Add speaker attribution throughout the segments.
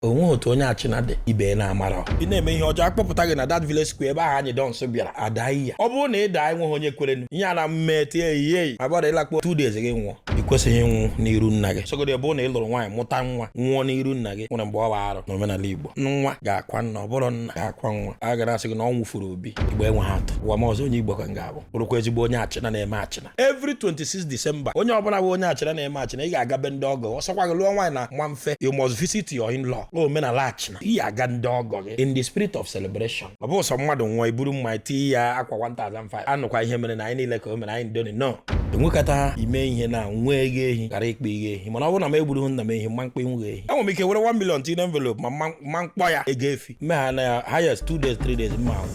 Speaker 1: Onwe otu onye Achịna dị ibe na-amara. Ị na-eme ihe ọjọọ, akpọpụta gị na that village square ebe ahụ anyị dọnsụ bịara ada ya. Ọ bụrụ na ị daa, enweghị onye kwerenu ihe a na mme tie ehihie eyi ma bọda ịlakpo 2 days gị nwụọ. Ị kwesịghị ịnwụ n'iru nna gị. Sọgodi ebe na ị lụrụ nwaanyị mụta nwa, nwụọ n'iru nna gị, nwere mgbe ọ bụ arụ n'omenala Igbo. Nwa ga-akwa nna, ọ bụrụ nna ga-akwa nwa. A ga na-asị gị na ọ nwụfuru obi. Igbo enweghị atụ. Ụwa m ọzọ, onye Igbo ka m ga-abụ, bụrụkwa ezigbo onye Achịna na-eme Achịna. Every 26 December, onye ọbụla bụ onye Achịna na-eme Achịna, ị ga-aga be ndị ọgọ. Ọsọkwa gị lụọ nwaanyị na nwa mfe, you must visit your in-law. Omenala Achịna, ị ga-aga ndị ọgọ gị in the spirit of celebration. Ọ bụ sọ mmadụ nwụọ, iburu mma tinye ya akwa 1005. Anụkwa ihe mere na anyị niile ka o mere anyị ndoni no enwekọta ime ihe na nwee ego ehi ghara ikpe ihe ehi. Mana ọ bụrụ na m egburughị nna m ehi, mma mkpa inwe ehi, enwere m ike were 1 million tinye envelope ma mma mkpọ ya ego efi mme ha na ya highest 2 days, 3 days, mma ahụ.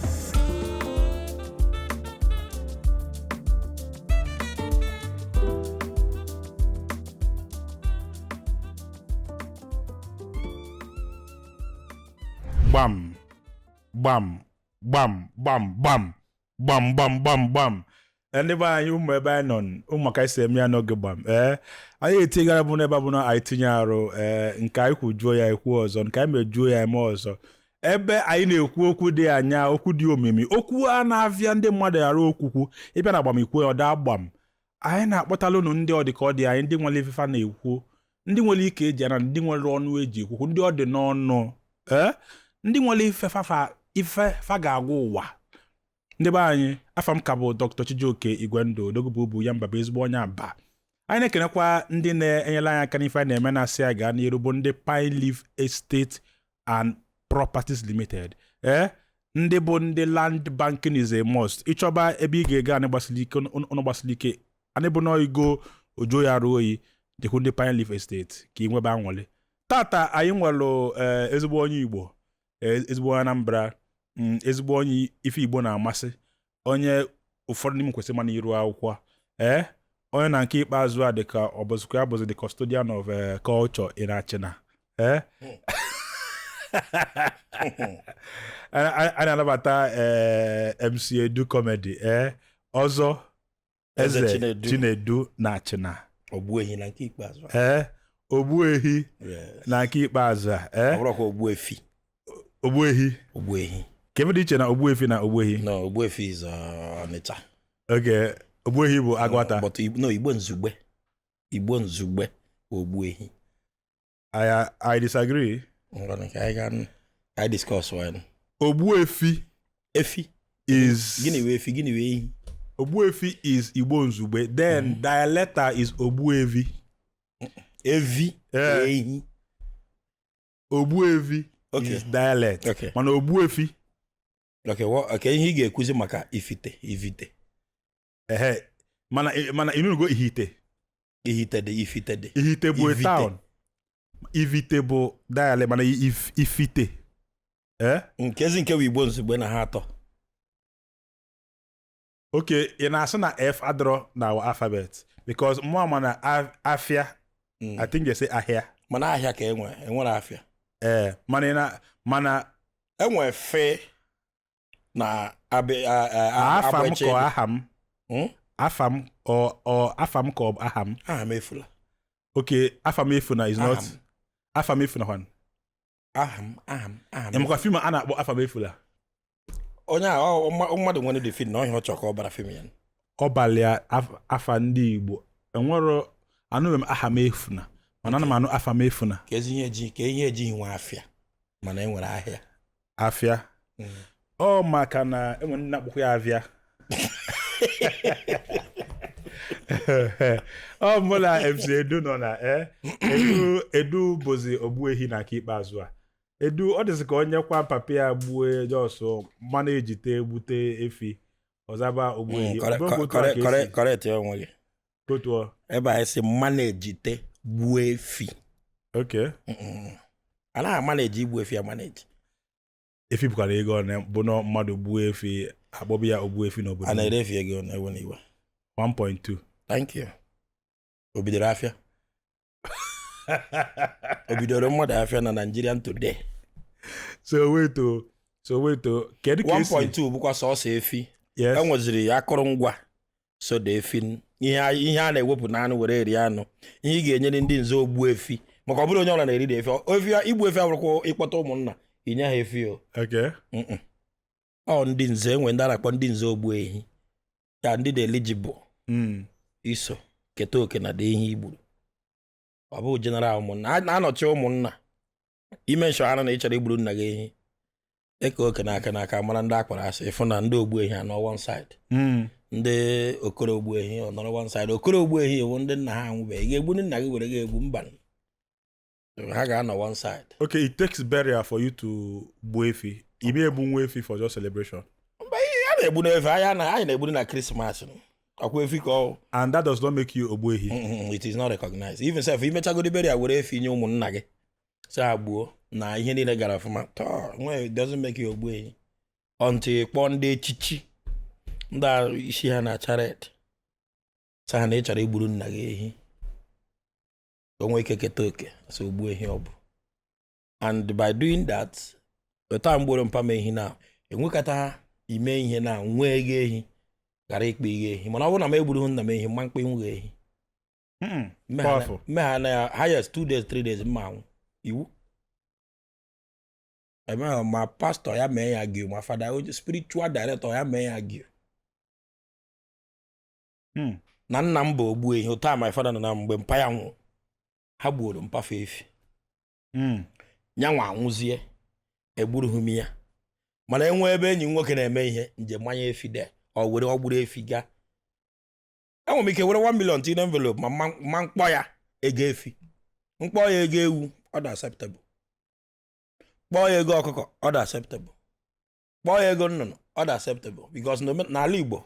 Speaker 2: Gbam gbam gbam gbam gbam gbam gbam gbam gbam. Ndị be anyị, ụmụ ebe anyị nọ, ụmụ ka anyị si eme ya n'oge gbam. Ee, anyị etinyegara bụ n'ebe bụ na anyị tinye arụ. Ee, nke anyị kwujuo ya ekwu ọzọ, nke anyị mejuo ya eme ọzọ. Ebe anyị na-ekwu okwu dị anya, okwu dị omimi, okwu a na-avịa ndị mmadụ arụ, okwukwu ịbịa na agbamikwu ya ọda gbam. Anyị na-akpọtala unu ndị ọ dị ka ọ dị anyị, ndị nwere ifefa na-ekwu, ndị nwere ike eji ana, ndị nwere ọnụ eji ekwukwu, ndị ọ dị n'ọnụ, ee, ndị nwere ife fafa, ife fa ga-agwa ụwa. Ndị be anyị, afa m ka bụ Dr. Chijioke Igwendụ Odogwu bụ ya mba, bụ ezigbo onye Aba. Anyị na-ekenekwa ndị na-enyere anyị aka n'ife anyị na-eme, na-asị anyị gaa n'iru, bụ ndị Pine Leaf Estate and Properties Limited. Ee, ndị bụ ndị land banking is a must. Ịchọba ebe ị ga-ego anyị gbasiri ike, ụnụ gbasiri ike, anyị bụ nọọ ojo ya arụ oyi, dịkwu ndị Pine Leaf Estate ka ị nwebe anwụlị. Tata anyị nwere ezigbo onye Igbo, ezigbo onye Anambra, ezigbo onye ife Igbo na-amasị, onye ụfọdụ n'ime kwesịrị ịma n'iru akwụkwọ. Ee, onye na nke ikpeazụ a dịka ọ bụzikwa ya bụzi the custodian of culture in Achịna. Ee, a na-anabata MC Edu Comedy, ee, ọzọ
Speaker 1: Eze
Speaker 2: Eze
Speaker 1: Chinedu.
Speaker 2: Chinedu na Achịna.
Speaker 1: Ogbuehi na nke ikpeazụ.
Speaker 2: Ee, ogbuehi
Speaker 1: Yes.
Speaker 2: na nke ikpeazụ a.
Speaker 1: Ọ
Speaker 2: ee,
Speaker 1: bụrụkwa ogbuefi.
Speaker 2: Ogbuehi.
Speaker 1: Ogbuehi.
Speaker 2: Ka ebe dị iche na ogbuefi na ogbuehi?
Speaker 1: No, ogbuefi is Ọnịcha.
Speaker 2: Oge ogbuehi bụ Agwata.
Speaker 1: But no, Igbo Nzugbe. Igbo Nzugbe bụ ogbuehi.
Speaker 2: I disagree.
Speaker 1: Ngwanụ, ka anyị gaa ka anyị discuss one.
Speaker 2: Ogbuefi
Speaker 1: Efi.
Speaker 2: is
Speaker 1: Gịnị wee efi? Gịnị wee ehi?
Speaker 2: Ogbuefi is Igbo Nzugbe, then dialecta is ogbuevi.
Speaker 1: Evi.
Speaker 2: Eh.
Speaker 1: Ehi.
Speaker 2: Ogbuevi
Speaker 1: Okay.
Speaker 2: is dialect.
Speaker 1: Okay.
Speaker 2: Mana ogbuefi
Speaker 1: Okay, okay, ihe ị ga-ekwuzi maka ifite, ivite.
Speaker 2: Ehe, mana inugo ihite.
Speaker 1: Ihite dị, ifite dị.
Speaker 2: Ihite bụ a
Speaker 1: Ivite.
Speaker 2: town. Ivite bụ dialect, mana ifite, eh.
Speaker 1: Nkezi nke bụ Igbo Nzugbe na ha atọ.
Speaker 2: Okay, ị na-asị na F adịrọ na our alphabet, because mụ ama na afịa. I think they say ahịa.
Speaker 1: Mana ahịa ka enwe, enwere afịa.
Speaker 2: Ee, mana ị na mana
Speaker 1: Enwe fe na
Speaker 2: afa m
Speaker 1: agbaeche.
Speaker 2: ka ọ aha m.
Speaker 1: Hmm?
Speaker 2: Afa m ọ afa m ka ọ bụ aha m?
Speaker 1: Aha m efula.
Speaker 2: Okay, afa m efuna is not
Speaker 1: Aha m.
Speaker 2: Afa m efuna kwan.
Speaker 1: Aha m, aha m, aha m.
Speaker 2: Ịmakwa film a na-akpọ Afa m Efula?
Speaker 1: Onye a mmadụ nwere the film na ọhịa ọ chọrọ ka ọ bara film ya.
Speaker 2: Ọbalị afa ndị Igbo enwero. Anụbeghị m aha m efuna, mana ana m anụ afa m efuna.
Speaker 1: Ka ezi ihe eji ka ihe ejighị nwe afịa, mana e nwere ahịa.
Speaker 2: Afịa. Ọ maka na enwere ndị na-akpọkwa ya avịa. Ọ mụ na MC Edu nọ na Edu. Edu bụzi ogbuehi na nke ikpeazụ a. Edu ọ dịzị ka onye kwa papa ya gbue, just mmanụ ejite egbute efi, ọzaba ogbuehi. Ọ bụghị otu a ka esi
Speaker 1: Correct onwe gị.
Speaker 2: Kotuo.
Speaker 1: Ebe anyị si manejite gbuo efi.
Speaker 2: Okay.
Speaker 1: A naghị amaneji igbu efi amaneji.
Speaker 2: Efi bụkwara ego ọ bụ na mmadụ gbuo efi, akpọbụ ya ogbu efi n'obodo.
Speaker 1: A na-ere efi ego na ewe na iwe.
Speaker 2: 1.2.
Speaker 1: Thank you. O bidoro afịa, o bidoro mmadụ afịa na Nigerian today.
Speaker 2: So wait o, so wait o, kedu ka esi
Speaker 1: 1.2 bụkwa sọsọ efi.
Speaker 2: Yes.
Speaker 1: Enweziri akụrụngwa soda efi, ihe a na-ewepụ n'anụ were eri anụ, ihe ị ga-enyere ndị nze ogbu efi. Maka ọ bụrụ onye ọbụla na-eri dị efi. Efi, igbu efi abụrụkwa ịkpọta ụmụnna inye ha efi o. Mm-mm. Ọ ndị nze enwe, ndị a na-akpọ ndị nze ogbu ehi ya, ndị dị eligible iso keta oke na dị ehi igburu. Ọ bụ general ụmụnna a na-anọchi ụmụnna ime nshọ ha na ị chọrọ igburu nna gị ehi, eke oke n'aka n'aka, mara ndị akpara asị, ịfụ na ndị ogbu ehi anọ one side, ndị okoro ogbu ehi ọ nọrọ one side. Okoro ogbu ehi ewu ndị nna ha anwụbeghị. Ị ga-egbu ndị nna gị were ga-egbu? Mba, ha ga-anọ one side.
Speaker 2: Okay, it takes burial for you to gbuo efi. Ị may egbu nwa efi for just celebration?
Speaker 1: Mba, ihe a na-egbu n'efi anya na anyị na-egbu na Christmas, ọkwa efi ka ọ
Speaker 2: And that does not make you ogbu ehi?
Speaker 1: It is not recognized. Even sef, imechagodi burial were efi nye ụmụnna gị si ha gbuo na ihe niile gara ọfụma tọọ nwe, it doesn't make you ogbu ehi until kpọọ ndị echichi, ndị a isi ha na-acha red, sị ha na ị chọrọ igburu nna gị ehi ka o nwee ike keta oke so ogbu ehi ọ bụ. And by doing that, weta mgboro mpa m ehi na enwekata ha ime ihe na nwee ego ehi ghara ikpe ihe ehi. Mana ọ bụrụ na m egburu nna m ehi, mma mkpe nwughị ehi.
Speaker 2: Powerful.
Speaker 1: Mme ha na ya highest 2 days, 3 days, mma anwụ iwu eme. Ma pastọ ya mee ya gị, ma fada onye spiritual director ya mee ya gị na nna m bụ ogbu ehi. Otu a my father nọ na mgbe mpa ya nwụrụ, ha gbuoro mpafe efi. Nyanwa anwụzie, egburughị m ya. Mana enwe ebe enyi m nwoke na-eme ihe njem manya efi de, ọ were ọ gburu efi gaa. Enwere m ike were 1 million tinye envelope, ma ma mkpọ ya ego efi, mkpọ ya ego ewu, ọ dị acceptable. Kpọọ ya ego ọkụkọ, ọ dị acceptable. Kpọọ ya ego nnụnụ, ọ dị acceptable, because n'ala Igbo,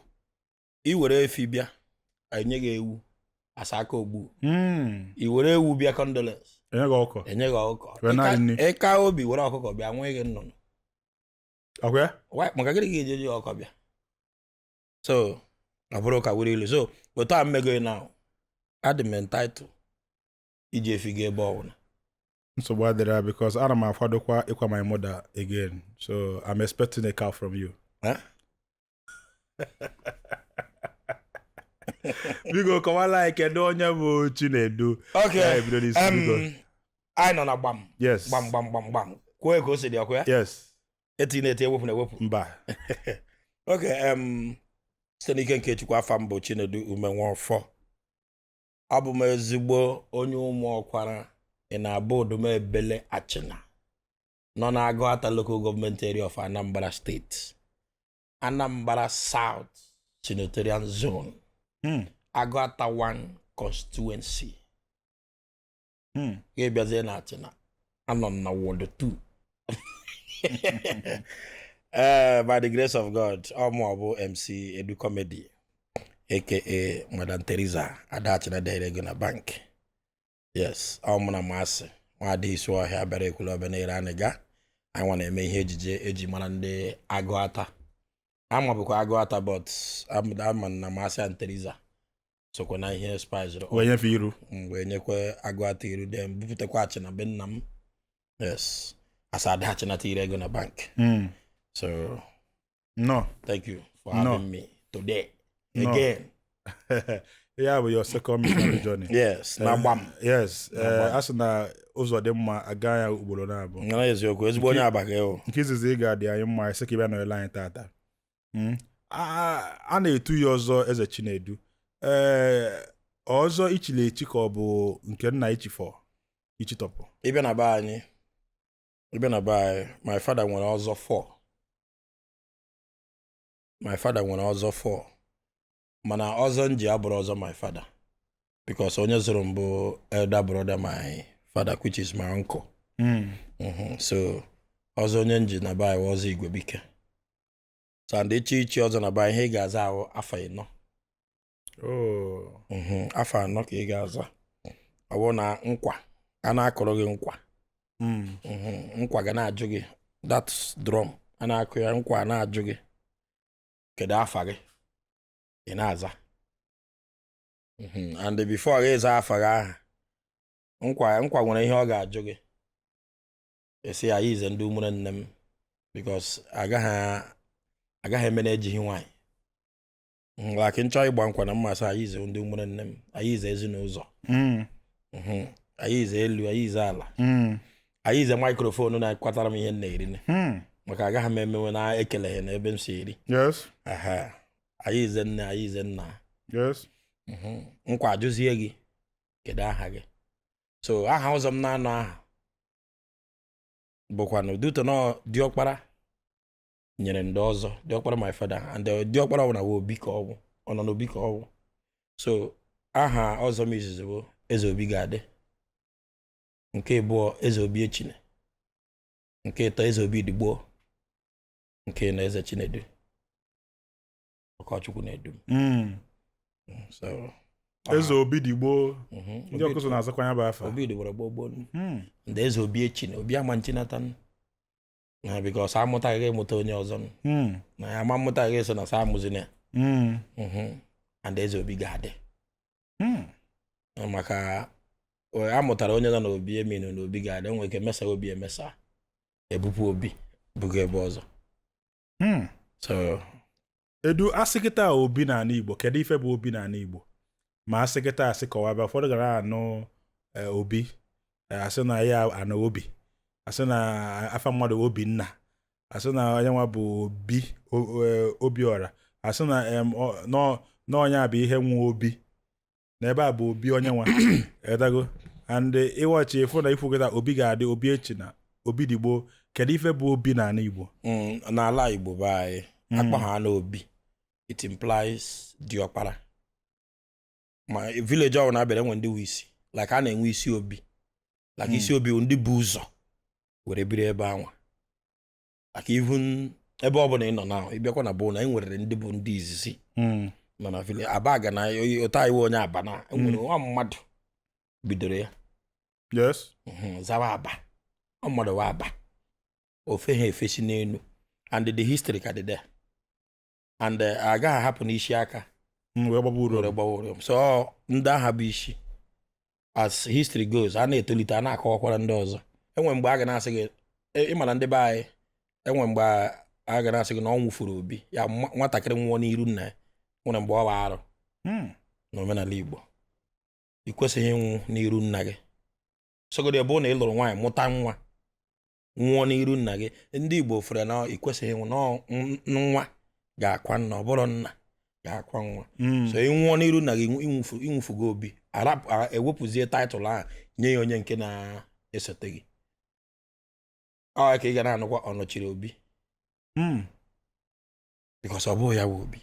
Speaker 1: i were efi bịa, enye gị ewu asa aka ogbu. I were ewu bịa condolence,
Speaker 2: enye gị ọkụkọ.
Speaker 1: Enye gị ọkụkọ.
Speaker 2: Were naanị nri.
Speaker 1: Ịka obi were ọkụkọ bịa, nwee gị nnụnụ.
Speaker 2: Ọkwa ya?
Speaker 1: Maka gịnị ka ị ga-eji ọkụkọ bịa? So ọ bụrụ ka were ilu so otu a mmego na adị m entitled iji efi ga ebe ọbụla.
Speaker 2: Nsogbu adịrị ya, because ana m akwadokwa ịkwa my mother again, so I'm expecting a car from you.
Speaker 1: Huh?
Speaker 2: Biko kọwala anyị, kedu onye bụ Chinedu?
Speaker 1: Okay.
Speaker 2: Ya ebido n'isi, biko.
Speaker 1: Anyị nọ na gbam.
Speaker 2: Yes.
Speaker 1: Gbam gbam gbam gbam, kwuo ka o si dị, ọkwa ya?
Speaker 2: Yes.
Speaker 1: Eti na-eti, ewepụ na ewepụ.
Speaker 2: Mba.
Speaker 1: Okay, site n'ike nke Chukwu, afa m bụ Chinedu Umenwofọ. Abụ m ezigbo onye ụmụ ọkwara ị na-abụ Odumebele Achịna nọ na Agụata Local Government Area of Anambra State, Anambra South Senatorial Zone, Agụata 1 constituency. Ga-ebiazie na Achịna, anọ m na Ward 2. Ee, by the grace of God, ọ mụ bụ MC Edu Comedy, aka Madam Teresa Ada Achịna dere ego na bank. Yes, ọ mụ na masị nwadị isi ọhịa bịara ekwulu ọbịa na-ere anịga. Anyị nwa na-eme ihe ejije eji mara ndị Agụata. Ama bụkwa Agụata, but ama na masị and Teresa sokwa na ihe spice
Speaker 2: Wee nyefe iru.
Speaker 1: M wee nyekwa Agụata iru, dem bupụtakwa Achịna be nna m. Yes, asa Ada Achịna tiri ego na bank. So
Speaker 2: No.
Speaker 1: thank you for
Speaker 2: No.
Speaker 1: having me today
Speaker 2: No.
Speaker 1: again.
Speaker 2: Ya bụ your second missionary journey.
Speaker 1: Yes, na gbam.
Speaker 2: Yes.
Speaker 1: Na gbam.
Speaker 2: A sị na ụzọ dị mma aga ya ugboro na-abụ.
Speaker 1: Ngana eziokwu, ezigbo onye abaghị o.
Speaker 2: Nke izizi ị ga-adị anyị mma isi ka ị bịa nọrịla anyị tata. A na-etu ya ọzọ Eze Chinedu, ee, ọzọ ichili echi ka ọ bụ nke nna ichifọ ichitọpụ?
Speaker 1: Ịbịa na be anyị, ịbịa na be anyị, my father nwere ọzọ 4. My father nwere ọzọ 4, mana ọzọ nji abụrụ ọzọ my father, because onye zụrụ m bụ elder brother my father, which is my uncle. So ọzọ onye nji na be anyị wụ ọzọ Igwebike. So and ichi ichi ọzọ na be anyị, ihe ị ga-aza ahụ afọ 4.
Speaker 2: Oh.
Speaker 1: Afọ 4 ka ị ga-aza. Ọ bụrụ na nkwa a na-akụrụ gị nkwa, nkwa ga na-ajụ gị, that drum a na-akụ ya, nkwa a na-ajụ gị kedu afa gị, ị na-aza. And before gị ịza afa gị aha, nkwa nwere ihe ọ ga-ajụ gị, esi ya ize ndị ụmụnne nne m, because agaghị eme na ejighị nwaanyị. Like nchọ ịgba nkwa na mmasị anyị ize ndị ụmụnne nne m, anyị ize ezinụzọ. Anyị ize elu, anyị ize ala, anyị ize microphone na-akwatara m ihe m na-eri, maka agaghị m emenwe na ekeleghị na ebe m si eri. Aha. Anyị ize nne, anyị ize nna. Nkwa ajụzie gị, kedu aha gị? So aha ọzọ m na-anọ aha bụkwanụ duto na diọkpara nyere ndị ọzọ, diọkpara my father, and diọkpara ọ na obi ka ọ bụ, ọ nọ n'obi ka ọ bụ. So aha ọzọ m izizi bụ Eze Obi ga-adị, nke abụọ Eze Obi Echine, nke ịtọ Eze Obi Digbo, nke na Eze Chinedu Ọkọchukwu na-edu m. So
Speaker 2: Eze Obi Digbo. Ndị
Speaker 1: Obi
Speaker 2: ọkụzụ na-azakwa ya bụ afa.
Speaker 1: Obi dịgboro gboo gboo. Ndị Eze Obi Echine, Obi ama nchinata na because amụtaghị ịmụta onye ọzọ, na ya ama mmụtaghị so na sa amụzina ya. And Eze Obi ga-adị, maka a mụtara onye nọ n'obi eminu na obi ga-adị. Enwere ike mesa obi, emesa ebupụ obi buga ebe ọzọ. So
Speaker 2: Edu asị kịta obi n'ala Igbo, kedu ife bụ obi n'ala Igbo? Ma asị kịta, asị kọwa bịa, ụfọdụ gara anụ obi, asị na ya anụ obi, asị na afa mmadụ Obinna, asị na onye nwa bụ obi Obiọra, asị na na onye a bụ ihe nwe obi na ebe a bụ obi onye nwa edago. And ịwọchi ịfụ na ikwu kịta obi ga-adị, Obi echi na Obi Digbo, kedu ife bụ obi n'ala Igbo?
Speaker 1: N'ala Igbo be anyị, akpọ ha na obi, it implies diọkpara. Ma village ọbụla abịara, enwe ndị nwe isi, like a na-enwe isi obi, like isi obi bụ ndị bụ ụzọ were biri ebe anwa. Like even ebe ọbụla ị nọ na ịbịakwa na bụ na e nwere ndị bụ ndị izizi nọ na village aba ga na ụta iwe onye aba na enwere nwa mmadụ bidoro ya. Zawa aba, ọ mmadụ wa aba ofe ha efesi n'elu, and the history ka dị there, and agaghị ahapụ n'isi aka
Speaker 2: Wee gbaba uru.
Speaker 1: Were gbawa uru. So ọ, ndị agha bụ isi, as history goes, a na-etolite, a na-akọwakwara ndị ọzọ. Enwe mgbe a ga na-asị gị, ịma na ndị be anyị, enwe mgbe a ga na-asị gị na ọ nwụfuru obi ya, nwatakịrị nwụọ n'iru nna ya, nwere mgbe ọ bụ arụ n'omenala Igbo. Ị kwesịghị ịnwụ n'iru nna gị. Sọgodi ebe na ị lụrụ nwaanyị, mụta nwa, nwụọ n'iru nna gị, ndị Igbo fere na ị kwesịghị ịnwụ, na nwa ga-akwa nna, ọ bụrụ nna ga-akwa nwa. So ị nwụọ n'iru nna gị, ịnwụfugo obi, arapụ ewepụzie title ahụ, nye ya onye nke na-esote gị. Ọ ka ị ga na-anụkwa ọnọchiri obi, because ọ bụghị ya bụ obi,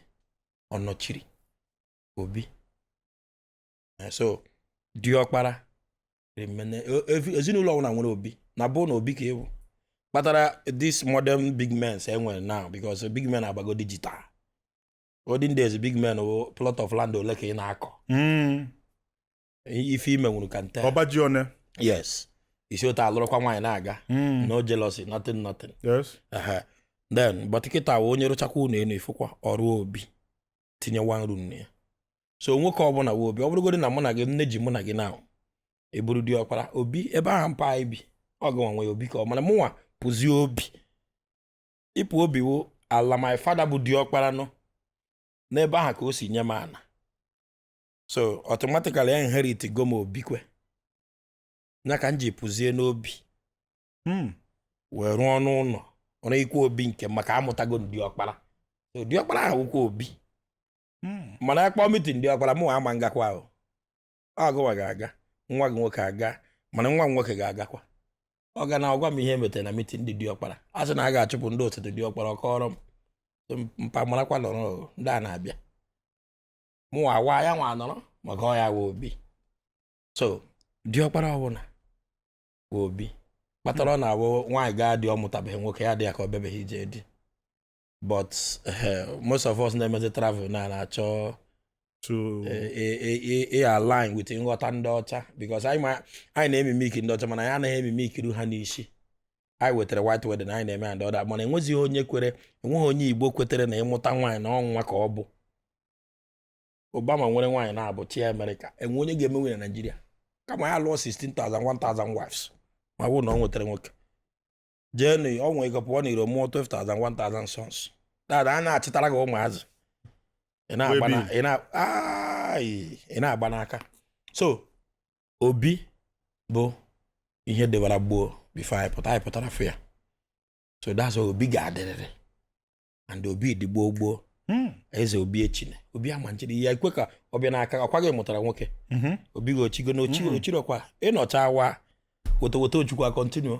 Speaker 1: ọ nọchiri obi. So diọkpara ezinụlọ ọbụla nwere obi na bụ na obi ka ịbụ kpatara this modern big men enwere now, because big men agbago digital. Olden days, big men wụ plot of land ole ka ị na-akọ, ife ime nwuru ka nte.
Speaker 2: Ọba ji one.
Speaker 1: Yes, isi ụta alụrụkwa nwaanyị na-aga. No jealousy, nothing, nothing. Ehe. Then but kịta wụ onye rụchakwa ụlọ elu, ifụkwa ọrụ obi, tinye one room na ya. So nwoke ọbụla wụ obi. Ọ bụrụgodị na mụ na gị, nne ji mụ na gị na eburu diọkpara obi ebe ahụ mpa anyị bi, ọ gị nwe obi ka ọ mana mụnwa pụzie obi. Ịpụ obi wụ ala my father bụ diọkpara nọ n'ebe ahụ ka o si nye m ana, so automatically inherit go m obi kwe ya ka m ji pụzie n'obi wee rụọ n'ụlọ ọrụ ikwu obi nke m, maka amụtago m diọkpara. So diọkpara ahụ wụkwa obi. Mana akpọ meeting diọkpara, mụ ama ngakwa ahụ, ọ gụwa ga-aga, nwa gị nwoke aga, mana nwa m nwoke ga-agakwa. Ọ ga na ọgwa m ihe emetere na meeting ndị diọkpara. A sị na a ga-achụpụ ndị osote diọkpara, ọ kọrọ m. Sị m, mpa marakwa nọrọ o, ndị a na-abịa, mụ awa ya nwa nọrọ maka ọ ya wụ obi. So diọkpara ọbụla wụ obi kpatara ọ na-abụ nwaanyị gaa dị, ọ mụtabeghị nwoke, ya dị ya ka ọ bịabeghị ije di. But most of us na-emezi travel na na-achọ
Speaker 2: to
Speaker 1: ị align with nghọta ndị ọcha, because anyị ma anyị na-emimiki ndị ọcha, mana anyị anaghị emimikiru ha n'isi. Anyị wetara white wedding anyị na-eme and other, mana enwezighị onye kwere, enweghị onye Igbo kwetere na ịmụta nwaanyị na ọnwa ka ọ bụ. Obama nwere nwaanyị na-abụ chi Amerịka, enwe onye ga-eme nwunye na Naịjirịa kama ya lụọ 16,000 1,000 wives, ma ọ bụrụ na ọ nwetara nwoke jee nụ, ọ nwere ike pụọ n'iro mụọ 12,000 1,000 sons. Dada a na-achịtara gị ụmụazị, ị na-agba na ị na ai, ị na-agba n'aka. So obi Bụ ihe dịwara gboo before anyị pụta, anyị pụtara fụ ya. So that's why obi ga-adịrịrị, and obi dị gboo gboo. Eze Obi Echine, Obi Amanchiri ya ekwe ka ọ bịa n'aka ọkwa gị mụtara nwoke. Obi gị ochigo na ochi ochirọkwa ịnọcha wa woto woto Ochukwu a continue.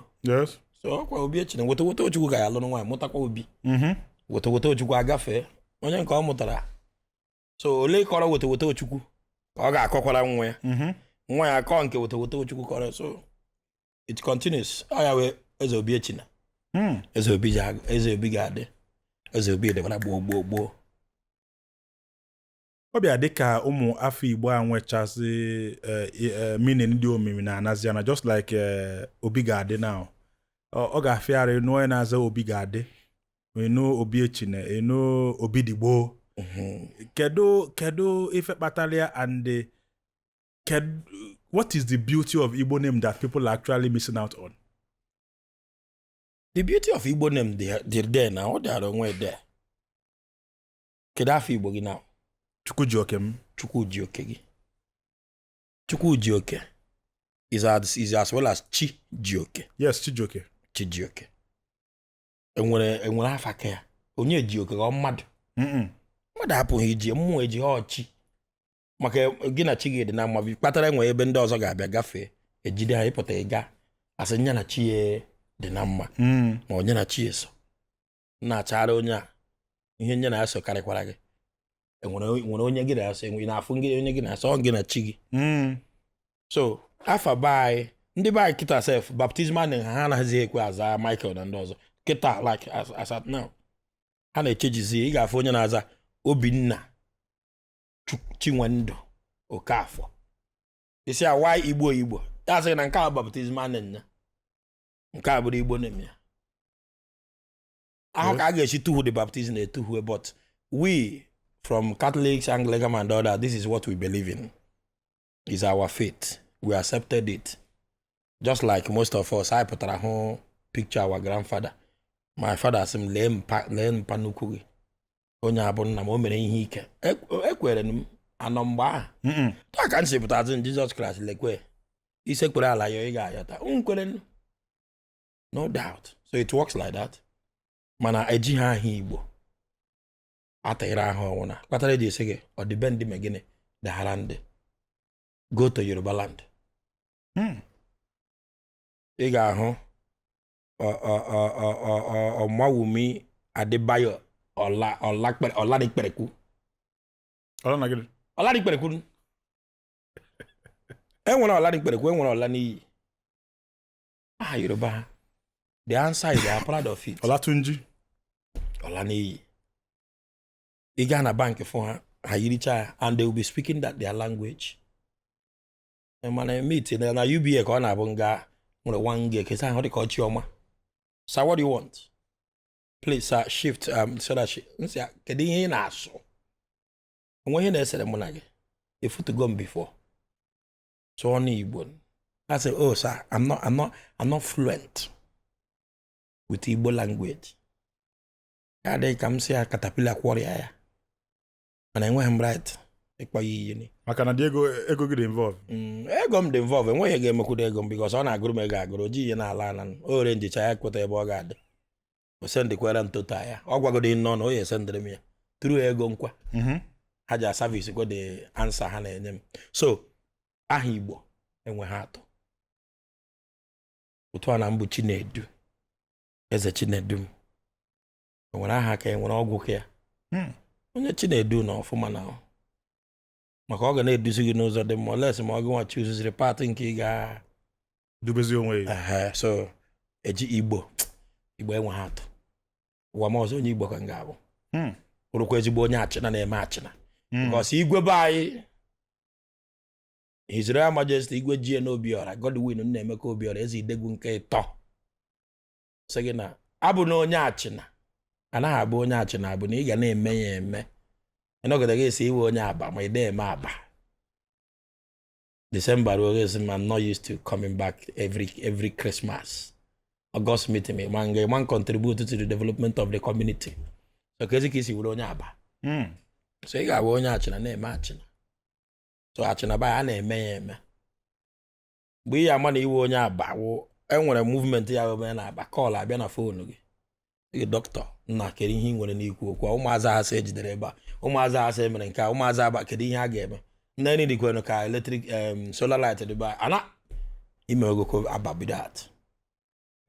Speaker 1: So ọkwa Obi Echine, woto woto Ochukwu ga ya alụrụ nwaanyị, mụtakwa Obi. Woto woto Ochukwu agafee onye nke ọ mụtara. So ole kọrọ woto woto Ochukwu ka ọ ga-akọkwara nwa ya. Nwa ya akọ nke woto woto Ochukwu kọrọ. So it continues. Ọ ya wee eze Obi Echina. Eze Obi eze Obi ga-adị, eze Obi dịkwara gboo gboo gboo.
Speaker 2: Ọ bịa dịka ụmụ afọ Igbo a nwechasị meaning dị omimi na anazi ana, just like Obi ga-adị now. Ọ ga-afịa arụ ịnụ onye na-aza Obi ga-adị, ịnụ Obi Echine, ịnụ Obi Digbo. Kedu ife kpatara ya, and kedu what is the beauty of Igbo name that people are actually missing out on?
Speaker 1: The beauty of Igbo name dị there na ọ dịara onwe there. Kedu afọ Igbo gị now?
Speaker 2: Chukwu ji oke m.
Speaker 1: Chukwu ji oke gị. Chukwu ji oke is as well as Chi ji oke.
Speaker 2: Yes, Chijioke.
Speaker 1: Chi ji oke enwere afa ka ya onye ji oke ka ọ mmadụ. Mmadụ apụghị iji mmụọ eji ha ọchị maka gị na chi gị dị na mma kpatara enwe ebe ndị ọzọ ga-abịa gafee ejide ha ịpụta ịga asị nya na chi ya dị na mma. Ma onye na chi eso na-achara onye a ihe nye na ya so karịkwara gị. Enwere onye gị na-asọ enwe ị na-afụ gị onye gị na-asọ gị na chi gị. So afa be anyị, ndị be anyị kịta sef, baptismal name ha anaghịzi ekwe aza Michael na ndị ọzọ kịta. Like as at now, ha na-echejizi. Ị ga-afụ onye na-aza Obinna Chinwendụ Okafọ isi awa Igbo Igbo ya sị na nke a bụ baptismal name ya, nke a bụrụ Igbo name ya ahụ ka a ga-esi tuhu the baptism etuhue. But we from Catholics, Anglican and other, this is what we believe in, is our faith. We accepted it, just like most of us anyị pụtara hụ picture our grandfather. My father sị m lee mpa, lee mpa nnukwu gị, onye abụ nna m, o mere ihe ike. Ekwere m anọ mgbe ahụ. Taa ka m si pụtazi Jizọs Kraịst lekwe ise kwere ala ya ị ga-ayọta nkwere, no doubt. So it works like that. Mana ejighị aha Igbo atịghịrị ahụ ọnwụna kpatara eji esi gị ọdịbendị ma gịnị dahara ndị go to Yoruba land. Ị ga-ahụ Ọmawumi Adebayo Ọla Ọladikperekwu.
Speaker 2: Ọla na gịnị?
Speaker 1: Ọladikperekwu. Enwere Ọladikperekwu, enwere Ọla n'iyi aha Yoruba ha. The answer is they are proud of it.
Speaker 2: Ọlatunji.
Speaker 1: Ọla n'iyi. Ị gaa na bank fụ ha, ha yiricha ya, and they will be speaking that their language. Mana meet na UBA ka ọ na-abụ nga nwere one gay kesa ahụ dị ka ọchị ọma. "Sir, what do you want? Please, sir, shift so that she." Nsị ya, kedu ihe ị na-asụ? Onwe ihe na-esere mụ na gị efutugo m before sụọ n'Igbo. I say, "Oh sir, I'm not fluent with Igbo language." Ya adịghị ka m sị ya katapila kwọrịa ya, mana enweghị m right ịkpọ ya iyi ni.
Speaker 2: Maka na dị ego gị dị involve.
Speaker 1: Ego m dị involve. Enweghị ga-emekwudo ego m because ọ na-agụrụ m ego agụrụ o ji ihe na-ala ala o were njicha ya kweta ebe ọ ga-adị o sendikwere m tota ya ọ gwagodo nnọọ na o ya esendịrị m ya tụrụ ego nkwa. Ha ji service kwa the answer ha na-enye m. So aha Igbo enweghị atụ otu a na mbụ Chinedu, eze Chinedu m enwere aha ka enwere ọgwụ ka ya. Onye Chinedu na ọfụma na maka ọ ga na-eduzi gị n'ụzọ dị mma oles ma ọ gị nwa chuzuziri path nke ị ga
Speaker 2: dubezi onwe ya.
Speaker 1: Ehe, so eji Igbo Igbo enweghị atụ ụwa m ọzọ. Onye Igbo ka m ga-abụ bụrụkwa ezigbo onye achịna na-eme achịna. Because igwe be anyị, His Royal Majesty Igwe G.N. Obiora Godwin Nnaemeka Obiora, eze Idegwu nke ịtọ, sị gị na abụ na onye achịna anaghị abụ onye achịna abụ na ị ga na-eme ya eme ịnọgide gị esi iwe onye aba ma ị na-eme aba December ruo gị sị m, "I'm not used to coming back every Christmas, August meeting." Ma nga ịma contribute to the development of the community, so ka ezi ka isi were onye aba. So ị ga-abụ onye achịna na-eme achịna. So achịna ba a na-eme ya eme. Mgbe ị ya ama na iwe onye Aba wụ, enwere movement ya ome na Aba, call abịa na phone gị. Gị dọkịta nna, kedu ihe ị nwere n'ikwu okwu a? Ụmụazị ha sị ejidere ebe a, ụmụazị ha sị emere nke a, ụmụazị Aba, kedu ihe a ga-eme? Ndị nri dịkwenụ ka electric solar light dị be a ana ime ogoko Aba bido at,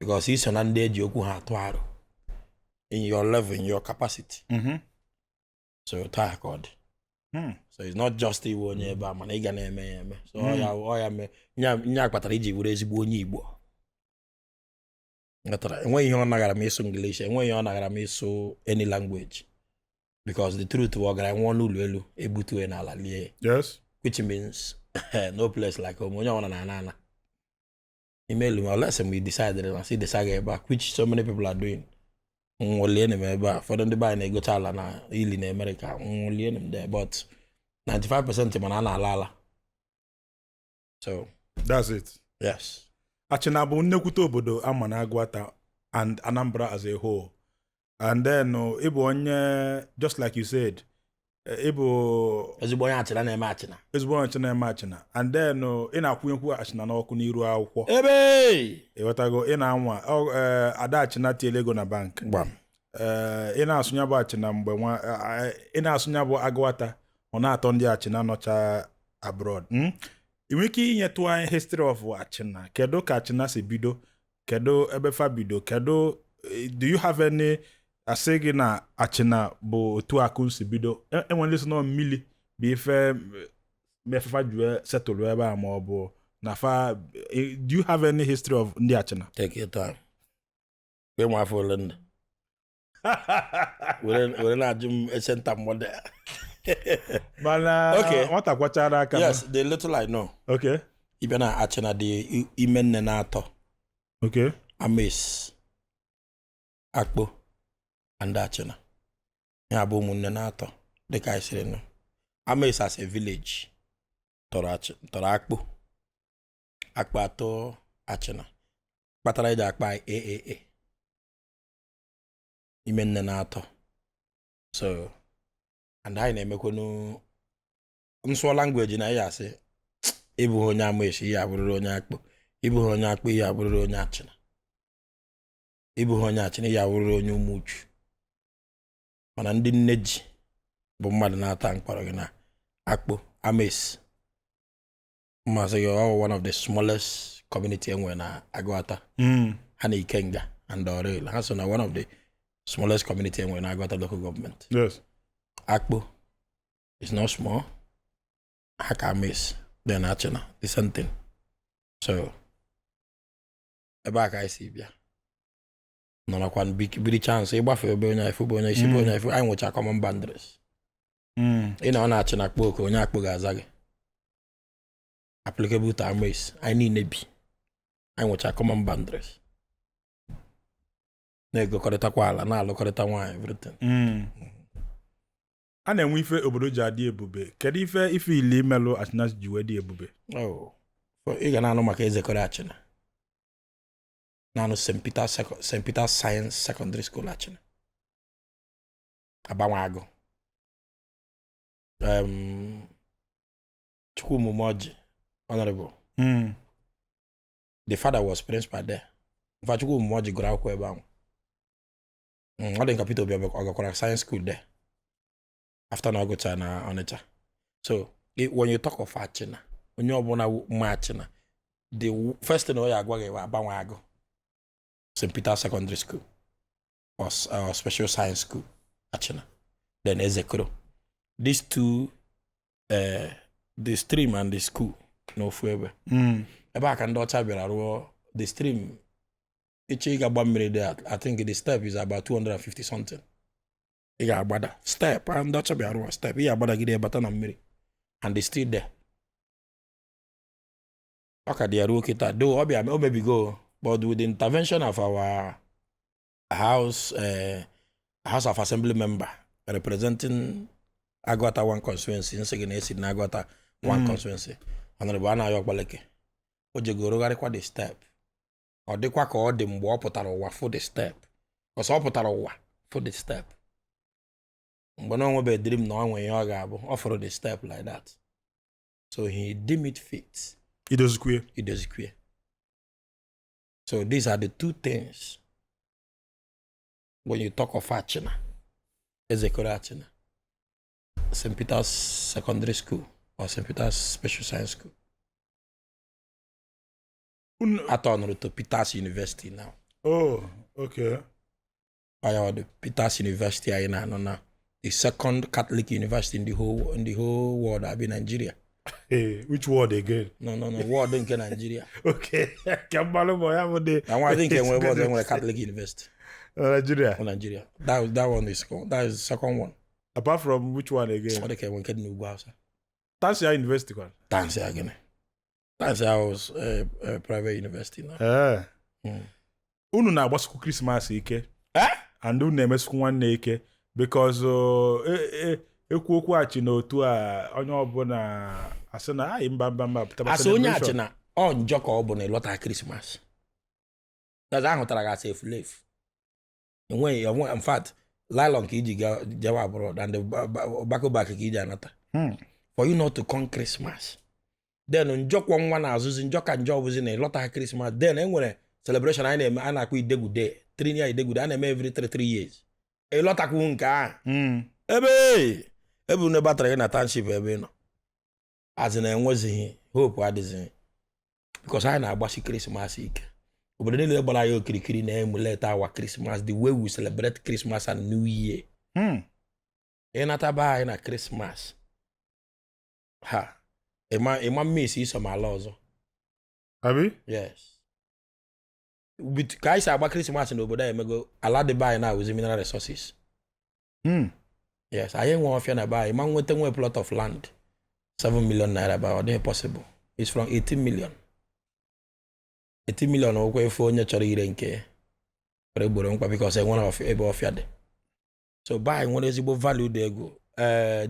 Speaker 1: because iso na ndị eji okwu ha atụ arụ in your level, in your capacity. So taa ka ọ dị. So it's not just iwe onye ebe a, mana ị ga na-eme ya eme. So ọ ya ọ ya mee nya kpatara iji were ezigbo onye Igbo. Ghọtara? Enweghị ihe ọ nagara m ịsụ English, enweghị ihe ọ nagara m ịsụ any language, because the truth bụ, ọ gara nwụọ n'ụlọ elu ebutue n'ala lie. Which means no place like home. Onye ọbụla na-ana ana ime elu, unless we decided na si desa gị ebe a, which so many people are doing. Nwụlie m ebe a, ụfọdụ ndị be anyị na-egote ala na ili na America, nwụlie m there, but 95% mana a na-ala ala, so
Speaker 2: That's it.
Speaker 1: Yes.
Speaker 2: Achịna bụ nnekwute obodo ama na Agụata and Anambra as a whole. And then ịbụ onye, just like you said, ịbụ
Speaker 1: ezigbo onye Achịna na-eme Achịna.
Speaker 2: Ezigbo onye Achịna na-eme Achịna. And then ị na-akwụnyekwu Achịna n'ọkụ n'iru akwụkwọ.
Speaker 1: Ebe
Speaker 2: Ịghọtago? Ị na-anwa ada Achịna tiela ego na bank.
Speaker 1: Gbam.
Speaker 2: Ị na-asụnya bụ Achịna mgbe nwa ị na-asụnya bụ Agụata, ọ na-atọ ndị Achịna nọcha abroad. Ị nwere ike inyetụ anyị history of Achịna? Kedu ka Achịna si bido? Kedu ebe fa bido? Kedu do you have any, asị gị na Achịna bụ otu akụ si bido? Enwere ndị sị nọ mmili bụ ife mefefa jue setụlụ ebe a, ma ọ bụ na fa do you have any history of ndị Achịna?
Speaker 1: Take your time. Kwe nwa afọ ole ndị were na-ajụ m esenta mmadụ.
Speaker 2: Mana
Speaker 1: Okay.
Speaker 2: nwata kwachara aka.
Speaker 1: Yes, the little I know. Ịbịa na Achịna dị ime nne na atọ. Ames, Akpo and Achịna ya bụ ụmụnne na atọ. Dịka anyị siri nụ, Ames as a village tọrọ tọrọ Akpo, Akpo atọ Achịna, kpatara eji akpa anyị aaa ime nne na atọ. So and anyị na-emekwenu nsụọ language na ya asị ịbụghị onye Amaechi, ihe abụrụrụ onye Akpo. Ịbụghị onye Akpo, ihe abụrụrụ onye Achịna. Ịbụghị onye Achịna, ihe abụrụrụ onye Umuchu. Mana ndị nne ji bụ mmadụ na-ata mkpọrọ gị na Akpo Ames mmasị gị, ọ one of the smallest community enwere na Agụata. Ha na Ikenga and Orail, ha so na one of the smallest community enwere na Agụata local government. Akpo is not small. Ha ka Ames, then Achịna, the same thing. So ebe a ka anyị si bịa nọrọkwa biri chance ịgbafe ebe onye ifu bụ onye isi bụ onye ifu. Anyị nwecha common boundaries. Ị na ọ na-achị na akpọ oke, onye Akpọ ga-aza gị, applicable to Ames. Anyị niile bi, anyị nwecha common boundaries, na-egokọrịtakwa ala, na-alụkọrịta nwaanyị, everything.
Speaker 2: A na-enwe ife obodo ji adị ebube. Kedu ife ili imelụ Achịna ji wee dị ebube?
Speaker 1: Oh. So, ị ga na-anụ maka Ezekọrọ Achịna, na-anụ St. Peter Science Secondary School Achịna, Abanwe Agụ, Chukwumumoji, Honorable, the father was principal there. Mfa Chukwumumoji gụrụ akwụkwọ ebe ahụ. Ọ dị nka Peter Obi ọ gakwara science school there after na ọ gụchara na Ọnịcha. So when you talk of Achịna, onye ọbụla ma Achịna, the first thing ọ ya agwa gị bụ Abanwe Agụ, St. Peter Secondary School or Special Science School Achịna, then Ezekoro. These two, the stream and the school n'ofu ebe. Ebe a ka ndị ọcha bịara rụọ the stream. Ịchọ ịga gba mmiri dị, I think the step is about 250 something. Ị ga-agbada step a ndị ọcha bịara rụọ step, ị ga-agbadagide bata na mmiri, and they still there. Ọ ka dị ya ruo kịta, though ọ bịa o mebigo, but with the intervention of our house of assembly member representing Agụata one constituency, nsị gị na-esi na Agụata one constituency, Honorable Anayo Okpaleke, o jego rụgharịkwa the step, ọ dịkwa ka ọ dị mgbe ọ pụtara ụwa fụ the step, ọsọ ọ pụtara ụwa fụ the step mgbe na onwebe dream na ọ nwe ihe ọ ga-abụ, ọ fụrụ the step like that, so he deem it fit.
Speaker 2: Idozikwe.
Speaker 1: Idozikwe. So these are the two things when you talk of Achina, Ezekoro Achina, St. Peter's Secondary School or St. Peter's Special Science School. Atọnụrụ to Peters University now.
Speaker 2: Oh, okay.
Speaker 1: Ọ the Peters University anyị na-anọ na the second Catholic university in the whole world, abi Nigeria.
Speaker 2: Hey, which word again?
Speaker 1: No, world nke Nigeria.
Speaker 2: Okay. Ka mmalụ ma ya bụ dị.
Speaker 1: Na nwa think enwe ebe ọzọ enwere Catholic university.
Speaker 2: Nigeria.
Speaker 1: Na Nigeria. That one is that is the second one.
Speaker 2: Apart from which one again?
Speaker 1: Ọ dị ka enwe nke dị n'ugwu Hausa.
Speaker 2: Tansia University kwa.
Speaker 1: Tansia gịnị? Tansia was a private university now.
Speaker 2: Eh. Unu na-agbasokwu Christmas ike.
Speaker 1: Eh?
Speaker 2: And unu na-emesikwu nwanne ike because ekwu okwu achị n'otu a, onye ọbụla asị na anyị mba mba mba pụtaba.
Speaker 1: Asị onye
Speaker 2: celebration.
Speaker 1: Achịna ọ njọ ka ọ bụ na ịlọta Christmas. That's ahụtara gị asị efulefu. Enweghị enwe, in fact, nylon ka iji jewe abroad and the bako back ka iji anata. For you not to come Christmas. Then njọkwọ nwa na-azụzi njọ ka njọ bụzi na ịlọta Christmas. Then e nwere celebration anyị na-eme a na-akpọ Idegude, Trinia Idegude, a na-eme every 3 years. Ịlọtakwu nke ahụ. Ebe ebe unu batara gị na township ebe ị nọ azị na enwezighị hope, adịzighị, because anyị na-agbasi Christmas ike. Obodo niile gbara ya okirikiri na-emulate our Christmas, the way we celebrate Christmas and New Year. Ịnata be anyị na Christmas ha, ịma mmesi iso m ala ọzọ.
Speaker 2: Abi?
Speaker 1: Yes. Ka anyị si agba Christmas n'obodo anyị emego ala dị be anyị na-awụzi mineral resources. Yes, anyị enwe ọfịa na be anyị ma nweta nwe plot of land 7 million naira ba, ọ dịghị possible. It's from 18 million, 18 million ụkwụ efe onye chọrọ ire nke ya were gboro mkpa because enwere ebe ọfịa dị. So be anyị nwere ezigbo value dị ego.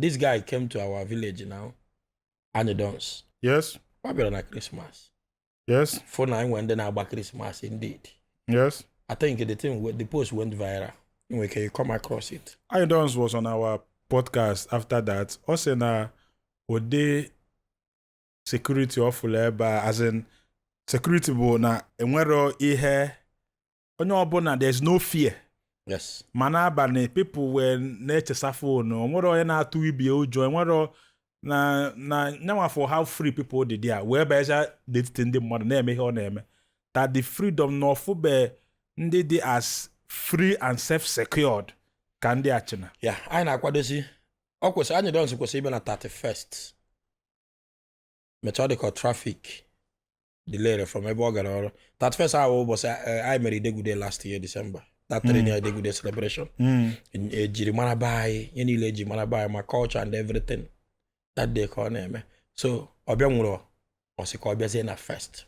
Speaker 1: This guy came to our village now, Anyị Dons. Ọ bịara na Christmas. Fụ na anyị nwere ndị na-agba Christmas indeed. I think the post went viral. Nwere ike come across it.
Speaker 2: Idons was on our podcast after that. Ọ sị na ụdị security ọ fụrụ ebe a, as in security bụ na enwero ihe onye ọbụla, there's no fear. Ma n'abalị people were na-echesa phone, onwere onye na-atụ ibie ụjọ, enwero na nyanwa for how free people dị there wee bịacha n'etiti ndị mmadụ na-eme ihe ọ na-eme, that the freedom na ọfụbe ndị dị as free and self-secured ka ndị Achịna.
Speaker 1: Ya, anyị na-akwadozi. Ọ kwesịrị, anyị dons kwesịrị ịbịa na 31st, mechaa ọ dị ka traffic delayed from ebe ọ gara ọrụ. 31st ahụ ụbọchị anyị mere Idegude last year December, that three year Idegude celebration ejiri mara be anyị, ihe niile eji mara be anyị, ma culture and everything, that day ka ọ na-eme. So ọ bịa nwụrụ, ọ sị ka ọ bịazie na first.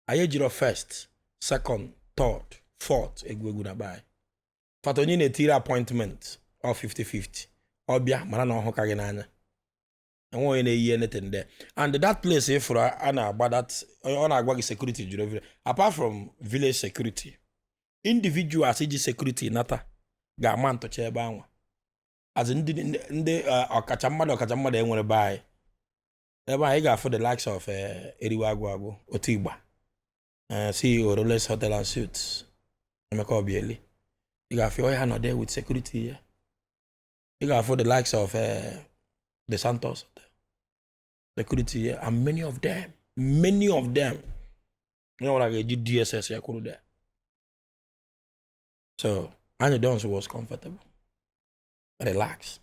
Speaker 1: Anyị ejiro first, second, third, fourth egwu egwu na be anyị. Fata onye na-etiri appointment ọ 50-50, ọ bịa mara na ọ hụka gị n'anya, enwe onye na-eyi anything there. And that place ịfụrụ a na-agba that, ọ na-agwa gị security juru everywhere. Apart from village security, individuals iji security nata ga-ama ntụcha ebe anwa as ndị ọkacha mmadụ enwere be anyị. Ebe anyị ga-afụ the likes of Eriwe Agwụ Agwụ, Otu Igba, CEO Rolex Hotel and Suites, Emeka Obieli, ị ga-afụ onye ha nọ there with security ya. Ị ga-afụ the likes of the Santos Hotel security ya, and many of them, many of them, onye ọbụla ga-eji DSS ya kwuru there. So Anyị Dons was comfortable, relax.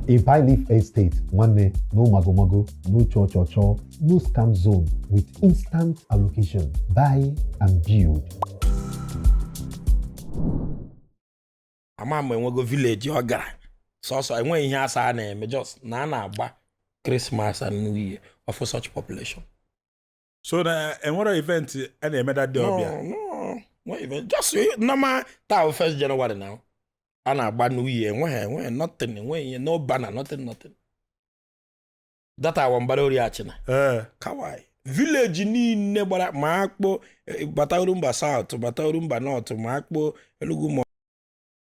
Speaker 3: If I leave estate, nwanne, no mago-mago, no cho-cho-cho, no scam zone with instant allocation, buy and build.
Speaker 1: Ama m enwego village ọ gara sọsọ enweghị ihe asa a na-eme, just na a na-agba Christmas and New Year of such population.
Speaker 2: So na enwere event a na-eme that day ọbịa?
Speaker 1: No, no event, just normal taa bụ 1st January now a na-agba New Year. Enweghị nothing, enweghị ihe, no banner, nothing, nothing. Data awọ mbara ori Achịna. Kawai village niile gbara ma akpọ bata Orumba South, bata Orumba North, ma akpọ Enugu, ma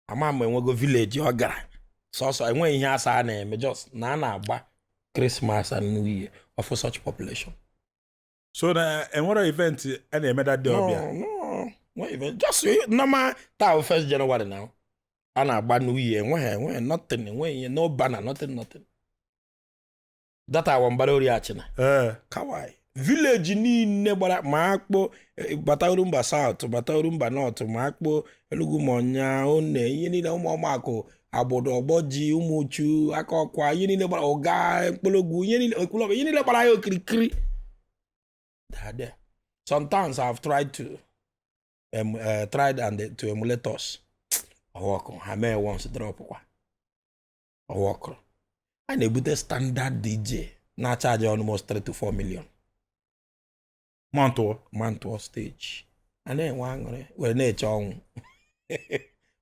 Speaker 1: ama m enwego village ọ gara sọsọ enweghị ihe asa a na-eme, just na a na-agba Christmas and New Year of such population.
Speaker 2: So na enwere event a na-eme that day ọbịa?
Speaker 1: No, no event, just normal. Taa bụ first January now, a na-agba New Year. Enweghị nothing, enweghị ihe, no banner, nothing, nothing. Data awọ mbara ori Achịna. Kawai village niile gbara ma akpọ bata Orumba South, bata Orumba North, ma akpọ Enugu, ma ọnya one, ihe niile, ụmụ ọmakụ, agbụdo, ọgbọ ji, ụmụ uchu, aka ọkwa, ihe niile gbara ụga mkpologwu, ihe niile Ekwulọbịa, ihe niile gbara ya okirikiri. They are there. Sometimes I've tried to tried and to emulate us. Ọwọkụ ha mee once, drop kwa. Ọwọkụrụ a na-ebute standard DJ na-achaji almost 3 to 4 million.
Speaker 2: Mantụọ.
Speaker 1: Mantụọ stage, a na-enwe aṅụrị were na-eche ọnwụ,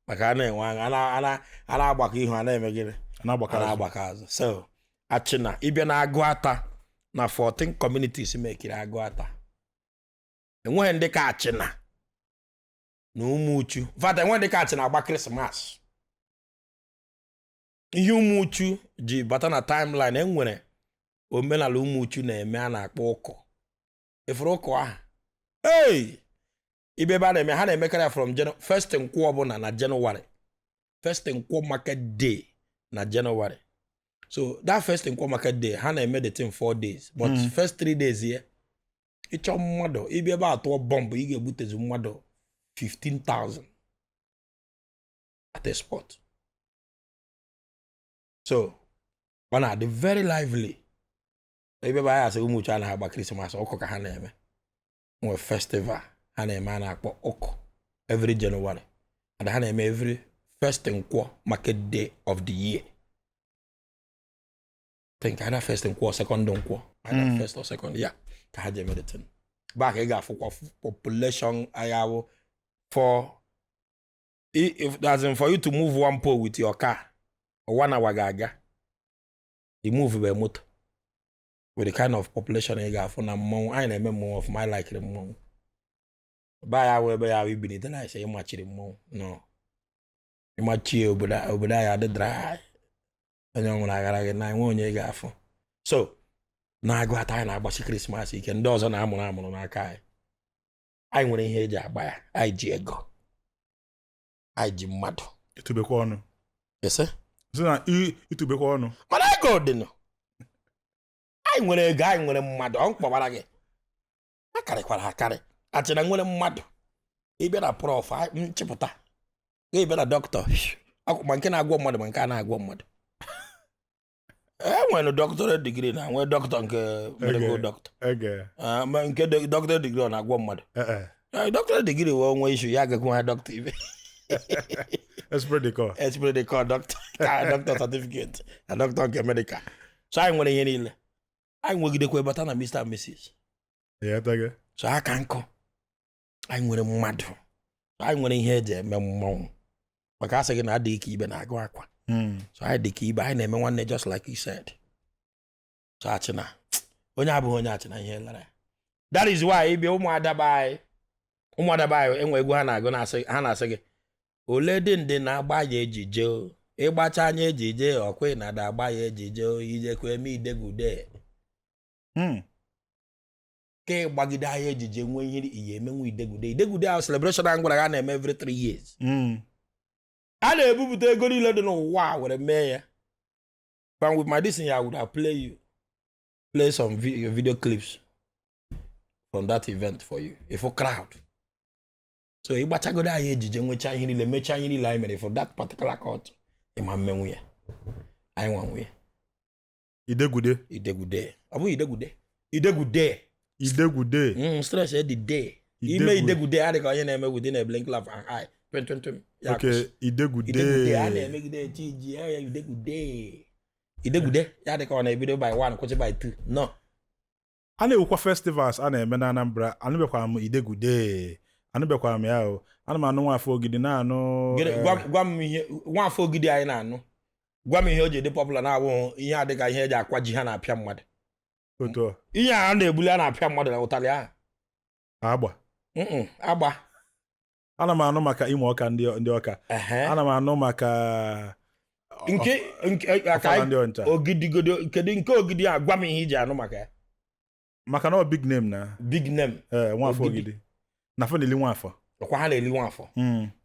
Speaker 1: maka a na-enwe aṅụrị, a na-agbakọ ihu, a na-eme gịnị?
Speaker 2: Na-agbakọ
Speaker 1: A
Speaker 2: azụ.
Speaker 1: na-agbakọ azụ. So Achịna, ịbịa na Agụata, na 14 communities mekiri Agụata, enweghị ndị ka Achịna na ụmụ uchu vat, enweghị ndị ka Achịna agba Christmas. Ihe ụmụ uchu ji bata na timeline, enwere omenala ụmụ uchu na-eme a na-akpọ ụkọ. Ifuru ụkọ ahụ, ei, ibe ebe a na-eme, ha na-emekarị ya from first nkwọ ọbụla na January, first nkwọ market day na January. So that first nkwọ market day, ha na-eme the thing 4 days, but first 3 days ya, ịchọ mmadụ ịbịa ebe a tụọ bọmbụ, ị ga-egbutezi mmadụ 15,000 at a spot. So ọ na-adị very lively. Ebe ebe anyị asị ụmụ uchu anaghị agba Christmas, ụkọ ka ha na-eme. Nwee festival ha na-eme a na-akpọ ụkọ every January, and ha na-eme every first nkwọ market day of the year. Think either first nkwọ or second nkwọ, either first or second, yeah, ka ha ji eme the thing. Back ị ga-afụkwa population ayawo for if, as in, for you to move one pole with your car or 1 hour ga-aga, you move by motor with the kind of population ị ga-afụ na mmọnwụ. Anyị na-eme mmọnwụ ọfụma. Anyị likere mmọnwụ be anyị awụ ebe ya ahụ ibilite na ise ịmachiri mmọnwụ no ịmachie obodo, obodo anyị adị dry, onye ọ nwụrụ aghara gị na enwe onye ị ga-afụ. So na-agụ ata, anyị na-agbasi Christmas ike. Ndị ọzọ na-amụrụ amụrụ n'aka anyị. Anyị nwere ihe eji agba ya. Anyị ji ego, anyị ji mmadụ.
Speaker 2: Itubekwa ọnụ.
Speaker 1: Ese?
Speaker 2: Sị na itubekwa ọnụ.
Speaker 1: Mana ego dịnụ. Anyị nwere ego, anyị nwere mmadụ. Ọ mkpọbara gị akarịkwara akarị. Achịna nwere mmadụ. Ịbịa na prof nchịpụta, gị bịa na dọkịta, ma nke na-agwọ mmadụ, ma nke a na-agwọ mmadụ. E nwere doctorate degree na nwee dọkịta nke medical doctor.
Speaker 2: Ege.
Speaker 1: Ah, ma nke doctorate degree, ọ na-agwọ mmadụ?
Speaker 2: Eh.
Speaker 1: Doctorate degree wee nwee issue ya, agakwu ha dọkịta ibe.
Speaker 2: Esprit de corps.
Speaker 1: Esprit de corps doctor ka doctor certificate na doctor nke medical. So anyị nwere ihe niile. Anyị nwegidekwa bata na Mr and Mrs.
Speaker 2: Ya tage.
Speaker 1: So aka nkụ, anyị nwere mmadụ, anyị nwere ihe eji eme mmọnwụ, maka asị gị na adịghị ka ibe na-agụ akwa. So anyị dị ka ibe, anyị na-eme nwanne, just like you said. So Achịna, onye abụghị onye Achịna, ihe lara ya. That is why ịbịa ụmụada be anyị, ụmụada be anyị enwe egwu ha na-agụ, na-asị, ha na-asị gị, ole dị ndị na-agba ya ejije o, ịgbacha anya ejije ọkwa ị na-ada agba ya ejije o, ijekwa eme idegude. Ka ịgbagide ahịa ejije nwee ihe iyi emenwe idegude. Idegude ahụ, celebration ahụ gwara ha na-eme every 3 years. A na-ebupụta ego niile dị n'ụwa a were mee ya. But with my this thing, I would have play you play some video clips from that event for you if for crowd. So ịgbachagodo anyị ejije, nwechaa ihe niile, mechaa ihe niile anyị mere for that particular court, ịma mmenwu ya, anyị nwa nwe ya.
Speaker 2: Idegude.
Speaker 1: Idegude. Ọ bụghị idegude, idegude.
Speaker 2: Idegude.
Speaker 1: Stress the day ime.
Speaker 2: Idegude.
Speaker 1: Idegude adị ka onye na-eme within a blink of an eye, twim twim twim ya kwụsị.
Speaker 2: Idegude.
Speaker 1: Idegude a na-emegide echi ji ya idegude. Idegude ya dị ka ọ na-ebido by 1, kwụsị by 2, no.
Speaker 2: A na-ewukwa festivals a na-eme na Anambra. Anụbekwara m idegude, anụbekwara m ya o. Ana m anụ nwafọ Ogidi na-anụ.
Speaker 1: Gwa m ihe nwafọ Ogidi anyị na-anụ. Gwa m ihe o ji dị popular na-abụghị ihe a dịka ihe eji akwa ji ha na-apịa mmadụ.
Speaker 2: Otu a.
Speaker 1: Ihe a na-ebuli a na-apịa mmadụ na ụtalị ahụ.
Speaker 2: Agba.
Speaker 1: Mm-mm, agba.
Speaker 2: Ana m anụ maka ime ọka, ndị ọka.
Speaker 1: Ehe.
Speaker 2: Ana m anụ maka
Speaker 1: nke aka
Speaker 2: ọfala ndị Ọnịcha.
Speaker 1: Ogidigodo, kedu nke Ogidi a? Gwa m ihe iji anụ maka ya.
Speaker 2: Maka na ọ big name na.
Speaker 1: Big name.
Speaker 2: Ee, Nwafọ.
Speaker 1: Ogidi.
Speaker 2: Ogidi na afọ na-eli Nwafọ.
Speaker 1: Ọkwa ha na-eli Nwafọ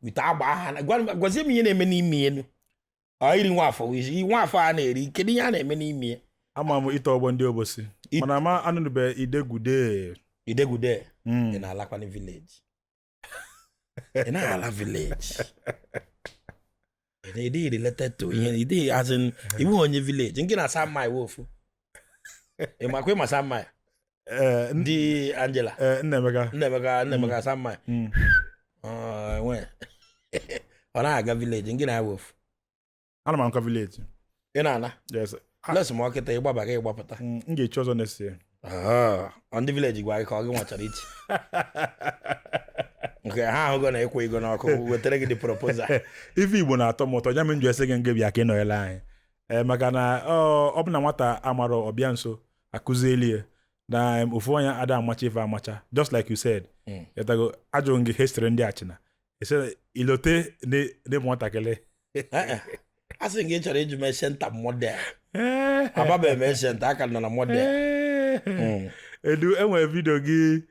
Speaker 1: wite agba aha gwazie m ihe na-eme n'ime elu. Ọ iri Nwafọ, Nwafọ a na-eri, kedu ihe a na-eme n'ime ya?
Speaker 2: Ama m ite ọgbọ ndị Obosi. Mana ama anụnụbe idegude.
Speaker 1: Idegude. Ị na-alakwana village, ị na-ala village, ị dịghị related to ihe, ị dịghị, as in iwu onye village nke na Sam iwu ofu. Ị makwa ịma Sam?
Speaker 2: Ee.
Speaker 1: Ndị Angela.
Speaker 2: Ee, Nnaemeka.
Speaker 1: Nnaemeka, Nnaemeka Sam. Enwe ọ na-aga village nke na-awa ofu.
Speaker 2: Ana m ankwa village.
Speaker 1: Ị na-ana?
Speaker 2: Yes.
Speaker 1: Les ma ọkịta ịgbaba gị ịgbapụta.
Speaker 2: M ga-echi ọzọ next year.
Speaker 1: Ah, ọ ndị village gwa gị ka ọ gị nwachara iche nke ha ahụgo na ịkwụ ego n'ọkụ wetara gị the proposal.
Speaker 2: Ife Igbo na-atọ m ụtọ, ya mere m ji ese gị nge bịa ka ị nọnyere anyị. Ee, maka na ọ bụ na nwata amara ọbịa nso akụzieli ya na ofu onye ada amacha ife amacha, just like you said. Yatago ajụrụ gị history ndị Achịna, ese ilote n'ịbụ nwatakịrị.
Speaker 1: Eh, eh. A sị gị chọrọ iju m center model, ababeghị m center, aka nọ na model.
Speaker 2: Edu enwere video gị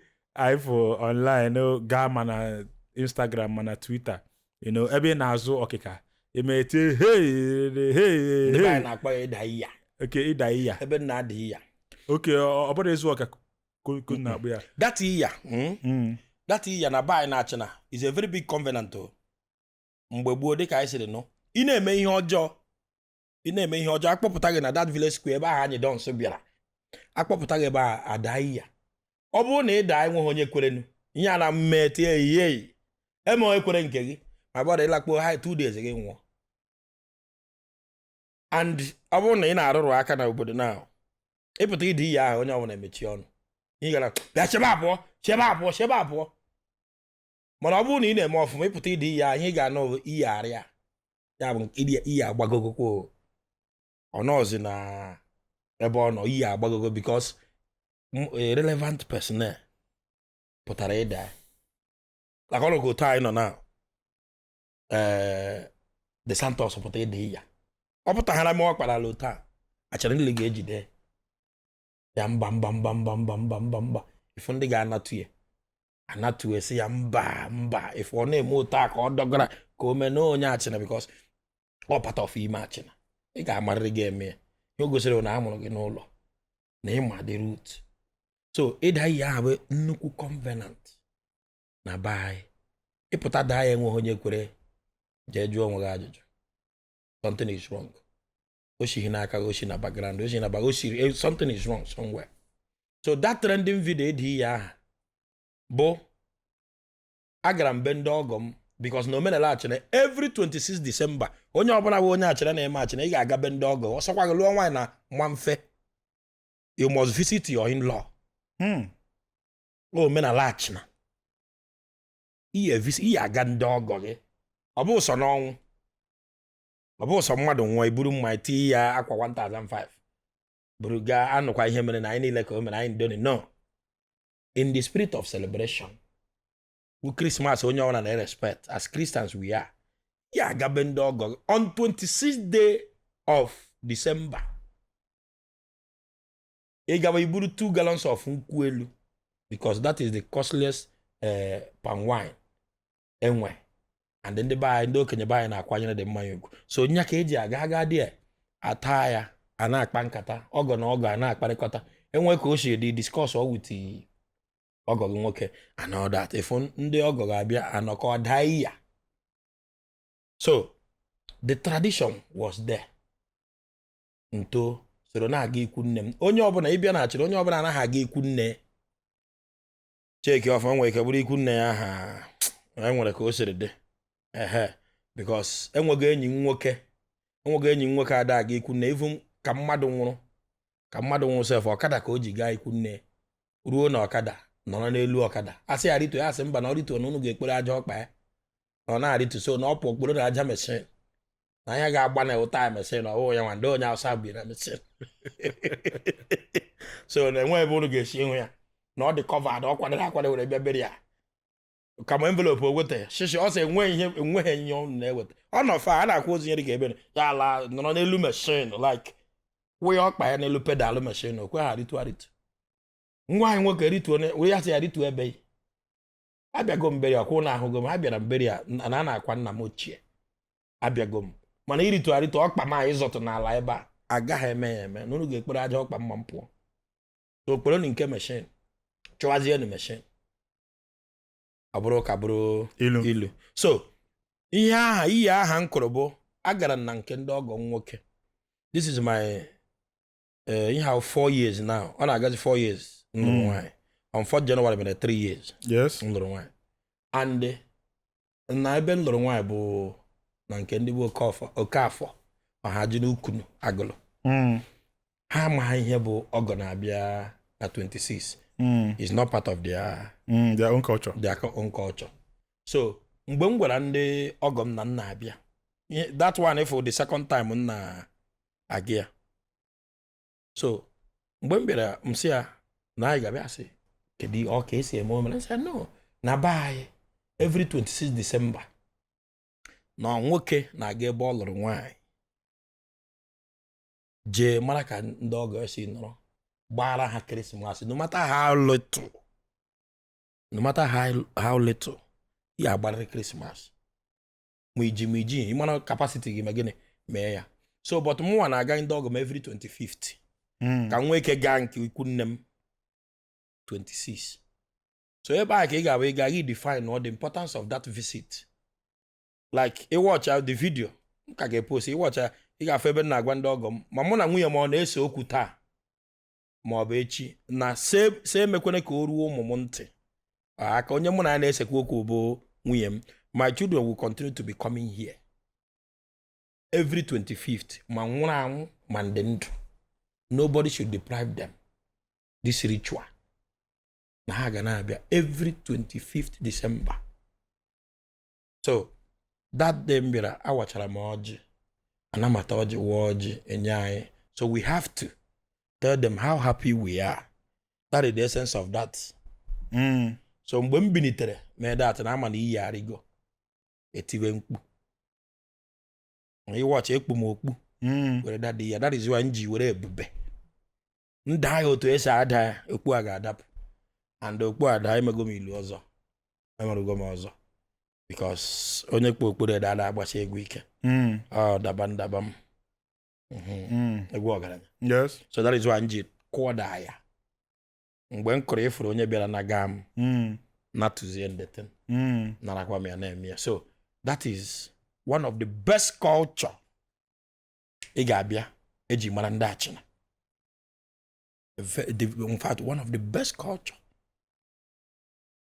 Speaker 2: ifo online gaa ma na Instagram ma na Twitter, ebe ị na-azụ ọkịka, ime tie hey hey.
Speaker 1: Ndị be
Speaker 2: Hey.
Speaker 1: anyị na-akpọ ya ịda iya.
Speaker 2: Oke ịda iya.
Speaker 1: Ebe m na-ada iya.
Speaker 2: Oke ọ bụrụ ịzụ ọka ka na-akpụ ya.
Speaker 1: That iya, That iya na be anyị na-achịna is a very big covenant o. Mgbe gboo, dịka anyị siri nụ, ị na-eme ihe ọjọọ, ị na-eme ihe ọjọọ, akpọpụta gị na that village square ebe ahụ anyị dons bịara akpọpụta gị ebe a ada iya. Ọ bụrụ na ị daa enweghị onye kwerenu ihe a na mme tie eyi eme onye kwere nke gị ma bọda ịlakpo ha 2 days gị nwụọ. And ọ bụrụ na ị na-arụrụ aka na obodo na ịpụta ịdị iyi ahụ, onye ọbụla emechi ọnụ, ị gara bịa chebe abụọ, chebe abụọ, chebe abụọ. Mana ọ bụrụ na ị na-eme ọfụma, ịpụta ịdị iyi ahụ, ihe ị ga-anụ bụ iyi arịa ya bụ iyi agbagogokwo ọ nọọzi na ebe ọ nọ iyi agbagogo because a relevant personnel pụtara ịda like ọnọgụ otu anyị nọ na ee De Santos pụta ịda iya, ọ pụtaghara m ọ kparala otu a achara niile ga-ejide ya mba mba mba mba mba mba mba mba. Ifu ndị ga-anatụ ya anatụ esi ya mba mba, ifu ọ na-eme otu a ka ọ dọgara ka o mee na onye achịna because ọ part of ime achịna ị ga-amarịrị gị eme ya. Ihe o gosiri na a mụrụ gị n'ụlọ na ịma the root. So ịda iyi ahụ bụ nnukwu covenant na be anyị. Ịpụta daa ya enweghị onye kwere, jee jụọ onwe gị ajụjụ, something is wrong. O sighi n'aka gị, o si na background, o si na back, o siri something is wrong somewhere. So that trending video ịda iyi aha bụ agara m be ndị ọgọ m because na omenala achịna, every 26 December, onye ọbụla bụ onye achịna na-eme achịna, ị ga-aga be ndị ọgọ. Ọsọkwa gị lụọ nwaanyị na nwa mfe, you must visit your in-law. Omenala achịna, ihe aga ndị ọgọ gị. Ọ bụ sọ n'ọnwụ, ọ bụ sọ mmadụ nwụọ iburu mma tinye ya akwa 1005 buru gaa anụkwa ihe mere na anyị niile ka o mere anyị ndoni. No, in the spirit of celebration wu Christmas, onye ọbụla na respect as Christians we are, ya agabe ndị ọgọ gị on 26th day of December. Ị gaba iburu 2 gallons of nkwụ elu because that is the costliest palm wine enwe, and ndị be anyị, ndị okenye be anyị na-akwanyere dị mmanya ugwu. So nya ka eji aga aga dị ata ya, a na-akpa nkata ọgọ na ọgọ, a na-akparịkọta enwe ka o si dị, discuss all with ọgọ gị nwoke and all that. Ifu ndị ọgọ ga-abịa anọkọ daa iya. So the tradition was there. Nto soro na-aga ikwu nne m, onye ọbụla ịbịa na achịrị, onye ọbụla anaghị aga ikwu nne cheki ọfụma, nwere ike bụrụ ikwu nne ya ha enwere ka o siri dị ehe because enweghị enyi m nwoke, enweghị enyi m nwoke ada aga ikwu nne. Even ka mmadụ nwụrụ, ka mmadụ nwụrụ sef, ọkada ka o ji gaa ikwu nne, ruo na ọkada nọrọ n'elu ọkada, asị ya rituo, ya asị mba, na ọ rituo na unu ga-ekpere aja ọkpa ya na ọ na-arịtu. So na ọ pụ okporo na aja machine na anya ga-agba na ụta machine, ọ bụghị ya nwa ndị onye Awụsa bi na machine. So na enwe ebe unu ga-esi ịhụ ya na ọ dị covered, ọ kwadoro akwado were bịa bere ya kama envelope o weta shishi ọ sị enweghị ihe, enweghị ihe ọ na-eweta. Ọ nọ fa a na-akwụ ozu nyere ka ebe ya ala nọrọ n'elu machine, like wụnye ọkpa ya n'elu pedal machine, o kweghị arịtu arịtu. Nwa anyị nwoke rituo, were ya sị ya rituo ebe yi. Abịago m burial, ọkwụ na ahụgo m. Abịara m burial na a na-akwa nna m ochie. Abịago m, mana iritu arịtu ọkpa m anyị zọtụ n'ala ebe a, agaghị eme ya eme na unu ga-ekpere aja ọkpa mma m pụọ. So okpere nke machine, chụwazienụ machine, ọ bụrụ ka bụrụ
Speaker 2: ilu.
Speaker 1: Ilu. So ihe aha iyi aha m kụrụ bụ agara m na nke ndị ọgọ m nwoke. This is my ihe ahụ 4 years now, ọ na-agazi 4 years m lụrụ nwaanyị. On 4th January mere 3 years m lụrụ nwaanyị. And na ebe m lụrụ nwaanyị bụ na nke ndị bụ Okafọ, Okafọ ọha ji n'ukwu agụlụ. Ha amaghị ihe bụ ọgọ na-abịa na 26. Is not part of their
Speaker 2: Their own culture.
Speaker 1: Their own culture. So mgbe m gwara ndị ọgọ m na m na-abịa, that one, if the second time m na-aga ya. So mgbe m bịara, m sị ya na anyị ga-abịa, sị kedu ọ ka esi eme omere. Sị no, na be anyị every 26 December na nwoke na-aga ebe ọ lụrụ nwaanyị, jee mara ka ndị ọgọ si nọrọ, gbara ha Christmas, no matter how little, no matter how little ya agbarịrị Christmas, ma iji ịmara capacity gị, ma gịnị mee ya. So but mụnwa na-aga ndị ọgọ m every 25th ka m nwee ike gaa nke ikwu nne m 26. So ebe a ka ị ga-abụ ị ga gị define what the importance of that visit. Like ị watch out the video m ka ga-epost, ị watch, ị ga-afụ ebe m na-agwa ndị ọgọ m, ma mụ na nwunye m ọ na-ese okwu taa ma ọ bụ echi, na se emekwene ka o ruo ụmụ m ntị aka. Onye mụ na ya na-esekwa okwu bụ nwunye m. My children will continue to be coming here every 25th, ma nwụrụ anwụ ma ndị ndụ. Nobody should deprive them this ritual, na ha ga na-abịa every 25th December. So that day m bịara, awachara m ọjị, anamata ọjị, wụọ ọjị enye anyị. So we have to tell them how happy we are. That is the essence of that. So mgbe m bilitere mee that, na ama na iyi arịgo, etiwe mkpu, ịwọchị ekpu m okpu were dada ya. That is why m ji were ebube nda ya otu esi ada ya. Okpu a ga-adapụ, and okpu ada emego m ilu ọzọ, emerụgo m ọzọ, because onye kpu okpuru dada agbasi egwu ike. Ọ daba ndaba m. Egwu ọgaranya. So that is why m ji kụọ daa ya. Mgbe m kụrụ, ịfụrụ onye bịara na gaa m natụzie ndeten narakwa m ya na-eme ya. So that is one of the best culture ị ga-abịa eji mara ndị Achịna. In fact, one of the best culture.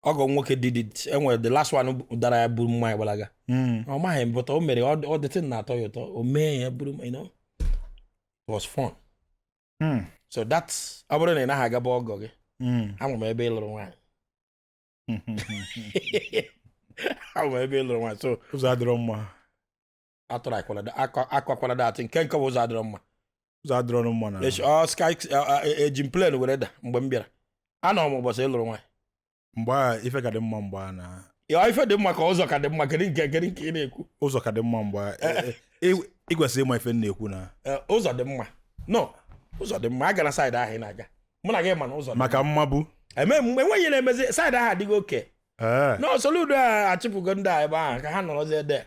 Speaker 1: Ọgọ nwoke did it. Enwere the last one dara ya buru mmanya gbalaga. Ọ maghị, but o mere ọ the thing na-atọ ya ụtọ, o mee ya buru. It was fun. So that's ọ bụrụ na ị naghị agaba ọgọ gị, ama m ebe ị lụrụ nwaanyị, ama m ebe ị lụrụ nwaanyị, so
Speaker 2: Ụzọ adịrọ mma.
Speaker 1: Atụrụ akwakwala dat nke bụ ụzọ adịrọ mma.
Speaker 2: Ụzọ adịrọ mma na
Speaker 1: Ọ sky eji m plane were da mgbe m bịara. Anọ m ụbọchị ị lụrụ nwaanyị.
Speaker 2: Mgbe a ife ka dị mma, mgbe a na
Speaker 1: Ya ife dị mma ka ụzọ ka dị mma? Kedu nke ị na-ekwu?
Speaker 2: Ụzọ ka dị mma mgbe a ị kwesịrị ịma ife m na-ekwu na
Speaker 1: Ụzọ dị mma, no, ụzọ dị mma. Agara side ahụ ị na-aga, mụ na gị ma na ụzọ dị
Speaker 2: maka mmabụ.
Speaker 1: Eme mgbe enweghị ihe na-emezi side ahụ adịghị oke. No, Soludo a achịpụgo ndị a ebe ahụ ka ha nọrọzie ede.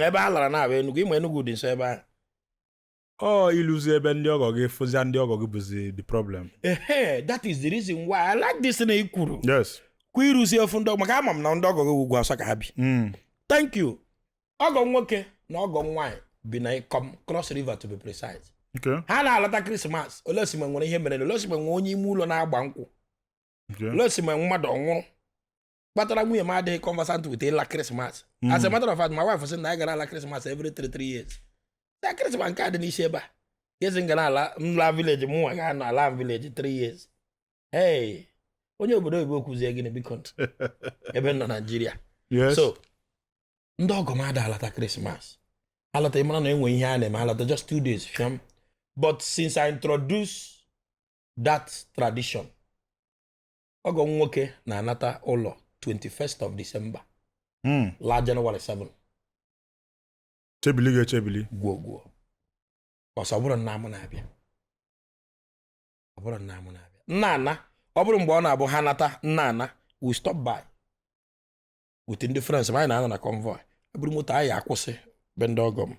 Speaker 1: Ebe ha lara na-abụ Enugu. Ịma Enugu dị nso ebe ahụ.
Speaker 2: Ọ ịlụzi ebe ndị ọgọ gị, fụzia ndị ọgọ gị bụzi the problem.
Speaker 1: Ehe, that is the reason why I like this na ị kwuru kwa ịrụzi ofu ndị ọgọ, maka ama m na ndị ọgọ gị ugwu Awụsa ka ha bi. Thank you. Ọgọ nwoke na ọgọ nwaanyị bi na Ikom, Cross River to be precise. Ha na-alata Christmas. Olesimgbe nwere ihe mere, olesimgbe nwere onye ime ụlọ na-agba nkwụ, olesimgbe mmadụ ọnwụrụ kpatara nwunye m adịghị conversant with ịla Christmas. As a matter of fact, my wife sị na anyị gara ala Christmas every 3 years. Na Christmas nke a dị n'isi ebe a gezi m gara ala nla village, mụ nwa ga-anọ ala village 3 years. Hey, onye obodo oyibo kwuzie gịnị, biko, ebe m nọ Naijiria? So ndị ọgọ m ada alata Christmas, alata ịmara na enwe ihe a na-eme, alata just 2 days fiam. But since I introduce that tradition, ọgọ m nwoke na-anata ụlọ 21st of December, laa January 7.
Speaker 2: Chebili ga-echebili.
Speaker 1: Gwuo ọsọ, ọ bụrụ nna m na-abịa, ọ bụrụ nna m na-abịa, nna ana Ọ bụrụ mgbe ọ na-abụ ha nata nna ana, we stop by with ndị friends m. Anyị na-anọ na convoy, eburu moto anyị akwụsị be ndị ọgọ m,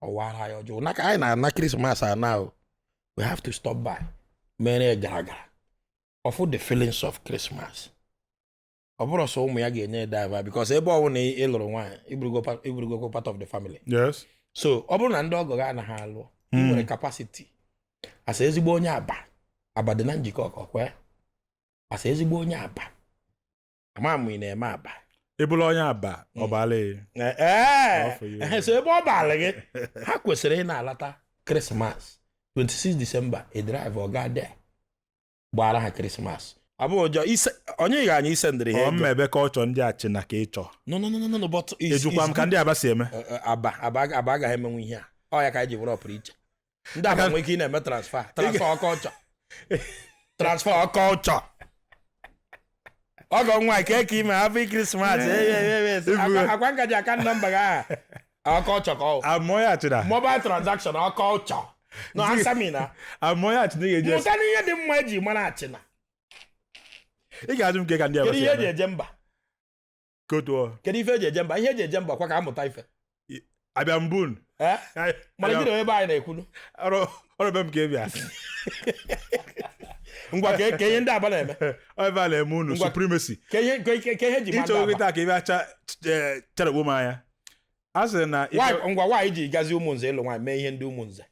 Speaker 1: ọwara anyị ọjọọ naka anyị na-ana Christmas ana o, we have to stop by mere gara gara ọfụ the feelings of Christmas. Ọ bụrụ sọ ụmụ ya ga-enye diva, because ebe ọ bụla ị lụrụ nwaanyị, iburugo part of the family. So ọ bụrụ na ndị ọgọ gị anaghị alụ, ị nwere capacity as ezigbo onye Aba. Aba dị na njikọ ka ọkwe as ezigbo onye Aba, ama m ị na-eme Aba.
Speaker 2: Ị bụrụ onye Aba, ọ baala ya.
Speaker 1: Ee.
Speaker 2: All for you.
Speaker 1: So ebe ọ baala gị, ha kwesịrị ị na-alata Christmas 26 December, ị drive ọ ga there gbara ha Christmas. Ọ bụghị ụjọ onye ga anyị isendịrị ha
Speaker 2: Ọ
Speaker 1: ego.
Speaker 2: mmebe kọlchọ ndị achịna ka ị chọọ.
Speaker 1: No, no, no, no, no, but
Speaker 2: Ejukwa m ka ndị Aba si eme.
Speaker 1: Aba agaghị emenwu ihe a. Ọ ya ka anyị ji were ọpụrụ iche. Ndị Aba nwere ike ị na-eme transfer culture, transfer culture. Ọgọ nwa ka eke ime, happy Christmas. Akwa ngaji aka nọmba gị aha culture ka ọ
Speaker 2: Amụọ ya achịna.
Speaker 1: Mobile transaction ọ culture no answer me na.
Speaker 2: Amụọ ya achịna, ị ga-eji
Speaker 1: Mụta n'ihe dị mma eji mara achịna.
Speaker 2: Ị ga-ajụ m ka ndị Aba
Speaker 1: Kedu
Speaker 2: si
Speaker 1: ihe eji
Speaker 2: eme.
Speaker 1: eje mba?
Speaker 2: Kotuo.
Speaker 1: Kedu ife eji eje mba? Ihe eji eje mba kwa ka amụta ife.
Speaker 2: Abịa mbun.
Speaker 1: Eh? Mana gịnị ebe anyị na-ekwunu?
Speaker 2: Ọrụ ebe m ka ị bịa.
Speaker 1: Ngwa, ka ihe ndị Aba na-eme.
Speaker 2: Ọ ebe a na-eme unu
Speaker 1: Ngwa.
Speaker 2: supremacy.
Speaker 1: Ka ihe ji ma ndị
Speaker 2: Ịchọ
Speaker 1: Aba.
Speaker 2: kịta ka ị bịa charekpo m anya. A sị na
Speaker 1: Ngwa, nwaanyị ji gazi ụmụnze ịlụ nwaanyị, mee ihe ndị ụmụnze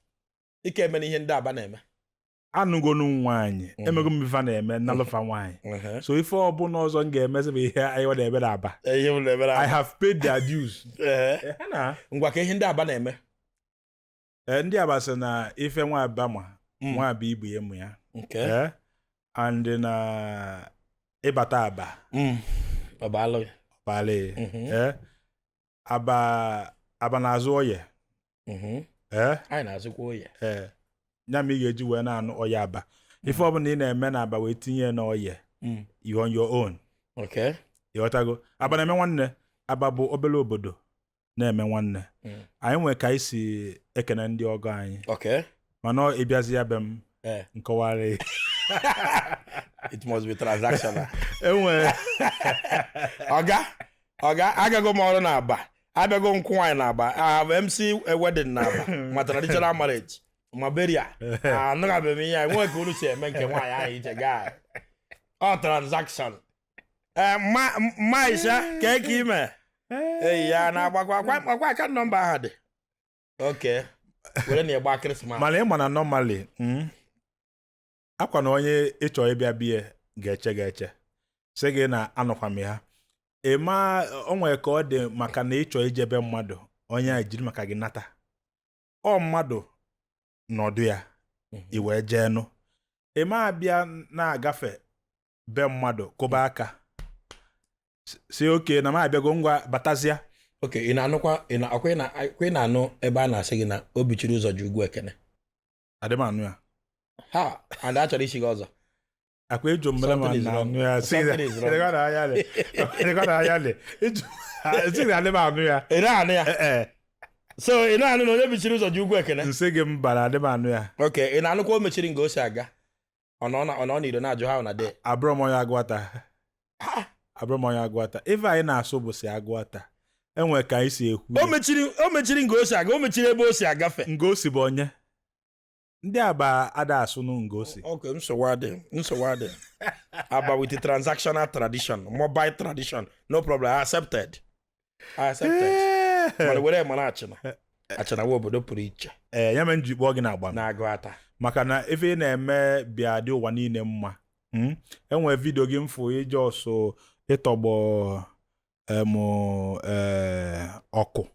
Speaker 1: ike eme na ihe ndị Aba na-eme.
Speaker 2: Anụgonu nwaanyị, emego m ife a na-eme n'alụfa nwaanyị, so ife ọbụla ọzọ m ga-emezi bụ ihe anyị na-eme n'Aba.
Speaker 1: Ihe m na-eme na
Speaker 2: I have paid their dues. Ha na
Speaker 1: Ngwa, ka ihe ndị Aba na-eme.
Speaker 2: Ndị Aba sị na ife nwa Aba ma nwa Aba ibu ya mụ ya. And na ịbata Aba,
Speaker 1: Ọ bụ alụ.
Speaker 2: ọbala. Aba Aba na-azụ oye.
Speaker 1: Anyị na-azụkwa oye.
Speaker 2: Ee, ya ma ị ga-eji wee na-anụ oye Aba, ife ọbụla ị na-eme na Aba wee tinye n'oye, you on your own. Ịghọtago? Aba na-eme nwanne. Aba bụ obere obodo na-eme nwanne. Anyị nwere ka anyị si ekene ndị ọgọ anyị. Mana ọ ịbịazi ya be m, nkọwarị.
Speaker 1: It must be transactional.
Speaker 2: Enwere.
Speaker 1: Ọga, agago m ọrụ na Aba, abịago nkwụ nwaanyị na Aba. I have MC a wedding na Aba, ma traditional marriage, ma burial. Anụgabeghị m ihe a nwee ka unu si eme nke nwaanyị ahụ iche gaa ọ transaction. Ee, mma Isha ka eke ime eyi ya na-agbakwa akwa aka nọmba ahụ dị oke were na ịgba Christmas.
Speaker 2: Mana ị ma na normally, akwa na onye ịchọ ịbịa bie ga-eche sị gị na anọkwa m ya. Ị ma o nwere ka ọ dị maka na ịchọ ijebe mmadụ, onye a jiri maka gị nata ọ mmadụ nọdụ ya, i wee jee nụ. Ị ma abịa na-agafe be mmadụ kụba aka si oke na m abịago, ngwa batazịa.
Speaker 1: Oke, ị na-anụkwa ị na ọkwa ị na-anụ ebe a na-asị gị na obi chiri ụzọ ji ugwu ekene.
Speaker 2: Adị m anụ ya.
Speaker 1: Ha and a chọrọ isi gị ọzọ.
Speaker 2: Akwa ịjụ mmere ma
Speaker 1: Something is
Speaker 2: na
Speaker 1: wrong.
Speaker 2: anụ ya sị
Speaker 1: Something is wrong.
Speaker 2: na anya dị dịkwa na anya dị ịjụ sị na adị m anụ ya.
Speaker 1: Ị na-anụ ya?
Speaker 2: Ee.
Speaker 1: So ị na-anụ na onye bichiri ụzọ ji ugwu ekene?
Speaker 2: Nsị gị mba, na adị m anụ ya.
Speaker 1: Ok, ị na-anụkwa o mechiri nga o si aga, ọ nọ n'iro na-ajụ ha na de.
Speaker 2: Abụrọ m onye Agụata, abụrọ m onye Agụata. Ife anyị na-asụ bụ si Agụata enwe ka anyị si ekwu.
Speaker 1: O mechiri nga o si aga, o mechiri ebe o si agafe.
Speaker 2: Nga o si bụ onye ndị Aba ada asụnụ nga o si.
Speaker 1: Ok, nsogbu adị, nsogbu adị. Aba with the transactional tradition, mobile tradition, no problem. I accepted, I accepted. Mana were mara achịna, achịna wa obodo pụrụ iche.
Speaker 2: Ee, ya mere m ji kpọọ gị na agba m.
Speaker 1: Na-agụ ata.
Speaker 2: Maka na ife ị na-eme bịa dị ụwa niile mma. Enwere video gị mfụ ije ọsụ ịtọgbọ em ọkụ.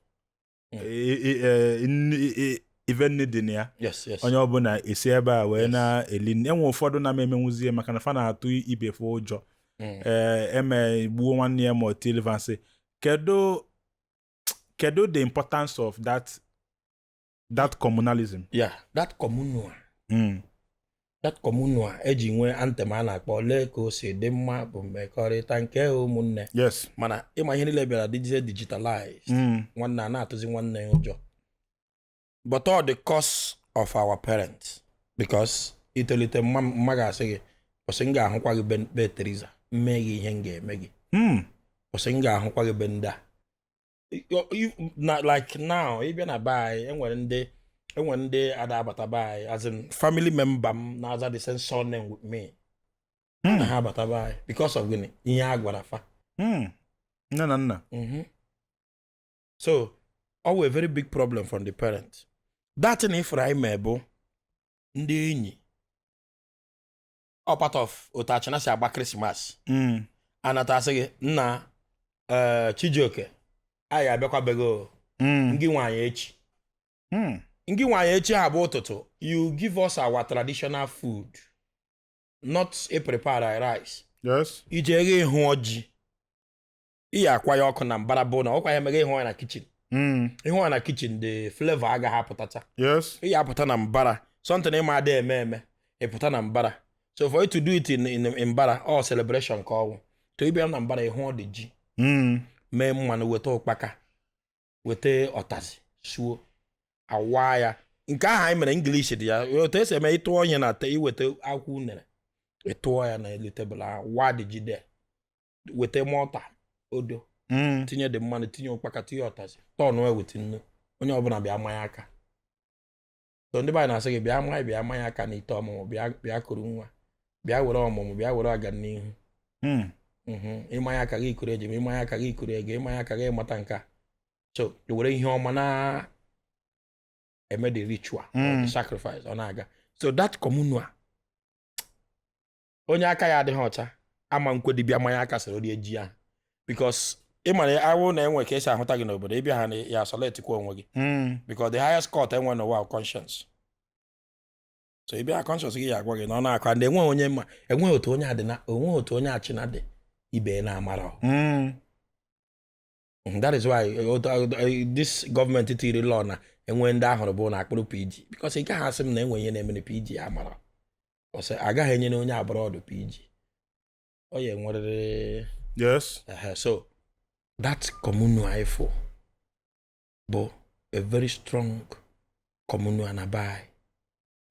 Speaker 2: Ife nni dị na ya.
Speaker 1: Yes.
Speaker 2: Onye ọbụla esi ebe a wee na-eli nri. Enwe ụfọdụ na emenwuzie maka na fa na-atụ ibe fe ụjọ. Ee, eme gbuo nwanne ya ma ọ tilivansị. Kedu the importance of that communalism?
Speaker 1: Yeah, that communal, that communal eji nwee anthem a na-akpọ "Lee ka o si dị mma bụ mmekọrịta nke ụmụnne". Mana ịma ihe niile bịara dịzie digitalized. Nwanne a na-atụzi nwanne ya ụjọ, but all the cause of our parents, because itolite, mma mma ga-asị gị Kwụsị, m ga-ahụkwa gị be Teresa, mmee gị ihe m ga-eme gị. Kwụsị, m ga-ahụkwa gị be ndị a. Na like now, ị bịa na be anyị, enwere ndị ada abata be anyị, as in family member m na-aza the same surname with me, na ha abata be anyị because of gịnị? Ihe a gwara fa.
Speaker 2: Nne na nna.
Speaker 1: So ọ wụ a very big problem from the parents. That thing ifuru anyị mee bụ ndị enyi, ọ part of otu Achịna si agba Christmas. Anata asị gị, nna, ee, Chijioke, anyị abịakwabego. Ngị nwaanyị echi. Ngị nwaanyị echi ha bụ ụtụtụ, you give us our traditional food, not a prepare rice. Ije eghe ịhụ ọjị, iyi akwa ya ọkụ na mbara, bụ na ọkwa ya emeghe ịhụ ya na kitchen. Ịhụ ya na kitchen, the flavor agaghị apụtacha. Iyi apụta na mbara, something ịma ada eme eme, ịpụta na mbara. So for you to do it in mbara, all celebration ka ọwụ to ịbịa na mbara ịhụ ọ dị ji. Mee mmanụ, weta ụkpaka, weta ọtazi, suo, awa ya. Nke ahụ anyị mere, English dị ya otu esi eme. Ịtụọ ihe na te, iweta akwụkwọ unere, ịtụọ ya n'elu tebụl ahụ, waa dị ji de, weta mọta odo. Tinye dị mmanụ, tinye ụkpaka, tinye ọtazi, tọnụ, eweta nnu. Onye ọbụla bịa manye aka. So ndị be anyị na-asị gị bịa manye, bịa manye aka n'ite ọmụmụ, bịa, bịa kuru nwa, bịa were ọmụmụ, bịa were ọganihu. Ịmanye aka gị kuru ejima, ịmanye aka gị kuru ego, ịmanye aka gị mata nke a. So i were ihe ọma na eme the ritual or the sacrifice, ọ na-aga. So that communal, onye aka ya adịghị ọcha ama nkwe dibịa manye aka soro rie ji ahụ, because ị mara awụ na enwe ka esi ahụta gị n'obodo. Ịbịa ha na ya asọletikwa onwe gị, because the highest court enwe n'ụwa bụ conscience. So ị bịa, conscience gị ya agwa gị na ọ na-akọ ndị enweghị onye ma enweghị otu onye adị na onweghị otu onye achịna dị ibe na-amara. That is why this gọọmenti tiri law na enwe ndị ahụrụ bụ na akpụrụ PG, because ị gaghị asị m na enwe ihe na-eme na PG amara ọsị agaghị enye na onye abroad PG, ọ ya enwerịrị. Ehe, so that communal ifo bụ a very strong communal na be anyị.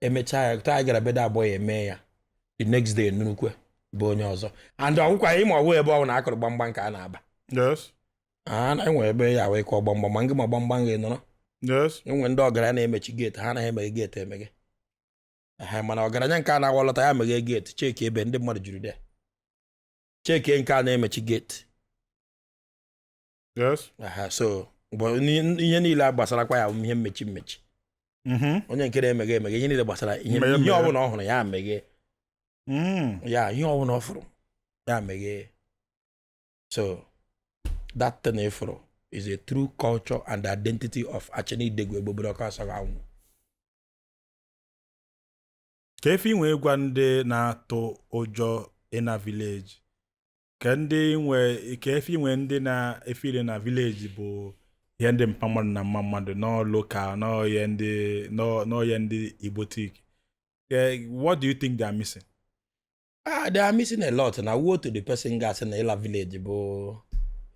Speaker 1: Emechaa ya, taa anyị gara bede abụọ ya, eme ya the next day, nnukwu bụ onye ọzọ and ọgwụkwa ịma ọwụ ebe ọ na akụrụ gbamgbam ka a na-aba. A enwere ebe ya wee kụọ gbamgbam, ma ngị ma gbamgbam gị nọrọ. Enwe ndị ọgaranya na-emechi gate, ha anaghị emeghe gate emeghe. Ehe, mana ọgaranya nke a na-awalọta ya meghe gate, cheki ebe ndị mmadụ juru de, cheki nke a na-emechi gate. Ehe, so bụ ihe niile gbasarakwa ya bụ ihe mmechi mmechi. Onye nke na-emeghe emeghe, ihe niile gbasara ihe
Speaker 2: Mmeghe,
Speaker 1: ihe
Speaker 2: mmeghe.
Speaker 1: ọbụla ọ hụrụ ya meghe. Ya ihe ọbụla ọ fụrụ ya meghe. So that thing ịfụrụ is a true culture and identity of Achina Idegwu Egbogbere Ọkụ Asaghị Anwụ.
Speaker 2: Ka efe inwe ịgwa ndị na-atụ ụjọ ịna village, ka ndị nwe, ka efe inwe ndị na-efile na village bụ ihe ndị mpa mmadụ na mma mmadụ nọ local, nọ ihe ndị nọ ihe ndị Igbotic. What do you think they are missing?
Speaker 1: Ah, they are missing a lot. Na woe to the person ga-asị na ịla village bụ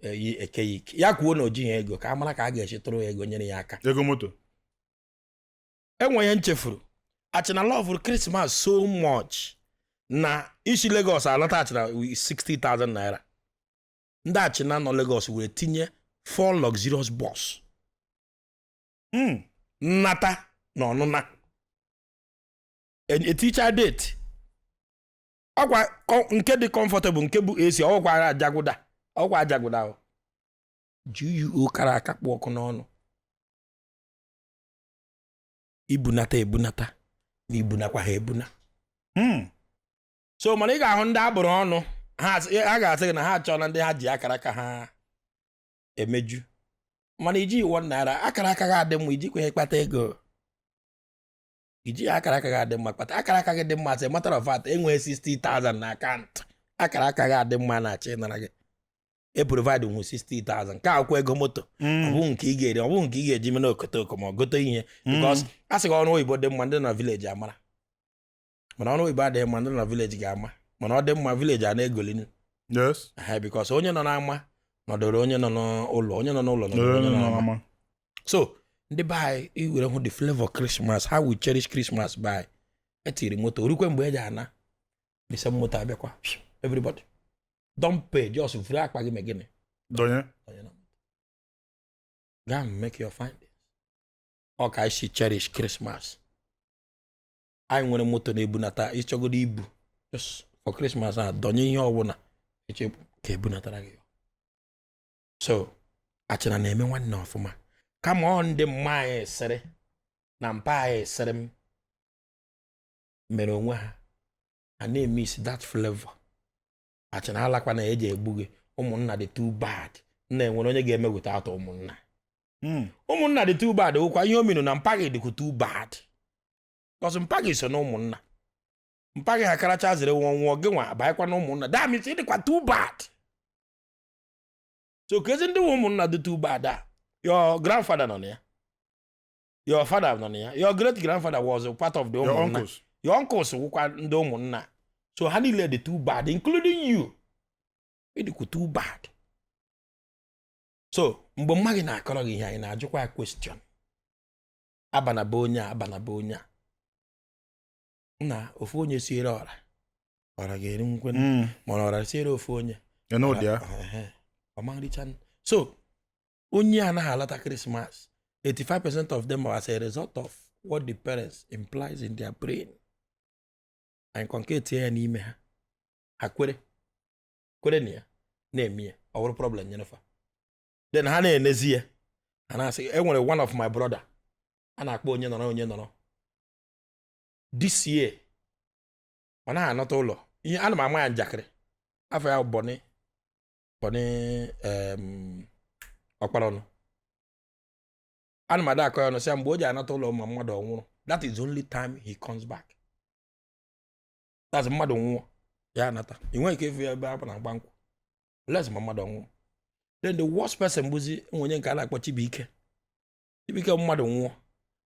Speaker 1: eke ike ya. Kwuo na o jighị ego, ka a mara ka a ga-esi tụrụ ya ego nyere ya aka.
Speaker 2: Ego moto.
Speaker 1: Enwe ihe nchefuru. Achịna love Christmas so much na isi Lagos alọta Achịna with 60,000 naira. Ndị Achịna nọ Lagos were tinye four luxurious bus. Nnata na ọnụna eticha date ọkwa nke dị comfortable, nke bụ AC, ọkwa ajaguda, ọkwa ajaguda o. GUO kara aka kpụ ọkụ n'ọnụ, ibunata ebunata na ibunakwa ha ebuna. So mana ị ga-ahụ ndị abụrụ ọnụ ha ha ga-asị gị na ha achọla ndị ha ji akara aka ha emeju, mana iji ₦1 akara aka gị adị mma, ijikwa ihe kpata ego, iji akara aka gị adị mma kpata akara aka gị dị mma. As a matter of fact, enwee 60,000 na akaụntụ, akara aka gị adị mma na-achọ ịnara gị e provide nwu 60,000 nke akwụkwọ ego moto. Ọ bụghị nke ị ga-eri, ọ bụghị nke ị ga-eji mere okotoko ma ọ gote ihe, because a sị gị ọrụ oyibo dị mma, ndị nọ na village amara, mana ọrụ oyibo adịghị mma, ndị nọ na village ga-ama, mana ọ dị mma, village a na-egolinu. Ehe, because onye nọ n'ama nọdụrụ onye nọ n'ụlọ, onye nọ n'ụlọ nọdụrụ onye nọ n'ama. So ndị be anyị, iwere hụ the flavor Christmas, how we cherish Christmas by etiri moto orukwe mgbe eji ana The same moto abịakwa. Everybody don't pay, just vuru akpa gị mee gịnị?
Speaker 2: Donye.
Speaker 1: Donye na moto. Go and make your findings. Ọ ka anyị si cherish Christmas. Anyị nwere moto na-ebunata ịchọgodo ibu just for Christmas, a dọnye ihe ọbụla eche ka ebunatara gị. So achịna na-eme nwanne ọfụma, kama ọ ndị mma anyị sịrị na mpa anyị sịrị m mere onwe ha ha na-emiss that flavor. Achịna alakwa na eji egbu gị. Ụmụnna dị too bad. Nna, enwere onye ga-eme without ụmụnna? Ụmụnna dị too bad. Ụkwa ihe o minu na mpa gị dịkwa too bad, cause mpa gị so na ụmụnna. Mpa gị ha karacha zere nwụọ nwụọ, gị nwa abanyekwa na ụmụnna. That means ị dịkwa too bad. So kezi ndị nwe ụmụnna dị too bad a? Your grandfather nọ na ya, your father nọ na ya, your great grandfather was a part of the
Speaker 2: Your
Speaker 1: ụmụnna.
Speaker 2: uncles.
Speaker 1: Your uncles wụkwa ndị ụmụnna. So ha niile dị too bad, including you. Ị dịkwa too bad. So mgbe mma gị na-akọrọ gị ihe, anyị na-ajụkwa ya question. Abana be onye a, abana be onye a, nna, ofu onye siere ọra, ọra ga-eri nkwe. Mana ọra siere ofu onye,
Speaker 2: You know there.
Speaker 1: ehe, ọma nricha. So onye anaghị alata Christmas, 85% of them are as a result of what the parents implies in their brain and inculcate ya n'ime ha. Ha kwere kwere na ya na-eme ya, ọ bụrụ problem nyere fa. Then ha na-enezi ya, ha na-asị e nwere one of my brother a na-akpọ onye nọrọ, onye nọrọ this year, ọ naghị anọta ụlọ. Ihe ana m ama ya njakịrị, afọ ya bụ Bọni Bọni ọkpara ọnụ. Ana m ada akọ ya ọnụ, sị ya mgbe o ji anata ụlọ ma mmadụ ọ nwụrụ. That is the only time he comes back. That's mmadụ nwụọ ya anata. Ị nweghị ike ịfụ ya ebe a na-agba nkwụ unless ma mmadụ nwụọ. Then the worst person bụzi onye nke a na-akpọ Chibuike. Chibuike, mmadụ nwụọ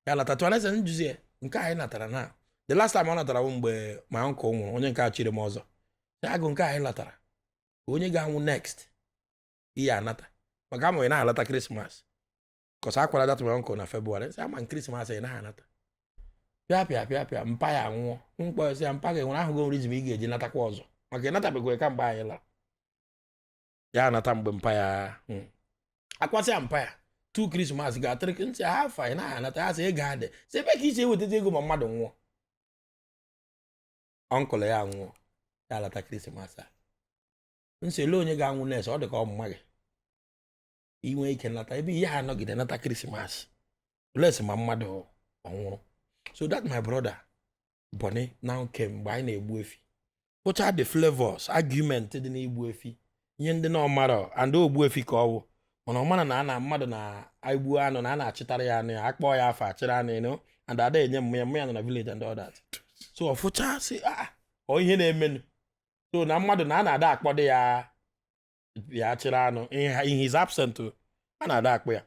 Speaker 1: ya nata. Tụọ na njuzi ya nke anyị natara na the last time ọ natara bụ mgbe ma uncle nwụrụ, onye nke a chịrị m ọzọ. Sị, agụ nke anyị latara, onye ga-anwụ next ihe anata, maka ama ị na-alata Christmas, cause akwara that my uncle na February. Sị ama Christmas ị naghị anata. Pịa pịa pịa pịa, mpa ya nwụọ. Mkpọ sị ya, mpa gị nwere ahụgo reason ị ga-eji natakwa ọzọ, maka ị natabekwa kamgbe anyị lara. Ya anata mgbe mpa ya akwasị ya mpa ya two Christmas ga-atịrị ntị ha afa ị naghị anata. Ya sị ego adị, sị ebe ka isi ewetata ego ma mmadụ nwụọ. Uncle ya nwụọ, ya alata Christmas a. Nsị ele onye ga-anwụ next, ọ dị ka ọmụma gị inwe ike nata ebe ihe ha nọgide nata Christmas unless ma mmadụ ọ nwụrụ. So that my brother Bonny now came mgbe anyị na-egbu efi, kpụcha the flavors, argument dị n'igbu efi, ihe ndị na ọmara and ogbu efi ka ọ bụ, mana ọ mara na a na mmadụ na-egbu anụ na a na-achịtara ya anụ, ya akpọọ ya afọ achịrị anụ and ada enye mmanya mmanya nọ na village and all that. So ọ fụcha sị, ah, ọ ihe na-emenụ. So na mmadụ na a na-ada akpọdo ya ya chịrị anụ in his absent o, a na-ada akpọ ya.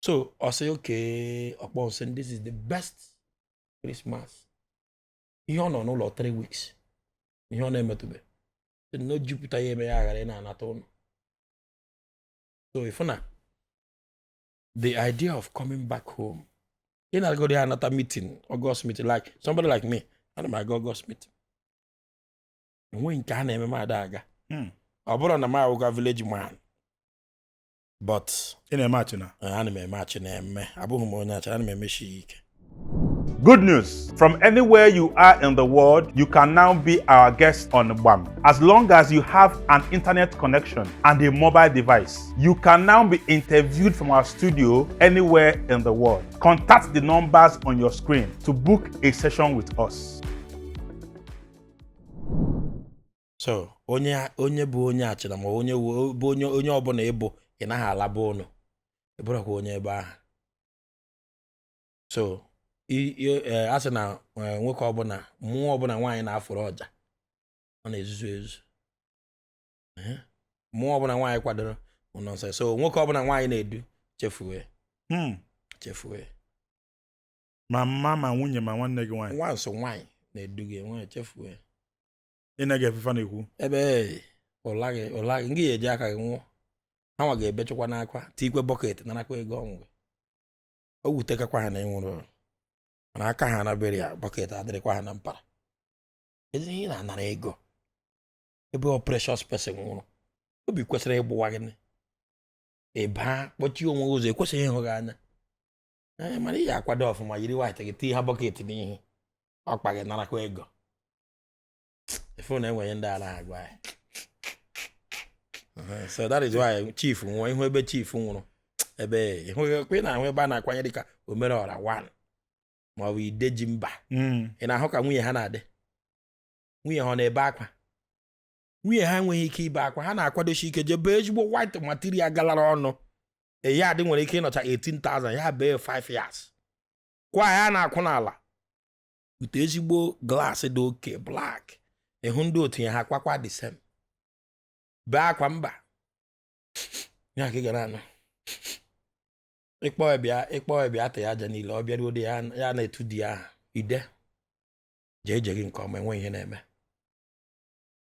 Speaker 1: So ọ sị okay, ọkpọ nsị, this is the best Christmas. Ihe ọ nọ n'ụlọ 3 weeks, ihe ọ na-emetụbe sị na o jupụta ya eme ya ghara ị na-anata ụlọ. So ịfụ na the idea of coming back home, ị na-agọdọ ya anata meeting, August meeting, like somebody like me, ana m aga August meeting. Enweghị nke a na-eme m ada aga. Ọ bụrụ na m awụga village man, but
Speaker 2: Ị na-eme achịna.
Speaker 1: Ana m eme achị na-eme. Abụghị m onye achị, ana m emechi ya ike.
Speaker 4: Good news! From anywhere you are in the world, you can now be our guest on BAM. As long as you have an internet connection and a mobile device, you can now be interviewed from our studio anywhere in the world. Contact the numbers on your screen to book a session with us.
Speaker 1: So onye onye bụ onye achịna ma onye bụ onye onye ọbụla ịbụ, ị naghị alaba ụnụ, ị bụrụkwa onye ebe ahụ. So a sị na nwoke ọbụla, mmụọ ọbụla nwaanyị na-afụrụ ọja, ọ na-ezuzu ezu. Ehe. Mmụọ ọbụla nwaanyị kwadoro bụ nonsense. So nwoke ọbụla nwaanyị na-edu, chefuo ya. Chefuo ya.
Speaker 2: Ma mma, ma nwunye, ma nwanne gị nwaanyị.
Speaker 1: Nwa nso nwaanyị na-edu gị, nwaanyị, chefuo ya.
Speaker 2: Ị naghị efefa na-ekwu.
Speaker 1: Ebe ụla gị, ụla gị, ngị ga-eji aka gị nwụọ. Ha nwa ga-ebechakwa n'akwa, tikwe bucket, narakwa ego ọnwụ gị. O wutekakwa ha na ị nwụrụ, mana aka ha anabere ya, bucket adịrịkwa ha na mpara. Ezi ihe ị na-anara ego ebe ọ precious person nwụrụ, obi kwesịrị ịgbụwa gị. Ị baa kpọchie onwe gị ụzọ, ekwesịghị ịhụ gị anya. Ee, mana ị ga-akwado ọfụma, yiri white gị, tinye ha bucket n'ihu ọkpa gị, narakwa ego. Ifu na enweghị ndị ala agwa anyị. So that is why chief nwụọ, ihu ebe chief nwụrụ, ebe ịhụ ị na-ahụ ebe a na-akwanye dịka Omereọra 1 ma ọ bụ Ideji mba. Ị na-ahụ ka nwunye ha na-adị, nwunye ha ọ na-ebe akwa? Nwunye ha enweghị ike ibe akwa. Ha na-akwadosi ike jebe ezigbo white material galara ọnụ. Yard nwere ike ịnọcha 18,000, ya bee 5 yards kwa ya na-akwụ n'ala ute ezigbo glass dị oke black. Ịhụ ndị otu ya ha kwakwa the same bee akwa mba ya ka ị gara anụ. Ịkpọ ya bịa, ịkpọ ya bịa, ata ya aja niile. Ọ bịaruo dị ya, ya na-etu di ya aha ide jee ije gị nke ọma. Enwe ihe na-eme.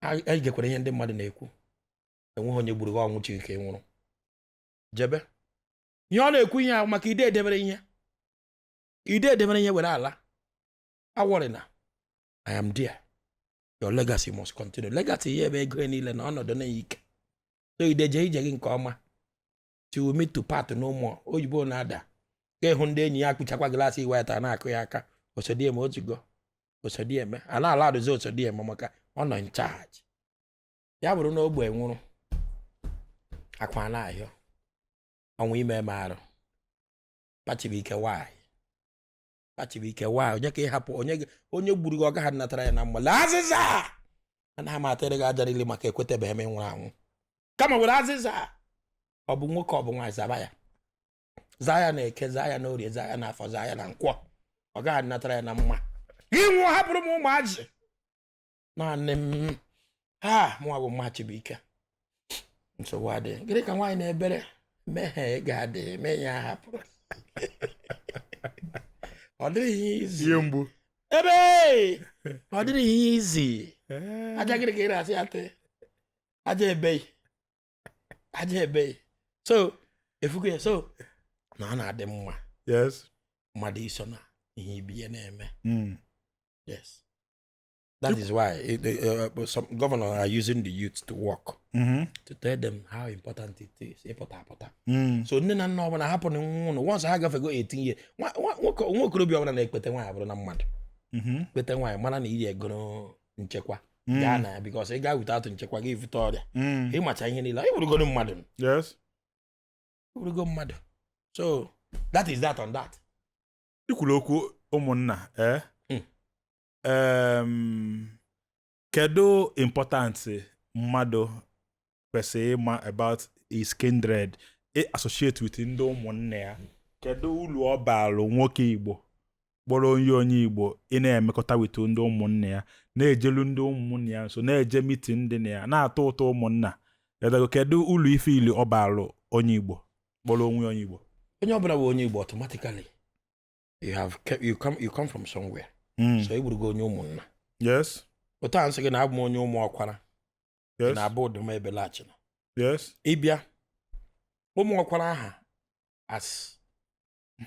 Speaker 1: Anyị gekwara ihe ndị mmadụ na-ekwu. Enweghị onye gburu gị, ọnwụ chi nke nwụrụ jebe. Ihe ọ na-ekwu ihe ahụ maka ide edebere ihe, ide edebere ihe were ala awọrị na I am there. Your legacy must continue. Legacy ya ebe ego ya niile na ọnọdụ na ike. So ide jee ije gị nke ọma till we meet to part no more. Oyibo na-ada ka ịhụ ndị enyi ya kpụchakwa glass white a na-akụ ya aka. Osodieme otugo, osodieme a na-ala arụzi osodieme maka ọ nọ in charge. Ya bụrụ na ogbe nwụrụ, akwa na-ahịọ ọnwa ime eme arụ kpachibuike nwanyị, kpachibuike nwanyị. Onye ka ị hapụ? Onye onye gburu gị, ọ gaghị natara ya na mma. Lee azịza, anaghị m atịrị gị aja niile maka ekwetebeghị m ịnwụrụ anwụ, kama were azịza. Ọ bụ nwoke, ọ bụ nwaanyị, zaba ya, zaa ya na Eke, zaa ya na Orie, zaa ya na Afọ, zaa ya na Nkwọ. Ọ gaghị natara ya na mma. Gị nwụọ, hapụrụ m ụmụazị naanị m. Ha mụnwa bụ mma Chibuike. Nsogbu adịghị. Gịnị ka nwaanyị na-ebere mmehie ga-adị mee ya hapụrụ? Ọ dịghị ihe izi.
Speaker 2: Ihe mgbu.
Speaker 1: Ebe ọ dịghị ihe izi. Aja gịnị ka ị na-asị atị aja ebei, aja ebei. So efugo ya, so na ọ na-adị mma mmadụ iso na ihe ibi ya na-eme. Yes, that is why some governors are using the youth to work to tell them how important it is ịpụta apụta. So nne na nna ọbụla hapụ na nwa ụnụ once ha gafego 18 years, nwa okorobịa ọbụla na-ekpete nwaanyị abụrụ na mmadụ kpete nwaanyị, mara na iri egoro nchekwa gaa na ya, because ị gaa without nchekwa gị vute ọrịa. Ịmacha ihe niile, ị bụrụgoro mmadụ. Ị bụrụgo mmadụ. So that is that on that.
Speaker 2: Ikwuru okwu ụmụnna, eh?
Speaker 1: Mm.
Speaker 2: Kedu importance mmadụ kwesịrị ịma about his kindred, associate with ndị ụmụnne ya? Kedu uru ọ baara nwoke Igbo kpọrọ onye onye Igbo ị na-emekọta with ndị ụmụnne ya, na-ejelu ndị ụmụnne ya nso, na-eje meeting dị na ya, na-atọ ụtọ ụmụnna? Kedu uru ife ili ọ baara onye Igbo kpọrọ onwe onye Igbo?
Speaker 1: Onye ọbụla bụ onye Igbo, automatically you come from somewhere. So ị bụrụgo onye ụmụnna. Otu a nsị gị na abụ m onye ụmụ ọkwara na-abụ ụdụm ebelachina. Ịbịa ụmụ ọkwara aha as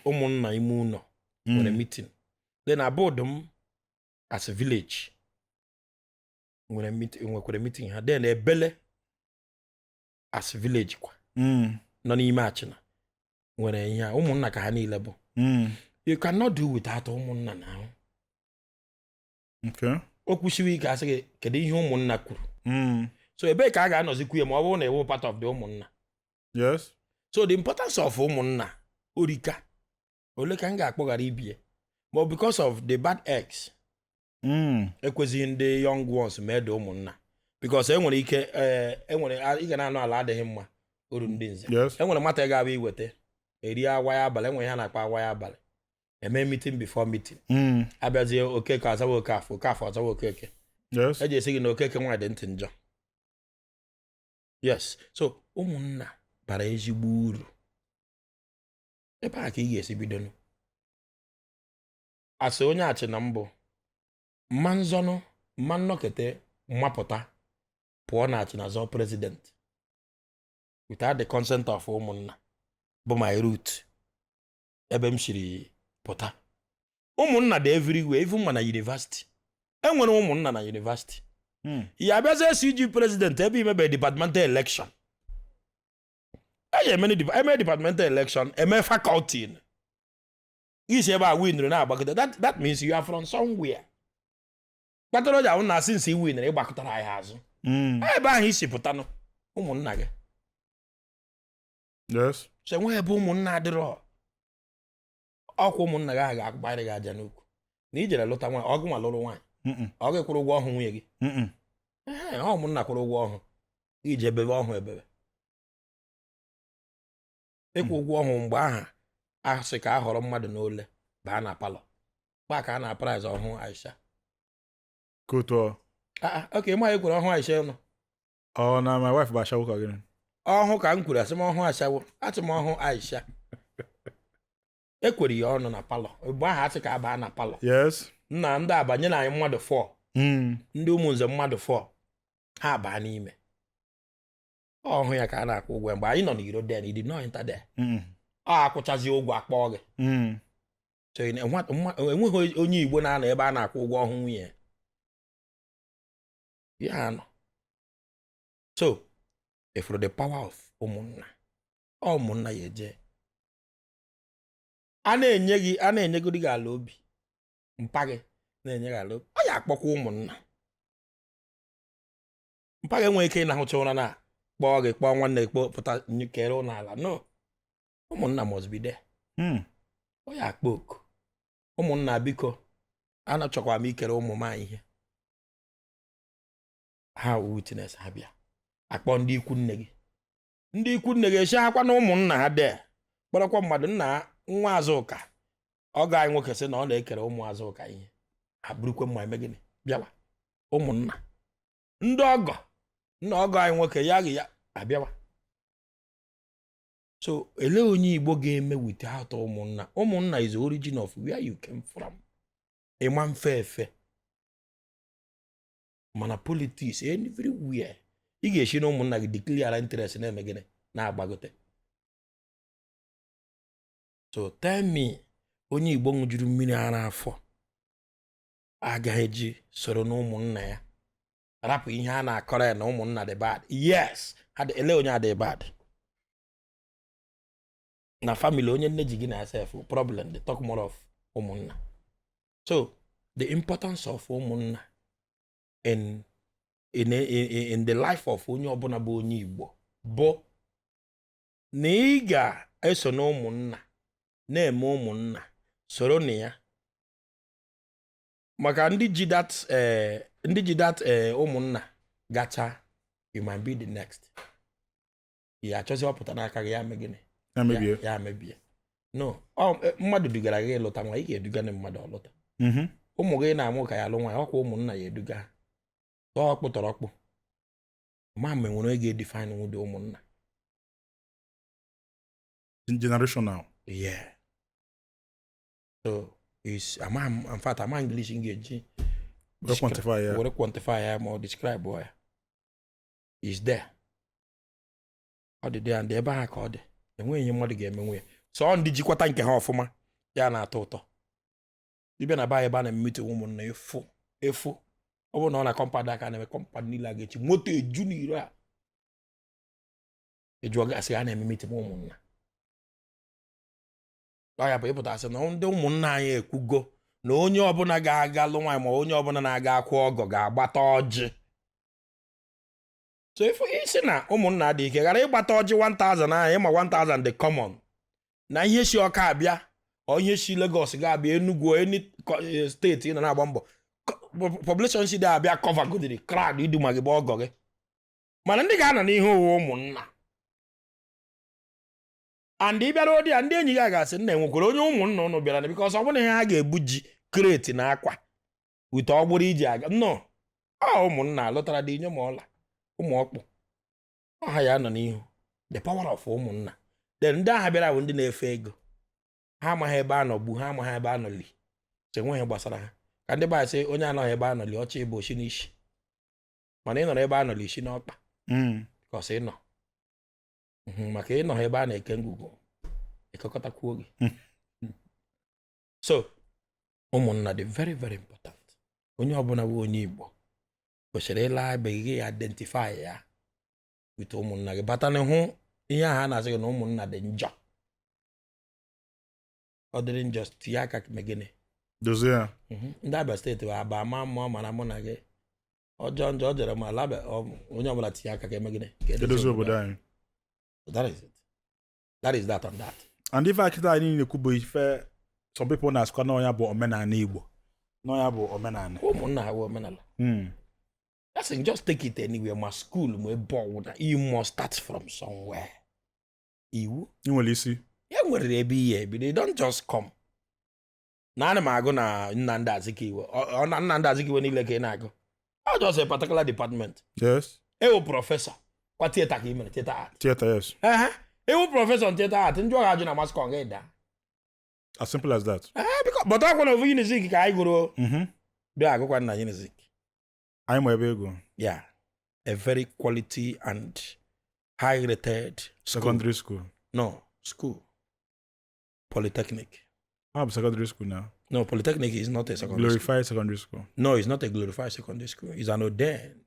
Speaker 1: ụmụnna ime ụlọ nwere meeting, then abụ ụdụm as a village nwere meeting, nwekwara meeting ha, then ebele as village kwa nọ n'ime Achịna nwere ihe a. Ụmụnna ka ha niile bụ. You cannot do without ụmụnna na ahụ. O kwusiwe ike, asị gị kedu ihe ụmụnna kwuru? So ebee ka a ga-anọzikwu ya ma ọ bụrụ na ewu part of the ụmụnna? So the importance of ụmụnna orika ole ka m ga-akpọghara ibie, but because of the bad eggs ekwezighị ndị young ones mee dị ụmụnna, because enwere ike enwere ị ga na-anụ ala adịghị mma uru ndị nze. Enwere nwata ị ga-abịa iweta eri awa ya abalị, enwere ihe a na-akpọ awa ya abalị, eme meeting before meeting. Abịazie, Okeke azawa Okafọ, Okafọ azawa Okeke. Eji esi gị na Okeke nwaanyị dị ntị njọ. Yes, so ụmụnna bara ezigbo uru. Ebe a ka ị ga-esi bidonu asị onye achị na mbụ mma nzọnụ mma nnọkete mmapụta pụọ na achị na zọọ president without the consent of ụmụnna bụ my root, ebe m siri pụta. Ụmụnna dị everywhere, even ma na university. Enwere ụmụnna na university. Ya abịazie CG president ebe imebe departmental election, eji eme departmental election, eme faculty, isi ebe a winere na-agbakọta. That means you are from somewhere. Kpatara o ji ahụ na since i winere, ịgbakọtara anyị azụ. Ebe ahụ isi pụtanụ, ụmụnna gị. So enweghị ebe ụmụnna adịrọ. Ọkwa ụmụnna gị ahụ ga-agbara gị aja n'ukwu na ijere lụta nwaanyị. Ọgụ nwa lụrụ nwaanyị. Ọ gị kwụrụ ụgwọ ọhụ nwunye gị?
Speaker 2: Mm-mm.
Speaker 1: Ee, ọ ụmụnna kwụrụ ụgwọ ọhụ iji ebebe ọhụ, ebebe ịkwụ ụgwọ ọhụ. Mgbe ahụ a sị ka a họrọ mmadụ n'ole baa na parlour gba ka a na price ọhụ Aisha.
Speaker 2: Kotu ọ.
Speaker 1: Ah, ah, ok, ma ekwere ọhụ Aisha nọ.
Speaker 2: Ọ na my wife bụ ashawo ka gịnị?
Speaker 1: Ọhụ ka m kwuru, asị m ọhụ ashawo, asị m ọhụ Aisha ekwere ya ọnụ na parlour mgbe ahụ asị ka a baa na parlour. Nna ndị abanye na anyị mmadụ 4. Ndị ụmụnze mmadụ 4 ha baa n'ime ọhụ ya ka a na-akwụ ụgwọ. Mgbe anyị nọ n'iro then, you did not enter there. Ọ akwụchazi ụgwọ, akpọọ gị. So enweghị onye Igbo na-anọ ebe a na-akwụ ụgwọ ọhụ nwunye ya anọ. So ifuru the power of ụmụnna. Ọ ụmụnna ya eje a na-enye gị, a na-enyegodi gị ala obi, mpa gị na-enye gị ala obi, ọ ya akpọkwa ụmụnna. Mpa gị enweghị ike ịnahụcha ụra na kpọọ gị, kpọọ nwanne gị, kpọọ pụta kere ụlọ ala. No, ụmụnna must be there. Ọ ya akpọ oku ụmụnna, biko, anachọkwa m ikere ụmụ m anyị ihe ha wụ witness. Ha bịa akpọ ndị ikwu nne gị, ndị ikwu nne gị esi akwa na ụmụnna ha dee kpọrọkwa mmadụ nna nwa Azụka, ọgọ anyị nwoke sị na ọ na-ekere ụmụ Azụka ihe. Ha burukwe mma eme gịnị, bịawa. Ụmụnna ndị ọgọ, nna ọgọ anyị nwoke ya gị ya abịawa. So elee onye Igbo ga-eme without ụmụnna? Ụmụnna is the origin of where you came from. Ịma mfe efe mana politics everywhere, ị ga-esi na ụmụnna gị declare interest na-eme gịnị, na-agbagote. So tell me, onye Igbo ṅụjuru mmiri ara afọ agaghị eji soro na ụmụnna ya rapụ ihe a na-akọrọ ya na ụmụnna dị bad? Yes, ha dị. Ele onye adị bad na family onye nne ji gị na sef problem they talk more of ụmụnna. So the importance of ụmụnna in the life of onye ọbụla bụ onye Igbo bụ na ị ga-eso na ụmụnna na-eme ụmụnna, soro na ya, maka ndị ji that ndị ji that ụmụnna gacha, you might be the next. Ya achọzi ọpụta n'aka gị, ya mee gịnị?
Speaker 2: Ya mebie.
Speaker 1: Ya mebie. No, ọ mmadụ dugara gị ịlụta nwa, ị ga-eduga na mmadụ ọlụta. Ụmụ gị na-amụ ka ya alụ nwa ya, ọkwa ụmụnna ya eduga ha. Tọọ ọkpụ tọrọ ọkpụ ma mgbe nwere oge define nwụdị ụmụnna.
Speaker 2: Generational.
Speaker 1: Yeah, so is ama m, in fact, ama English m ga-eji
Speaker 2: were quantify ya.
Speaker 1: Were quantify ya ma ọ describe ya is there. Ọ dị there and ebe ahụ ka ọ dị, enweghị ihe mmadụ ga-emenwu ya. So ọ ndị jikwata nke ha ọfụma ya na-atọ ụtọ. Ịbịa na be anyị ebe a na-emete ụmụnna, efu efu. Ọ bụrụ na ọ na compound aka na-eme compound niile a ga-echi moto eju n'iro a eju gasị a na-eme meeting ụmụnna. Ọ ya bụ ịpụta sị na ndị ụmụnna anyị ekwugo na onye ọbụla ga-aga lụ nwaanyị ma onye ọbụla na-aga akwụ ọgọ ga-agbata ọjị. So if isi na ụmụnna dị ike ghara ịgbata ọjị 1000 ahụ, ịma 1000 dị common na ihe si Ọka abịa, ọ ihe si Lagos ga-abịa Enugu, any steeti ị nọ na-agba mbọ population si dị abịa cover godiri crowd iduma gị bụ ọgọ gị. Mana ndị ga-anọ n'ihu ụwa ụmụnna and ị bịara odi ya, ndị enyi gị a ga-asị nna enwekwara onye ụmụnna ụnụ bịara na because ọ bụrụ ihe ha ga-ebu ji crate na akwa ute ọgbụrụ iji aga nnọọ. Ọ ụmụnna alụtara dị inye ma ọla ụmụ ọkpụ ọha ya nọ n'ihu. The power of ụmụnna. Then ndị agha bịara bụ ndị na-efe ego, ha amaghị ebe a nọ gbu ha, amaghị ebe a nọ li. So enweghị gbasara ha ka ndị be sị onye anọghị ebe a nọ li ọchị ịbụ oshi n'isi, mana ị nọrọ ebe a nọ li isi n'ọkpa. Kọsị ịnọ maka ịnọ ebe a na-eke ngwugwu ekekọtakwuo gị. So ụmụnna dị very very important. Onye ọbụla bụ onye Igbo kwesịrị ịla ebe gị identify ya with ụmụnna gị, bata na hụ ihe ahụ a na-asị gị na ụmụnna dị njọ. Ọ dịrị njọ, tinye aka megịnị?
Speaker 2: Dozie ya.
Speaker 1: Ndị Abia Steeti bụ aba ama mmụọ, mara mụ na gị ọjọọ njọ ọ jere m ala Abia, onye ọbụla tinye aka ka eme gịnị? Ka
Speaker 2: edozi obodo anyị.
Speaker 1: So that is it. That is that on that.
Speaker 2: And ife akịta anyị na-ekwu bụ ife some people na-asịkwa na ọnya bụ omenala Igbo, na ọnya bụ omenala.
Speaker 1: Ụmụnna ha bụ omenala. That's it, just take it anywhere, ma school, ma ebe ọwụna, you must start from somewhere. Iwu
Speaker 2: ị nwere isi.
Speaker 1: Ya nwere ebe ihe ebido. You don't just come na ana m agụ na Nnamdi Azikiwe. Ọ na Nnamdi Azikiwe niile ka ị na-agụ, ọ just a particular department. Ewu professor kwa theatre ka ị mere theatre art.
Speaker 2: Theatre, yes.
Speaker 1: Ehe, ewu professor theatre art, ndị ọ ga-ajụ na mass comm gị daa.
Speaker 2: As simple as that.
Speaker 1: Ee, biko, but ọkwa na ofu Unizik ka anyị gụrụ. Bịa agụkwa na Unizik.
Speaker 2: Anyị ma ebe ego.
Speaker 1: Yeah, a very quality and high rated school.
Speaker 2: Secondary school.
Speaker 1: No, school, polytechnic.
Speaker 2: Ha bụ secondary school now.
Speaker 1: No, polytechnic is not a secondary school.
Speaker 2: Glorified secondary school.
Speaker 1: No, it's not a glorified secondary school. It's an ordained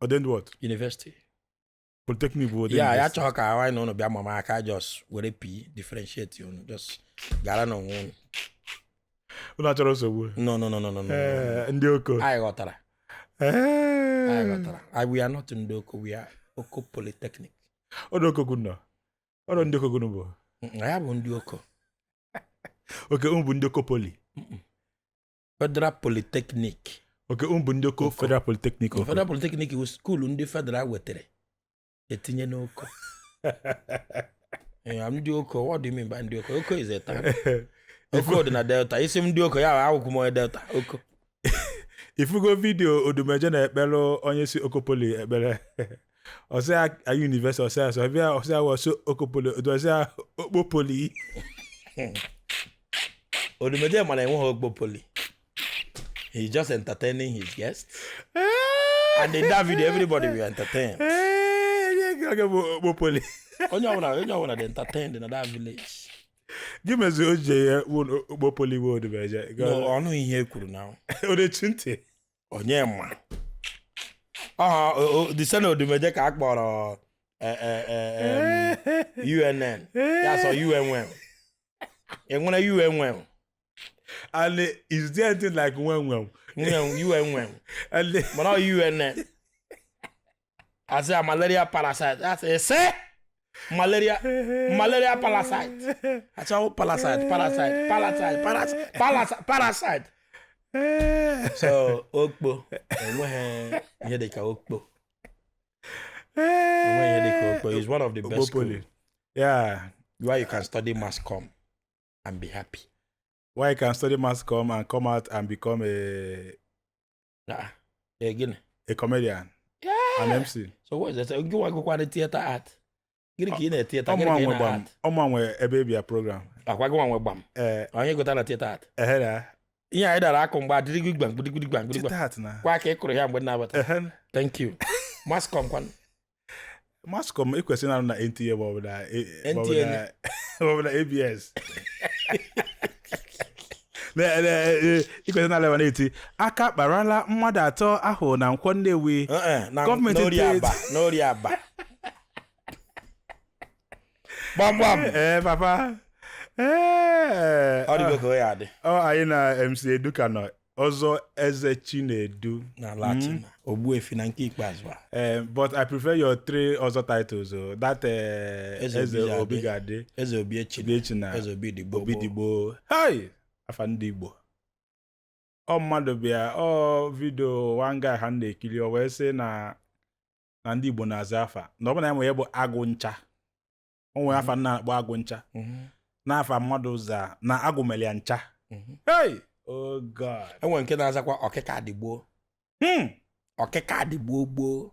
Speaker 2: Ordained what?
Speaker 1: University.
Speaker 2: Polytechnic bụ ordained
Speaker 1: Yeah, ya
Speaker 2: university.
Speaker 1: chọrọ ka anyị na ụnụ bịa mama aka, just were p differentiate unu, just gara n'onwe unu.
Speaker 2: Unu achọrọ nsogbu.
Speaker 1: No, no, no, no, no, no.
Speaker 2: Ee, ndị oko.
Speaker 1: Anyị ghọtara.
Speaker 2: Ee.
Speaker 1: Anyị ghọtara. We are not ndị oko, we are Oko Polytechnic.
Speaker 2: Ọdụ oko nọ, ọdụ ndị oko gụnụ bụ?
Speaker 1: Anyị bụ ndị oko.
Speaker 2: Oke, unu bụ ndị oko poly.
Speaker 1: Federal Polytechnic.
Speaker 2: Oke, unu bụ ndị oko.
Speaker 1: Oko.
Speaker 2: Federal Polytechnic Oko.
Speaker 1: Federal Polytechnic bụ school ndị federal wetere etinye n'Oko. Eh, ndị oko, what do you mean by ndị oko? Oko is a town. Oko dị na Delta. Isi m ndị oko ya awụkwụ m onye Delta Oko.
Speaker 2: Ifugo video Odumeje na-ekpere onye si Okopoli ekpere, ọsị ya university, ọsị ya sọ bịa, ọsị ya wọsị Okopoli, ọsị ya Okpopoli.
Speaker 1: Odumeje mana enweghị Ogbopoli. He's just entertaining his guests. And in that video, everybody will entertain.
Speaker 2: Ee, ihe bụ Okpopoli.
Speaker 1: Onye ọbụla dị entertained in that village.
Speaker 2: Gị mezi o ji ya wụ Okpopoli bụ Odumeje?
Speaker 1: No, ọnụ ihe e kwuru na
Speaker 2: Odechi ntị.
Speaker 1: Onye ma. Ọha the same Odumeje ka a kpọrọ UNN. Ya sọ UNN. Enwere UNN.
Speaker 2: And is there anything like nwenwe?
Speaker 1: UNN.
Speaker 2: And
Speaker 1: Mana ọ UNN. Asị ya malaria parasite. Asị ese malaria parasite. Asị ọ parasite, parasite, parasite, parasite, parasite, parasite. So okpo enweghị ihe dịka okpo. Enweghị ihe dịka okpo. It's one of the best
Speaker 2: Okpopoli.
Speaker 1: schools where you can study mass comm and be happy.
Speaker 2: Why you can study mass comm and come out and become a
Speaker 1: Ah, eh, gịnị?
Speaker 2: A comedian.
Speaker 1: Yeah.
Speaker 2: An MC.
Speaker 1: So what is that? Gị nwa gụkwana theater art. Gịnị ka ị na-theater? Gịnị ka
Speaker 2: Ọmụ
Speaker 1: ị
Speaker 2: nwe gbam.
Speaker 1: na-art?
Speaker 2: Ọmụ nwe ebe ebia program.
Speaker 1: Akwa gị nwa nwe gbam.
Speaker 2: Ee.
Speaker 1: Onye gụta na theater art.
Speaker 2: Ehe na.
Speaker 1: Ihe anyị dara akụ mgbe adịrịgị gbam gbidigidi gbam gbidigba.
Speaker 2: Theater art na.
Speaker 1: Kwa ka ị kụrụ ya mgbe na-abata.
Speaker 2: Ehe.
Speaker 1: Thank you. Mass comm kwanụ.
Speaker 2: Mass comm ekwesịrị na-arụ na NTA ma ọ bụ na ma ọ bụ
Speaker 1: NTA.
Speaker 2: ma ọ bụ na ABS. Ikwesịrị na-aleba na-eti aka kparala mmadụ atọ ahụ na Nkwọ Nnewi.
Speaker 1: Na
Speaker 2: Gọọmenti
Speaker 1: n'Ori
Speaker 2: steeti.
Speaker 1: Aba, n'Ori Aba. Gbam gbam.
Speaker 2: Ee, papa, ee.
Speaker 1: Ọ dịgo ka o ya adị.
Speaker 2: Ọ anyị na MC Edu ka nọ, ọzọ Eze Chinedu.
Speaker 1: Na Latin. Ogbuefi na nke ikpeazụ a.
Speaker 2: But I prefer your three other titles. Oh. That
Speaker 1: Eze
Speaker 2: Eze
Speaker 1: Obi
Speaker 2: Obi Gade,
Speaker 1: Eze Obi Echi.
Speaker 2: Obi Echina,
Speaker 1: Eze Obi Digbo.
Speaker 2: Obi Digbo. Hey! Afa ndị Igbo. Ọ mmadụ bịa, ọ video one guy ha na-ekiri, o wee sị na ndị Igbo na-aza afa. Na ọ bụ na ya nwe ya bụ agụ ncha. O nwere afa nna akpọ agụ ncha. N'afa mmadụ za na agụ mere ya ncha. Hey! Oh God.
Speaker 1: Enwere nke na-azakwa ọkịka adịgboo. Ọkịka adịgboo gboo.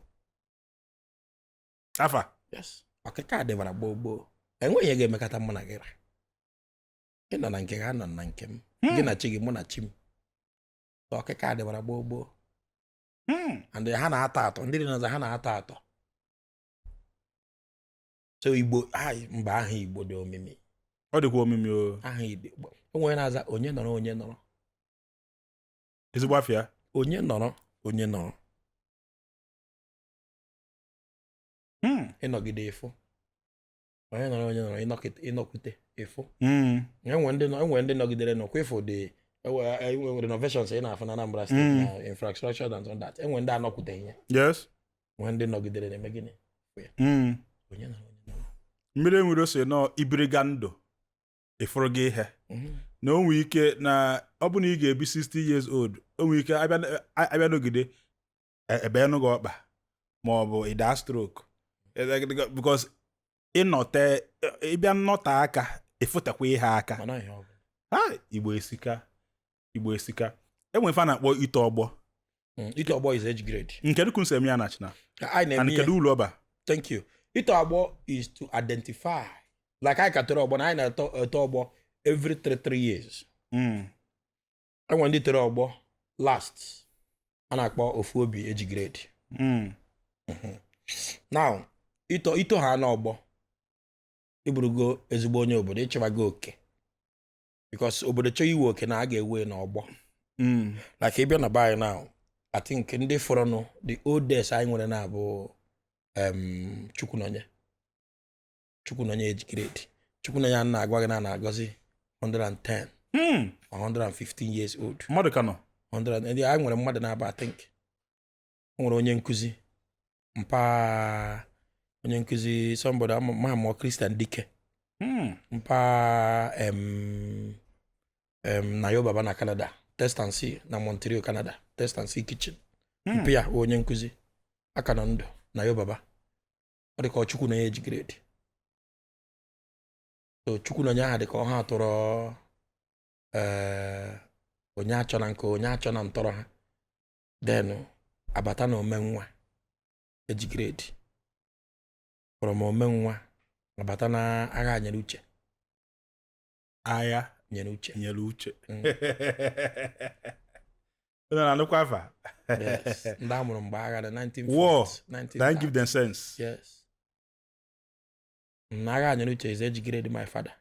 Speaker 2: Afa.
Speaker 1: Yes. Ọkịka adịbara gboo gboo. Enweghị ihe ga-emekọta mụ na gị ra. Ị nọ na nke gị, anọ na nke m. Gị na chi gị, mụ na chi m. So ọkịka adịbara gboo gboo. And ha na-atọ atọ. Ndị dị n'ọzọ ha na-atọ atọ. So Igbo, ai, mba, aha Igbo dị omimi.
Speaker 2: Ọ dịkwa omimi o.
Speaker 1: Aha Igbo. Onwe onye na-aza onye nọrọ onye nọrọ.
Speaker 2: Ezigbo afịa.
Speaker 1: Onye nọrọ, onye nọrọ. Ịnọgide ịfụ onye nọrọ, onye nọrọ, ịnọkwute ịfụ. Enwe ndị nọgidere nọkwa ịfụ the enwe renovations ị na-afụ na Anambra State na infrastructure and all that. Enwe ndị anọkwuteghị ya. Nwee ndị nọgidere na-eme gịnị? Onye nọrọ, onye nọrọ.
Speaker 2: Mmiri enwere ose nọ ibiriga ndụ ịfụrụ gị ihe na o nwee ike na ọ bụ na ị ga-ebi 60 years old, o nwee ike abịa n'ogide ebe nụ gị ọkpa ma ọ bụ ịda stroke, because ịnọte ịbịa nnọte aka ịfụtakwa ihe aka.
Speaker 1: Mana ihe ọ bụ.
Speaker 2: Ha Igbo esika, Igbo esika. Enwe ife a na-akpọ ite ọgbọ.
Speaker 1: Ite ọgbọ is age grade.
Speaker 2: Nke dịka nsem ya na china
Speaker 1: anyị
Speaker 2: and
Speaker 1: na-eme ihe.
Speaker 2: Kedu uru ọba?
Speaker 1: Thank you. Ite ọgbọ is to identify, like anyị ka toro ọgbọ na anyị na-eto eto ọgbọ every 3 years. Enwere ndị toro ọgbọ last a na-akpọ ofu obi age grade. Now ito ha n'ọgbọ, ịbụrụgo ezigbo onye obodo, ịchịbago oke, because obodo chọọ iwe oke na a ga-ewe n'ọgbọ. Like ịbịa na be anyị now, I think ndị fọrọnụ, the oldest anyị nwere na-abụ Chukwunonye, Chukwunonye age grade. Chukwunonye a na-agwa gị na a na-agọzi 110 or 115 years old.
Speaker 2: Mmadụ ka nọ.
Speaker 1: 100 ndị anyị nwere mmadụ na-aba. I think o nwere onye nkụzi mpa, onye nkụzi, somebody ma mụọ Christian Dike. Mpa Nayo Baba na Canada, Test and See na Montreal, Canada, Test and See Kitchen. Mpe ya bụ onye nkụzi aka nọ ndụ, Nayo Baba. Ọ dị ka ọ Chukwu na age grade. So Chukwu na onye ahụ dị ka ọha atụrụ onye achọ na nke onye achọ na ntọrọ ha. Then abata na omenwa age grade. From omenwa abata na agha nyere uche.
Speaker 2: Agha
Speaker 1: nyere uche.
Speaker 2: Nyere uche. Unu na-anụkwa afa?
Speaker 1: Yes. Ndị a mụrụ mgbe agha dị 1940.
Speaker 2: War.
Speaker 1: 1930.
Speaker 2: That give them sense.
Speaker 1: Yes. Na agha nyere uche is age grade my father.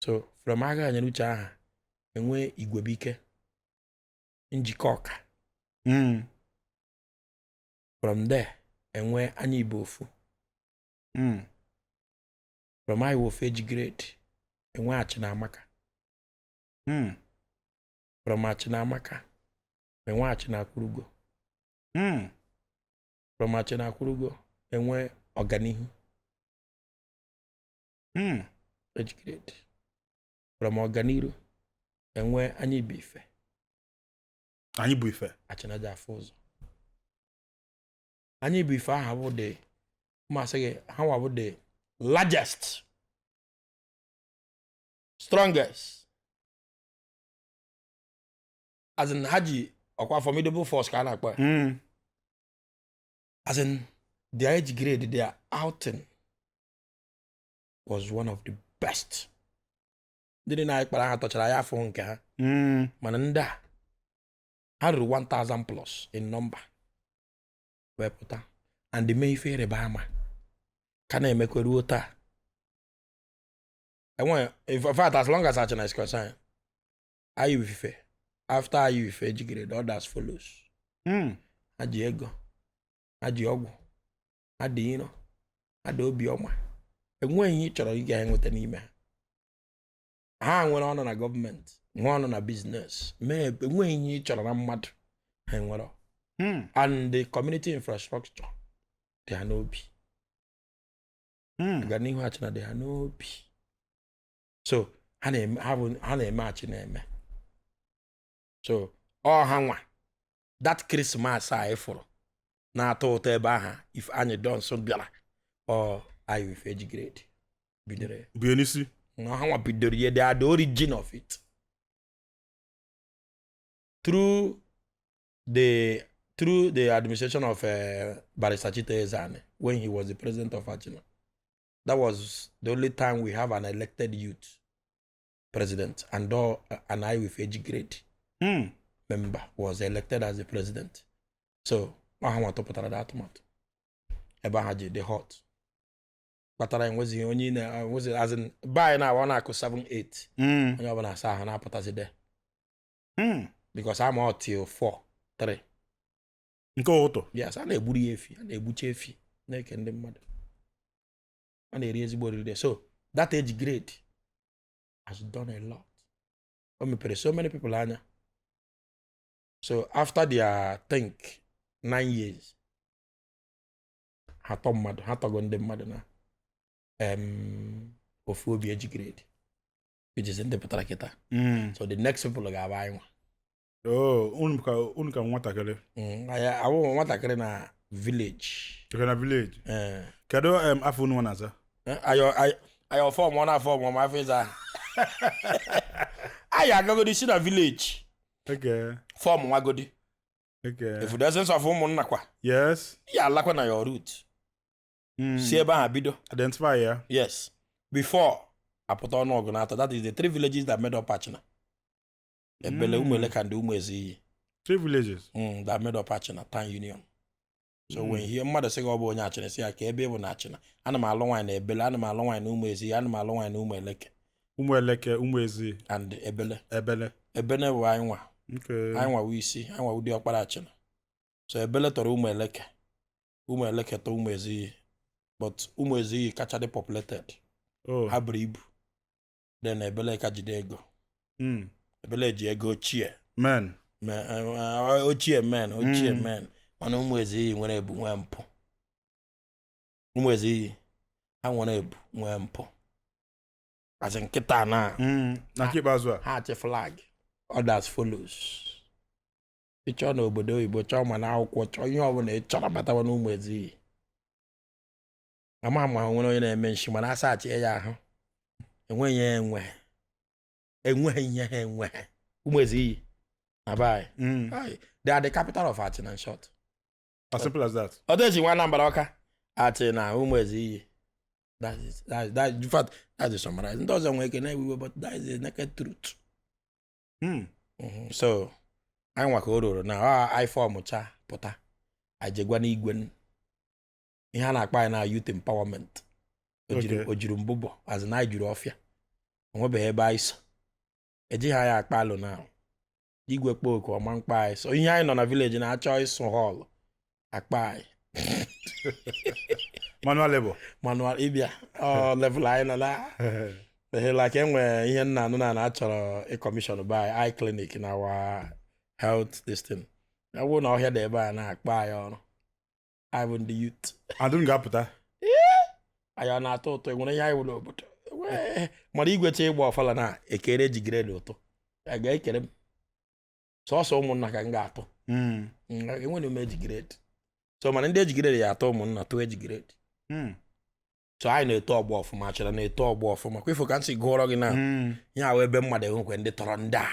Speaker 1: So from agha nyere uche aha enwe igwebike njikọ ọka. From there enwe anya igbo ofu. From anyị ofu age grade enwe achịna amaka. From achịna amaka enwe achịna akwụrugo. From achịna akwụrugo enwe ọganihu age grade. From ọganiru enwe anya ibe ife.
Speaker 2: Anyị bụ ife.
Speaker 1: Achịna ji afụ ụzọ. Anyị bụ ife aha bụ the mmasị gị ha nwa bụ the largest, strongest, as in ha ji ọkwa formidable force ka a na-akpọ ya. As in their age grade, their outing was one of the best. Ndị niile anyị kpara ha tọchara ya afọ nke ha. Mana ndị a ha ruru 1000 plus in number wee pụta and mee ife ịrịba ama ka na-emekwa ruo taa. Enwe, in fact, as long as Achina is concerned, anyị ife after anyị ife age grade, others follows. Ha ji ego, ha ji ọgwụ, ha dị iro, ha dị obiọma. Enweghị ihe ị chọrọ ị ga-enweta n'ime ha. Ha nwere ọnụ na gọọmenti, nwee ọnụ na business, mee enweghị ihe ị chọrọ na mmadụ ha nwere. And the community infrastructure dị ha n'obi. Ọganihu Achịna dị ha n'obi. So ha na-eme ha bụ ha na-eme Achịna eme. So ọ ha nwa that Christmas a anyị fụrụ na-atọ ụtọ ebe ahụ if anyị dons bịara, ọ anyị ife age grade bidoro ya.
Speaker 2: Bụ n'isi.
Speaker 1: Na ha nwa bidoro ya. They are the origin of it through the administration of Barrister Chite Ezane when he was the president of Achina. That was the only time we have an elected youth president, and all, and I with age grade member was elected as the president. So ha nwa tụpụtara the atụmatụ ebe ha ji dị hot kpatara enwezighị onye na-enwezi, as in be anyị na-awa na-akụ 7 8. Onye ọbụla asa ahụ na-apụtazi de. Because I'm out till 4, 3.
Speaker 2: Nke ụtụ.
Speaker 1: Yes, a na-egburu ya efi, a na-egbucha efi na-eke ndị mmadụ, a na-eri ezigbo oriri. So that age grade has done a lot. O mepere so many people anya. So after their, think, 9 years, ha tọ mmadụ, ha tọgo ndị mmadụ na ofu obi age grade, which is ndị pụtara kịta. So the next people ga-abụ anyị nwa.
Speaker 2: Oh, unu ka nwatakịrị.
Speaker 1: Anyị awụ nwatakịrị na village.
Speaker 2: Nke na village.
Speaker 1: Eh.
Speaker 2: Kedu afọ unu nwa na-aza?
Speaker 1: Ayo ayo ayo, form ọ na form ma afọ ịza anyị agagodi si na village form nwagodi. If the essence of ụmụnna kwa ya alakwa na your root, si ebe ahụ bido.
Speaker 2: Identify ya.
Speaker 1: Yes, before apụta ọnụọgụ na atọ. That is the three villages that made up Achina: Ebele, Umueleka and Umueziyi.
Speaker 2: Three villages.
Speaker 1: That made up Achina town union. So when ihe mmadụ sị gị ọ bụ onye Achina, sị ya ka ebe ị bụ na Achina. Ana m alụ nwaanyị na Ebele, ana m alụ nwaanyị na Umueziyi, ana m alụ nwaanyị na Umueleke.
Speaker 2: Ụmụeleke, Ụmụezi.
Speaker 1: And Ebele.
Speaker 2: Ebele.
Speaker 1: Ebele bụ anyị nwa. Anyị nwa wụ isi, anyị nwa wụ diọkpara Achina. So Ebele tọrọ Ụmụeleke, Ụmụeleke tọ Ụmụeziyi, but Ụmụeziyi kacha dị populated. Ha buru ibu, then Ebele ka jide ego. Ebele ji ego ochie.
Speaker 2: Men.
Speaker 1: Ochie men, ochie men. Mana Ụmụeziyi nwere ebu, nwee mpụ. Ụmụeziyi ha nwere ebu, nwee mpụ, as nkịta na
Speaker 2: Na nke ikpeazụ a.
Speaker 1: Ha achị flag, others follows. Ị chọọ n'obodo oyibo, chọọ ma n'akwụkwọ, chọọ ihe ọbụla ị chọrọ, batawa n'ụmụ eziyi. Ama ma nwere onye na-eme nshi, mana asachi ya ahụ enweghị ya, enwe enweghị ihe ha enweghị. Ụmụ eziyi na be anyị. Aye. They are the capital of Achina, in short.
Speaker 2: As simple as that.
Speaker 1: Ọdịchi nwa Anambra Ọka Achina, ụmụ eziyi. That is that, that, in fact, that's the summarize. Ndị ọzọ nwere ike na-ewiwe, but that is the naked truth. So anyị nwa ka o ruru na ọ anyị form cha pụta, anyị jegwa n'igwe ihe a na-akpọ anyị na youth empowerment. O jiri o jiri mbụbọ azụ na anyị juru ọfịa, onwebeghị ebe anyị so ejighị anyị akpa alụ na igwe kpọ oku ọma mkpa anyị. So ihe anyị nọ na village na-achọ ịsụ hall akpa anyị.
Speaker 2: Manual labor.
Speaker 1: Manual ịbịa ọ level anyị nọ na ehe, like enwere ihe nna anụ na achọrọ ị commission by eye clinic na our health this thing. Ọ bụrụ na ọhịa dị ebe a na-akpa anyị ọrụ, anyị bụ ndị youth.
Speaker 2: And unu ga-apụta.
Speaker 1: Anyị ọ na-atọ ụtọ, enwere ihe anyị wụ n'obodo. Mana igwe chọ ịgba ọfala na ekere ji grade ụtọ a ga-ekere m sọsọ ụmụnna ka m ga-atụ. Enwere m eji grade, so mana ndị eji grade ya atọ ụmụnna tụọ eji grade. So anyị na-eto ọgbọ ọfụma, chọrọ na-eto ọgbọ ọfụma kwa ifo ka m si gụọrọ gị na ihe ahụ ebe mmadụ enwekwe ndị tọrọ ndị a.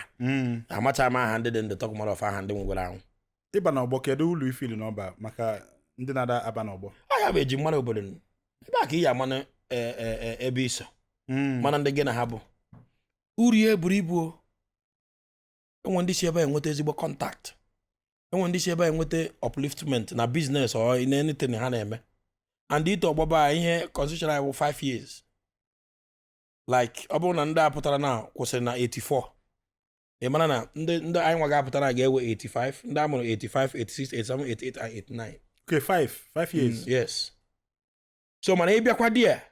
Speaker 1: Amacha m aha ndị dị ndụ, talk more of aha ndị nwegwara anwụ.
Speaker 2: Ịba n'ọgbọ, kedu ụlọ ifili n'ọba maka ndị na-ada aba n'ọgbọ?
Speaker 1: Ọ ya bụ eji mmadụ obodo nụ. Ebe a ka ị ya amana ebe iso mana ndị gị na ha bụ uru ya eburu ibu o. Enwe ndị si ebe a enweta ezigbo contact, enwe ndị si ebe a enweta upliftment na business or in anything ha na-eme. And ite ọgbọba a, ihe constitution anyị bụ 5 years. Like ọ bụrụ na ndị a pụtara na kwụsịrị na 84, ị mara na ndị anyị nwa ga-apụtara ga-ewe 85, ndị a mụrụ 85, 86, 87, 88 and 89.
Speaker 2: Okay, 5 5 years.
Speaker 1: Yes. So mana ịbịakwa di ya,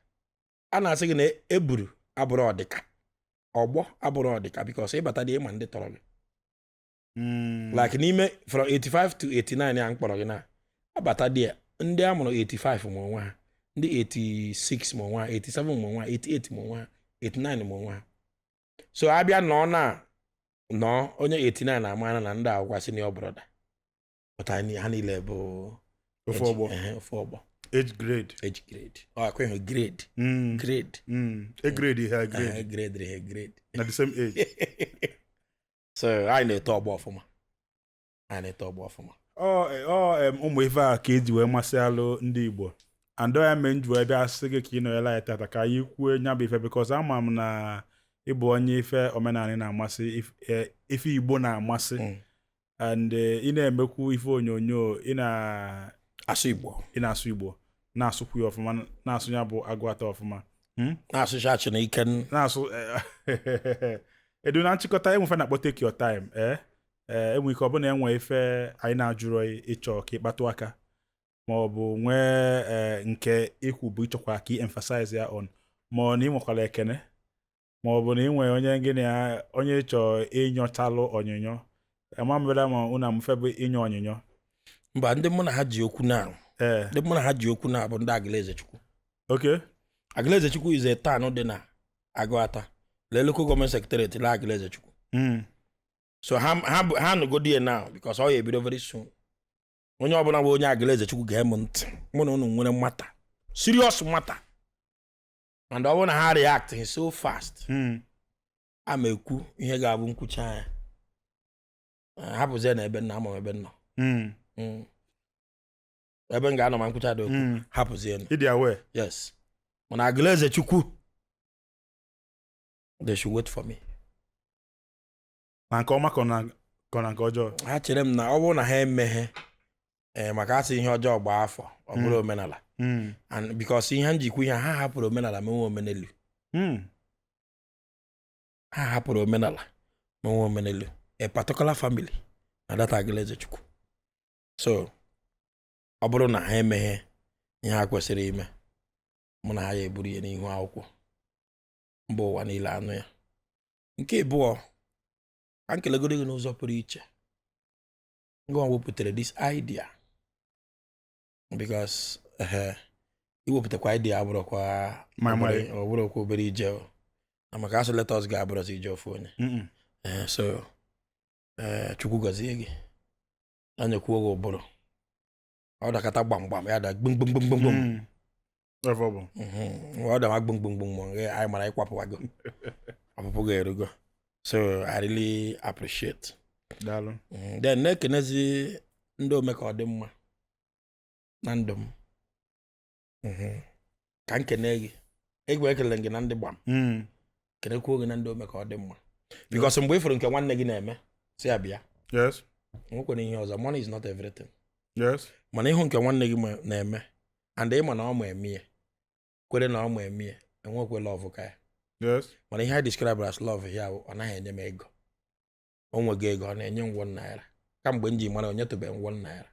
Speaker 1: a na-asị gị na eburu abụrụ ọdịka ọgbọ, abụrụ ọdịka, because ịbata dị ịma ndị tọrọ gị. Like n'ime from 85 to 89 ya mkpọrọ gị na abata dị ya, ndị a mụrụ 85 ma onwe ha, ndị 86 ma onwe ha, 87 ma onwe ha, 88 ma onwe ha, 89 ma onwe ha. So abịa nọ na nọ onye 89 amara na ndị akwụkwọ senior brother, but anyị ha niile bụ
Speaker 2: Ofu ọgbọ.
Speaker 1: Ehe, ofu ọgbọ.
Speaker 2: Age grade.
Speaker 1: Age grade, ọ akweghị grade. Grade.
Speaker 2: A grade ihe grade.
Speaker 1: Ehe, grade ihe grade.
Speaker 2: Na the same age.
Speaker 1: So anyị na-eto ọgbọ ọfụma, anyị na-eto ọgbọ ọfụma.
Speaker 2: Ọ ụmụ ife a ka eji wee masị alụ ndị Igbo, and ọ ya mee m ji wee bịa sị gị ka ị nọnyere anyị tata ka anyị kwuo nya bụ ife, because ama m na ịbụ onye ife omenala na-amasị, ife Igbo na-amasị. And ị na-emekwu ife onyonyo, ị na
Speaker 1: asụ Igbo.
Speaker 2: Ị na-asụ Igbo, na-asụkwu ya ọfụma, na-asụ ya bụ agụata ọfụma.
Speaker 1: Na-asụcha achị na ike
Speaker 2: Na-asụ edu na nchịkọta enwefe na-akpọ take your time. Ee, enwe ike ọ bụ na enwe ife anyị na-ajụrọ ịchọ ka ịkpatụ aka, ma ọ bụ nwee nke ikwu bụ ịchọkwa ka ị emphasize ya on, ma ọ na ị nwekwara ekene, ma ọ bụ na ị nwere onye gị na ya onye ịchọ ịnyọchalụ onyinyo ama mbeda, ma unu amụfe bụ ịnyọ onyinyo.
Speaker 1: Mba, ndị mụ na ha ji okwu na ndị mụ na ha ji okwu na bụ ndị Agụleze Chukwu. Agụleze Chukwu is a town dị na Agụata, lee local government secretariat la Agụleze Chukwu. So ha nụgodi ya now because ọ ya ebido very soon. Onye ọbụla bụ onye Agụleze Chukwu ga-eme ntị, mụ na unu nwere matter, serious matter, and ọ bụrụ na ha react so fast, a ma ekwu ihe ga-abụ nkwucha ya. Hapụzie na ebe nna ama m ebe m nọ. Ebe m ga-anọ ma nkwucha dị okwu. Hapụzie nụ.
Speaker 2: Ịdị aware.
Speaker 1: Yes, mana Agụleze Chukwu, they should wait for me.
Speaker 2: Na nke ọma ka ọ na nke ọjọọ?
Speaker 1: Ha chere m na ọ bụrụ na ha emeghe ee, maka asị ihe ọjọọ gbaa afọ ọ bụrụ omenala. And because ihe njikwa ihe ha hapụrụ omenala menwe omenelu. Ha hapụrụ omenala menwe omenelu, a particular family na that Agụleze Chukwu. So ọ bụrụ na ha emeghe ihe ha kwesịrị ime, mụ na ha ya eburu ya n'ihu akwụkwọ mba ụwa niile anụ ya. Nke ịbụọ, ka m kelegoro gị n'ụzọ pụrụ iche, ngwa wepụtara this idea, because iwepụtakwa idea abụrụkwa
Speaker 2: My
Speaker 1: ọ bụrụkwa obere ije o. Na maka asụ let us ga-abụrụzi ije ofu onye. So Chukwu gọzie gị, anyekwuo gị ụbụrụ ọ dakata gbamgbam ya da gbum gbum gbum gbum gbum.
Speaker 2: Efe ọ bụ.
Speaker 1: Ọ dama gbum gbum gbum, ma anyị mara ịkwapụwago ọpụpụ ga-erugo. So I really appreciate.
Speaker 2: Daalụ.
Speaker 1: Then na-ekenezi ndị ome ka ọ dị mma na ndụ m. Ka m kene gị, egwe ekele gị na ndị gbam. Kenekwuo gị na ndị ome ka ọ dị mma, because mgbe ị fụrụ nke nwanne gị na-eme, si ya bịa. Nwekwana ihe ọzọ, money is not everything. Mana ịhụ nke nwanne gị na-eme and ịma na ọ ma eme ya, kwere na ọ ma eme ya, enwekwe love ka ya. Mana ihe I describe as love ya bụ ọ naghị enye m ego, o nwego ego, ọ na-enye m ₦1 kamgbe m ji mara onye tụbe m ₦1.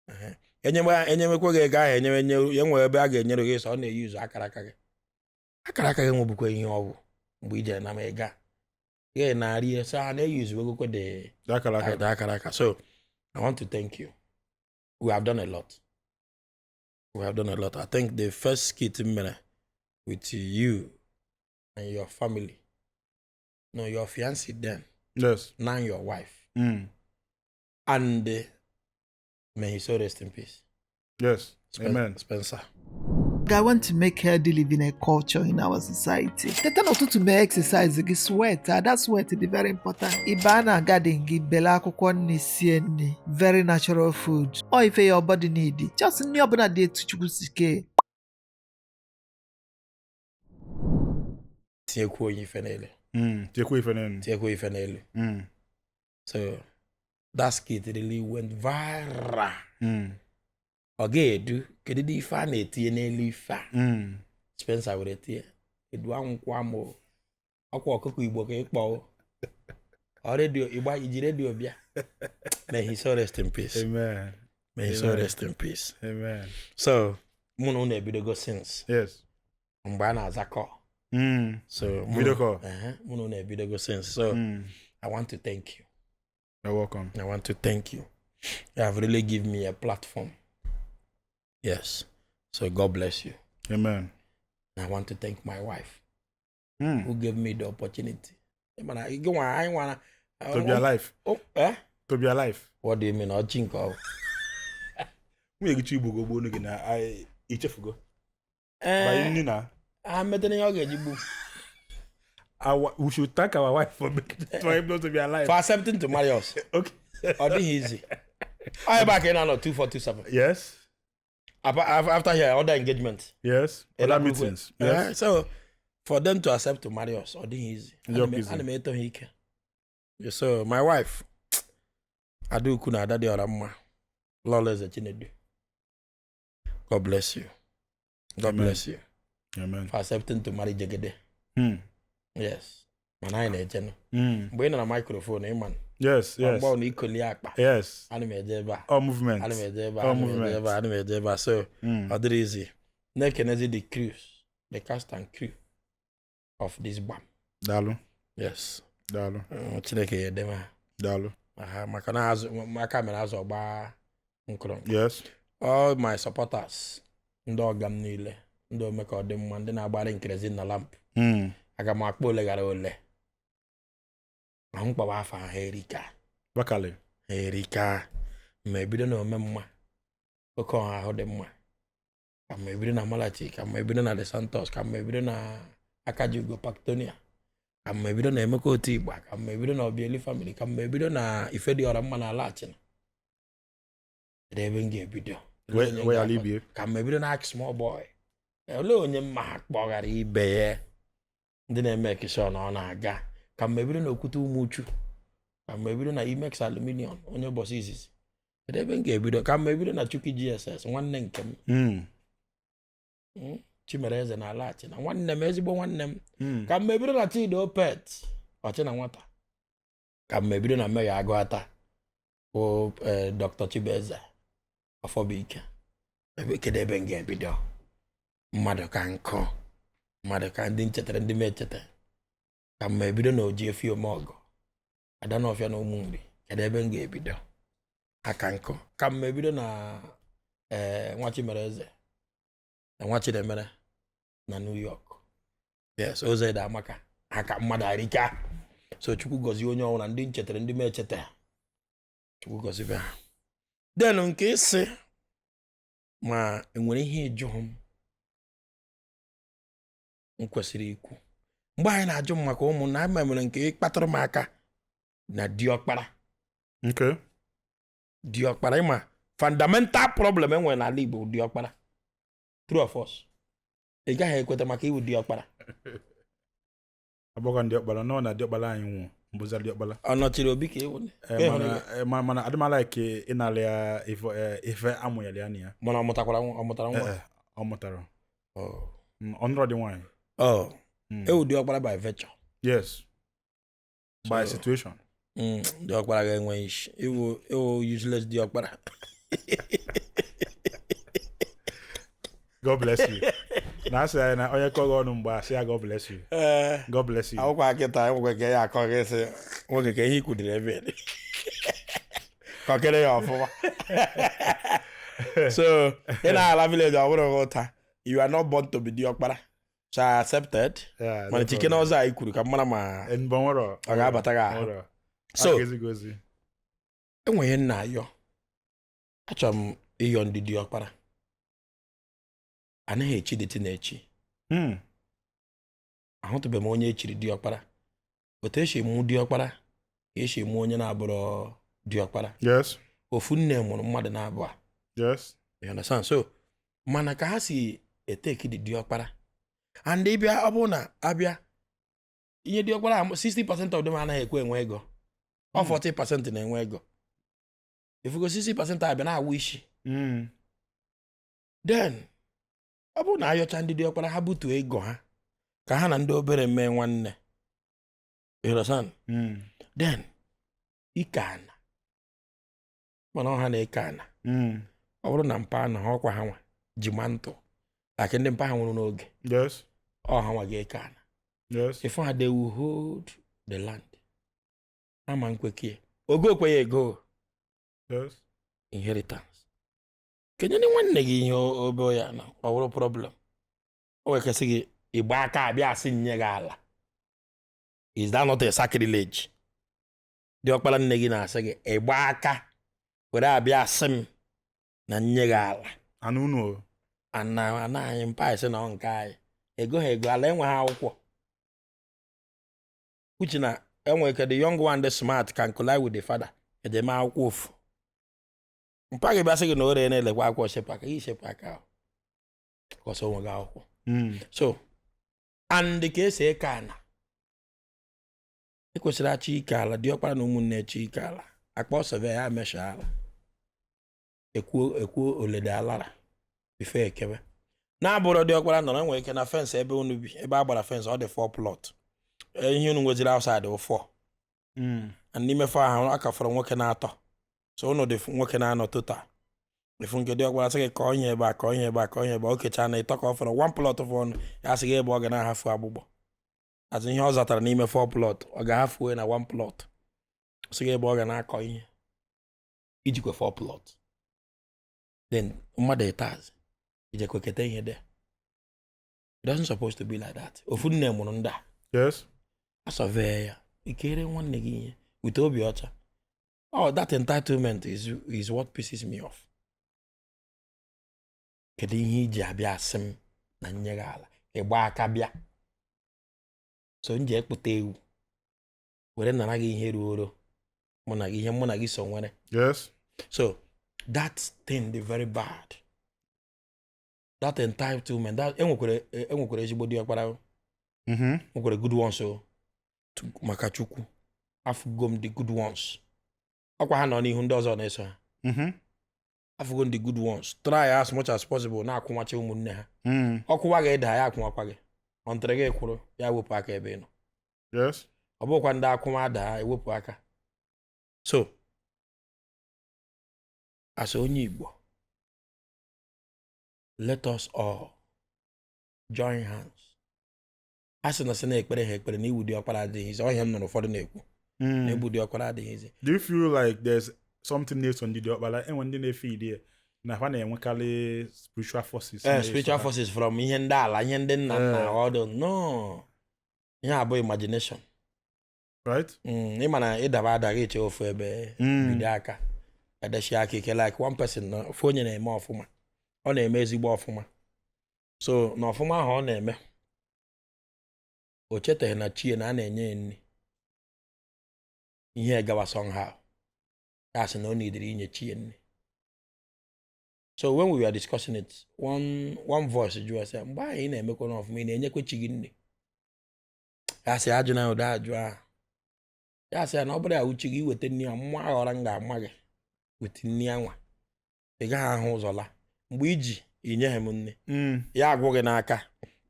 Speaker 1: Ehe. Enyemekwe gị ego ahụ, enyewe nye ya, nwere ebe a ga-enyere gị, sọ ọ na-eyuzu akara aka gị. Akara aka gị nwebukwa ihe ọ bụ mgbe i jere na m ego a gị na-arị ya, so ha na-eyuzu egokwe dị
Speaker 2: Akara aka.
Speaker 1: The akara aka. So I want to thank you. We have done a lot, we have done a lot. I think the first skit m mere with you and your family, no, your fiancé then, now your wife, and may he so rest in peace.
Speaker 2: Amen.
Speaker 1: Spencer.
Speaker 5: I want to make healthy living a culture in our society. Teta n'ụtụtụ, mee exercise gị, sweat ada, sweat dị very important. Ị baa na garden gị, bele akwụkwọ nri, sie nri, very natural food. Ọ ife your body need. Just nri ọbụla dị etu Chukwu si kee.
Speaker 1: Tinyekwuo onye ife n'elu.
Speaker 2: Tinyekwa ife n'elu.
Speaker 1: Tinyekwuo ife n'elu. So that skit really went viral. Ọ ga-edu kedu dị ife a na-etinye n'elu ife a? Spencer were tie edu anwụkwa m o. Ọkwa ọkụkọ Igbo ka ịkpọ o. Ọ redio ịgba iji redio bịa. May he so rest in peace.
Speaker 2: Amen.
Speaker 1: May he so
Speaker 2: Amen.
Speaker 1: rest in peace.
Speaker 2: Amen.
Speaker 1: So mụ na unu ebidogo since mgbe a na-aza call. So
Speaker 2: Video call.
Speaker 1: Mụ na unu ebidogo since, so I want to thank you.
Speaker 2: You're welcome.
Speaker 1: I want to thank you. You have really given me a platform. Yes. So God bless you.
Speaker 2: Amen.
Speaker 1: I want to thank my wife who gave me the opportunity. Mana gị nwa anyị nwa
Speaker 2: To be alive.
Speaker 1: Oh, eh?
Speaker 2: To be alive.
Speaker 1: What do you mean? Ọchị nke ọ?
Speaker 2: Nwunye gị chọ igbo gị ogbuo gị na ichefugo. Banye nri na
Speaker 1: Ha metara ihe ọ ga-eji gbu.
Speaker 2: We should thank our wife for making for him not to be alive.
Speaker 1: For accepting to marry us.
Speaker 2: Okay.
Speaker 1: Ọ dịghị easy. Ọ ebe a ka ị na-anọ 2427.
Speaker 2: Yes.
Speaker 1: After here, other engagement.
Speaker 2: Yes. Other meetings. Yes.
Speaker 1: So for them to accept to marry us, ọ dịghị easy.
Speaker 2: It's not easy.
Speaker 1: Ana m eto ha ike. So my wife, Adaukwu na Ada dị ọra mma, Lọlọ Eze Chinedu. God bless you. God
Speaker 2: Amen.
Speaker 1: bless you
Speaker 2: Amen.
Speaker 1: for accepting to marry Jegede. Yes. Mana anyị na-echenụ. Mgbe ị nọ na microphone, ịma
Speaker 2: Yes.
Speaker 1: Mgbe na ikoli akpa. Ana m eje ebe a.
Speaker 2: All movement.
Speaker 1: Ana m eje ebe a.
Speaker 2: All
Speaker 1: Ana m eje
Speaker 2: movement.
Speaker 1: ebe a. Ana m eje ebe a. So ọ dịrị izi na-ekenezi the crews, the cast and crew of this Gbam.
Speaker 2: Daalụ.
Speaker 1: Yes.
Speaker 2: Daalụ.
Speaker 1: Chineke ya edeme ha.
Speaker 2: Daalụ.
Speaker 1: Ha maka na azụ maka mere azụ ọgba nkụrụ. All my supporters, ndị ọga m niile, ndị ome ka ọ dị mma, ndị na-agbara nkerezi na lamp. Aga m akpọ ole gara ole ma m kpọwa afa ha erika.
Speaker 2: Bakali.
Speaker 1: Ha erika. Ma ebido na ome mma oke ọha ahụ dị mma, ka ma ebido na Malachi, ka ma ebido na De Santos, ka ma ebido na Akajiugo Pactonia, ka ma ebido na Emeka Otigba, ka ma ebido na Obieli family, ka ma ebido na Ifediọra mma na ala Achịna. Kedu ebe m ga-ebido? Olee onye m
Speaker 2: Wee yala
Speaker 1: ga-akpọ?
Speaker 2: ibie.
Speaker 1: Ka ma ebido na small boy. Olee onye mma ha kpọghara ibe ya ndị na-eme ekishọn ọ na-aga? Ka ma ebido na Okwute Umuchu, ka ma ebido na Imex Aluminium, onye ụbọchị izizi. Kedu ebe m ga-ebido? Ka ma ebido na Chuki GSS, nwanne nke m. Chimereze na Alachi na nwanne m, ezigbo nwanne m. Ka m ebido na Chidi Opet ọchị na nwata, ka m ebido na Mmeghe Agụ Ata bụ Dr. Chibueze Ọfọbụike. Ebe kedu ebe m ga-ebido? Mmadụ ka nkụ, mmadụ ka ndị nchetara, ndị m echeta. Ka m ebido na Oji Efi Omeọgọ Adanọfịa na ụmụ nri. Kedu ebe m ga-ebido? Aka nkụ. Ka m ebido na nwa Chimereze na nwa Chinemere na New York. Yes, Ozeda Amaka aka mmadụ arika. So Chukwu gọzie onye ọbụla, ndị nchetara, ndị m echeta, Chukwu gọzibe ha. Then nke isi ma enwere ihe ịjụ m m kwesịrị ikwu mgbe anyị na-ajụ m maka ụmụnna ama mere nke ịkpatụrụ m aka na diọkpara. Diọkpara, ịma fundamental problem enwere n'ala Igbo bụ diọkpara. True of us, ị gaghị ekweta maka iwu diọkpara.
Speaker 2: Agbakọ ndị ọkpara nọ na diọkpara anyị nwụ mbụza diọkpara.
Speaker 1: Ọ nọchiri obi ka ewu.
Speaker 2: Mana adịmala ka ịnara ya ife, ife amụnyere ya na ya.
Speaker 1: Mana ọ mụtakwara nwa? Ọ mụtara nwa?
Speaker 2: Eh, ọ mụtara.
Speaker 1: Oh.
Speaker 2: Ọ nụrụ dị nwaanyị.
Speaker 1: Oh. Ewu diọkpara by virtue.
Speaker 2: Yes, by situation.
Speaker 1: Diọkpara ga-enwe isi iwu iwu useless diọkpara.
Speaker 2: God bless you. Na asị anyị na onye kọghị ọnụ mgbe asị ya God bless you.
Speaker 1: Ee.
Speaker 2: God bless you.
Speaker 1: Akwụkwọ akịta enwekwe ka ya akọ gị sị nwoke ka ihe ikwudiri ebe dị. Kọkere ya ọfụma. So ị na-ala village, ọ bụrụ gị ụta, you are not born to be diọkpara, so I accepted.
Speaker 2: Yeah,
Speaker 1: mana
Speaker 2: no
Speaker 1: chike na
Speaker 2: problem.
Speaker 1: ọzọ anyị kwuru ka m mara ma
Speaker 2: Mbọ nwere
Speaker 1: ọ ga-abata gị ahụ.
Speaker 2: nwere.
Speaker 1: So
Speaker 2: A ga-ezi gị ozi.
Speaker 1: Enwe ihe nna ayọ, achọrọ m ịyọ ndị diọkpara anaghị echi dịtị na-echi. Ahụtụbeghị m onye echiri diọkpara. Otu esi emu diọkpara ka esi emu onye na-abụrọ diọkpara. Ofu nne mụrụ mmadụ na-abụọ. You understand? So mana ka ha si eteki dị diọkpara and ịbịa, ọ bụrụ na abịa ihe diọkpara, 60% of them anaghị ekwe enwe ego. Ọ 40% na-enwe ego. Ifugo 60% abịa na-awụ isi. Then ọ bụrụ na ayọcha ndị diọkpara ha butuo ego ha ka ha na ndị obere mee nwanne. You understand? Then ike ana, mana ọha na-eke ana. Ọ bụrụ na mpa na ha ọkwa ha nwa ji ma ntụ like ndị mpa ha nwụrụ n'oge, ọ ha nwa ga-eke ana. If ha, they will hold the land ama nkwekie ogo okwe ya ego. Inheritance kenye ndị nwanne gị ihe obe ya na ọ bụrụ problem o nwekasị gị ịgba aka abịa asị nye gị ala. Is that not a sacrilege? Dị ọkpara nne gị na-asị gị ịgba aka were abịa asị m na nye gị ala.
Speaker 2: Anụ unu o.
Speaker 1: Ana ana anyị mpa esi na ọ nke anyị ego ha ego ala enweghị akwụkwọ uche na enwere ka the young one dị smart can collide with the father ejeme akwụkwọ ofu mpa gị bịa sị gị na o ree na-elekwa akwụkwọ shepụ aka gị shepụ aka ahụ kọsọ onwe gị akwụkwọ. So and ka esi eke ana, ekwesịrị achọ ike ala, diọkpara na ụmụnne eche ike ala, akpọ survey ya mesha ala, ekwuo ekwuo olede alara before ekebe na-abụrụ diọkpara nọrọ. Enwere ike na fence ebe unu bi, ebe a gbara fence, ọ dị 4 plot. Ihe unu nweziri outside wụ 4. And n'ime four ahụ aka fọrọ nwoke na-atọ, so ụnụ dị nwoke na-anọ total. Ifu nke dị ọkpara sị gị kọọ ihe ebe a, kọọ ihe ebe a, kọọ ihe ebe a, o kechaa na ịtọ ka ọ fọrọ one plot fọ ọnụ ya, sị gị ebe ọ ga na-ahafu agbụgbọ azụ ihe ọ zatara n'ime four plot, ọ ga-ahafu na one plot, sị gị ebe ọ ga na-akọ ihe ijikwa four plot, then mmadụ ịtaz ijekwa keta ihe there. It doesn't supposed to be like that. Ofu nne mụrụ ndị a. Asọvee ya, ikere nwanne gị ihe with obi ọcha. Oh, that entitlement is what pisses me off. Kedu ihe iji abịa asị m na nye gị ala ịgba aka bịa so m ji ekpụta ewu were nara gị ihe ruoro mụ na gị, ihe mụ na gị so nwere? So that thing dị very bad, that entitlement, that enwekwara ezigbo diọkpara. Nwekwara good ones o. Maka Chukwu, afụgo m the good ones. Ọkwa ha nọ n'ihu, ndị ọzọ na-eso ha. Afụgo m the good ones try as much as possible na-akwụnwacha ụmụnne ha. Ọkwụwa gị ịda ya, akwụnwakwa gị ọntịrị gị kwụrụ ya, wepụ aka ebe ị nọ. Ọ bụkwa ndị akwụnwa ada ewepụ aka. So as onye Igbo, let us all join hands. A sị na sị na ekpere ha ekpere na iwu dị ọkpara adịghịzi ọhịa. M nụrụ ụfọdụ na-ekwu na egbu dị ọkpara adịghịzi.
Speaker 2: Do you feel like there's something na-eso ndị diọkpara? Enwe ndị na-efe ide na ha na-enwekarị spiritual forces
Speaker 1: Eh,
Speaker 2: na-eso
Speaker 1: spiritual
Speaker 2: ha.
Speaker 1: forces from ihe ndị ala, ihe ndị nna nna. Ọdụ no, ihe abụ imagination.
Speaker 2: Right?
Speaker 1: Ịma na ịdaba ada gị eche ofu ebe, bido aka edechi aka ike like one person na ofu onye na-eme ọfụma, ọ na-eme ezigbo ọfụma. So na ọfụma ahụ ọ na-eme, o chetaghị na chie na a na-enye ya nri. Ihe gawa somehow, ya sị na ọ nidiri inye chie nri. So when we were discussing it, one voice jụọ sị, mgbe ahụ ị na-emekwa n'ọfụma, ị na-enyekwa chi gị nri? Ya sị ajụ na ụdị ajụ ahụ. Ya sị ya na ọ bụrụ ya uche gị iweta nri a, mmụọ aghọrọ m ga-ama gị weta nri anwa, ị gaghị ahụ ụzọ la mgbe iji inyeghị m nri. Ya agwụ gị n'aka,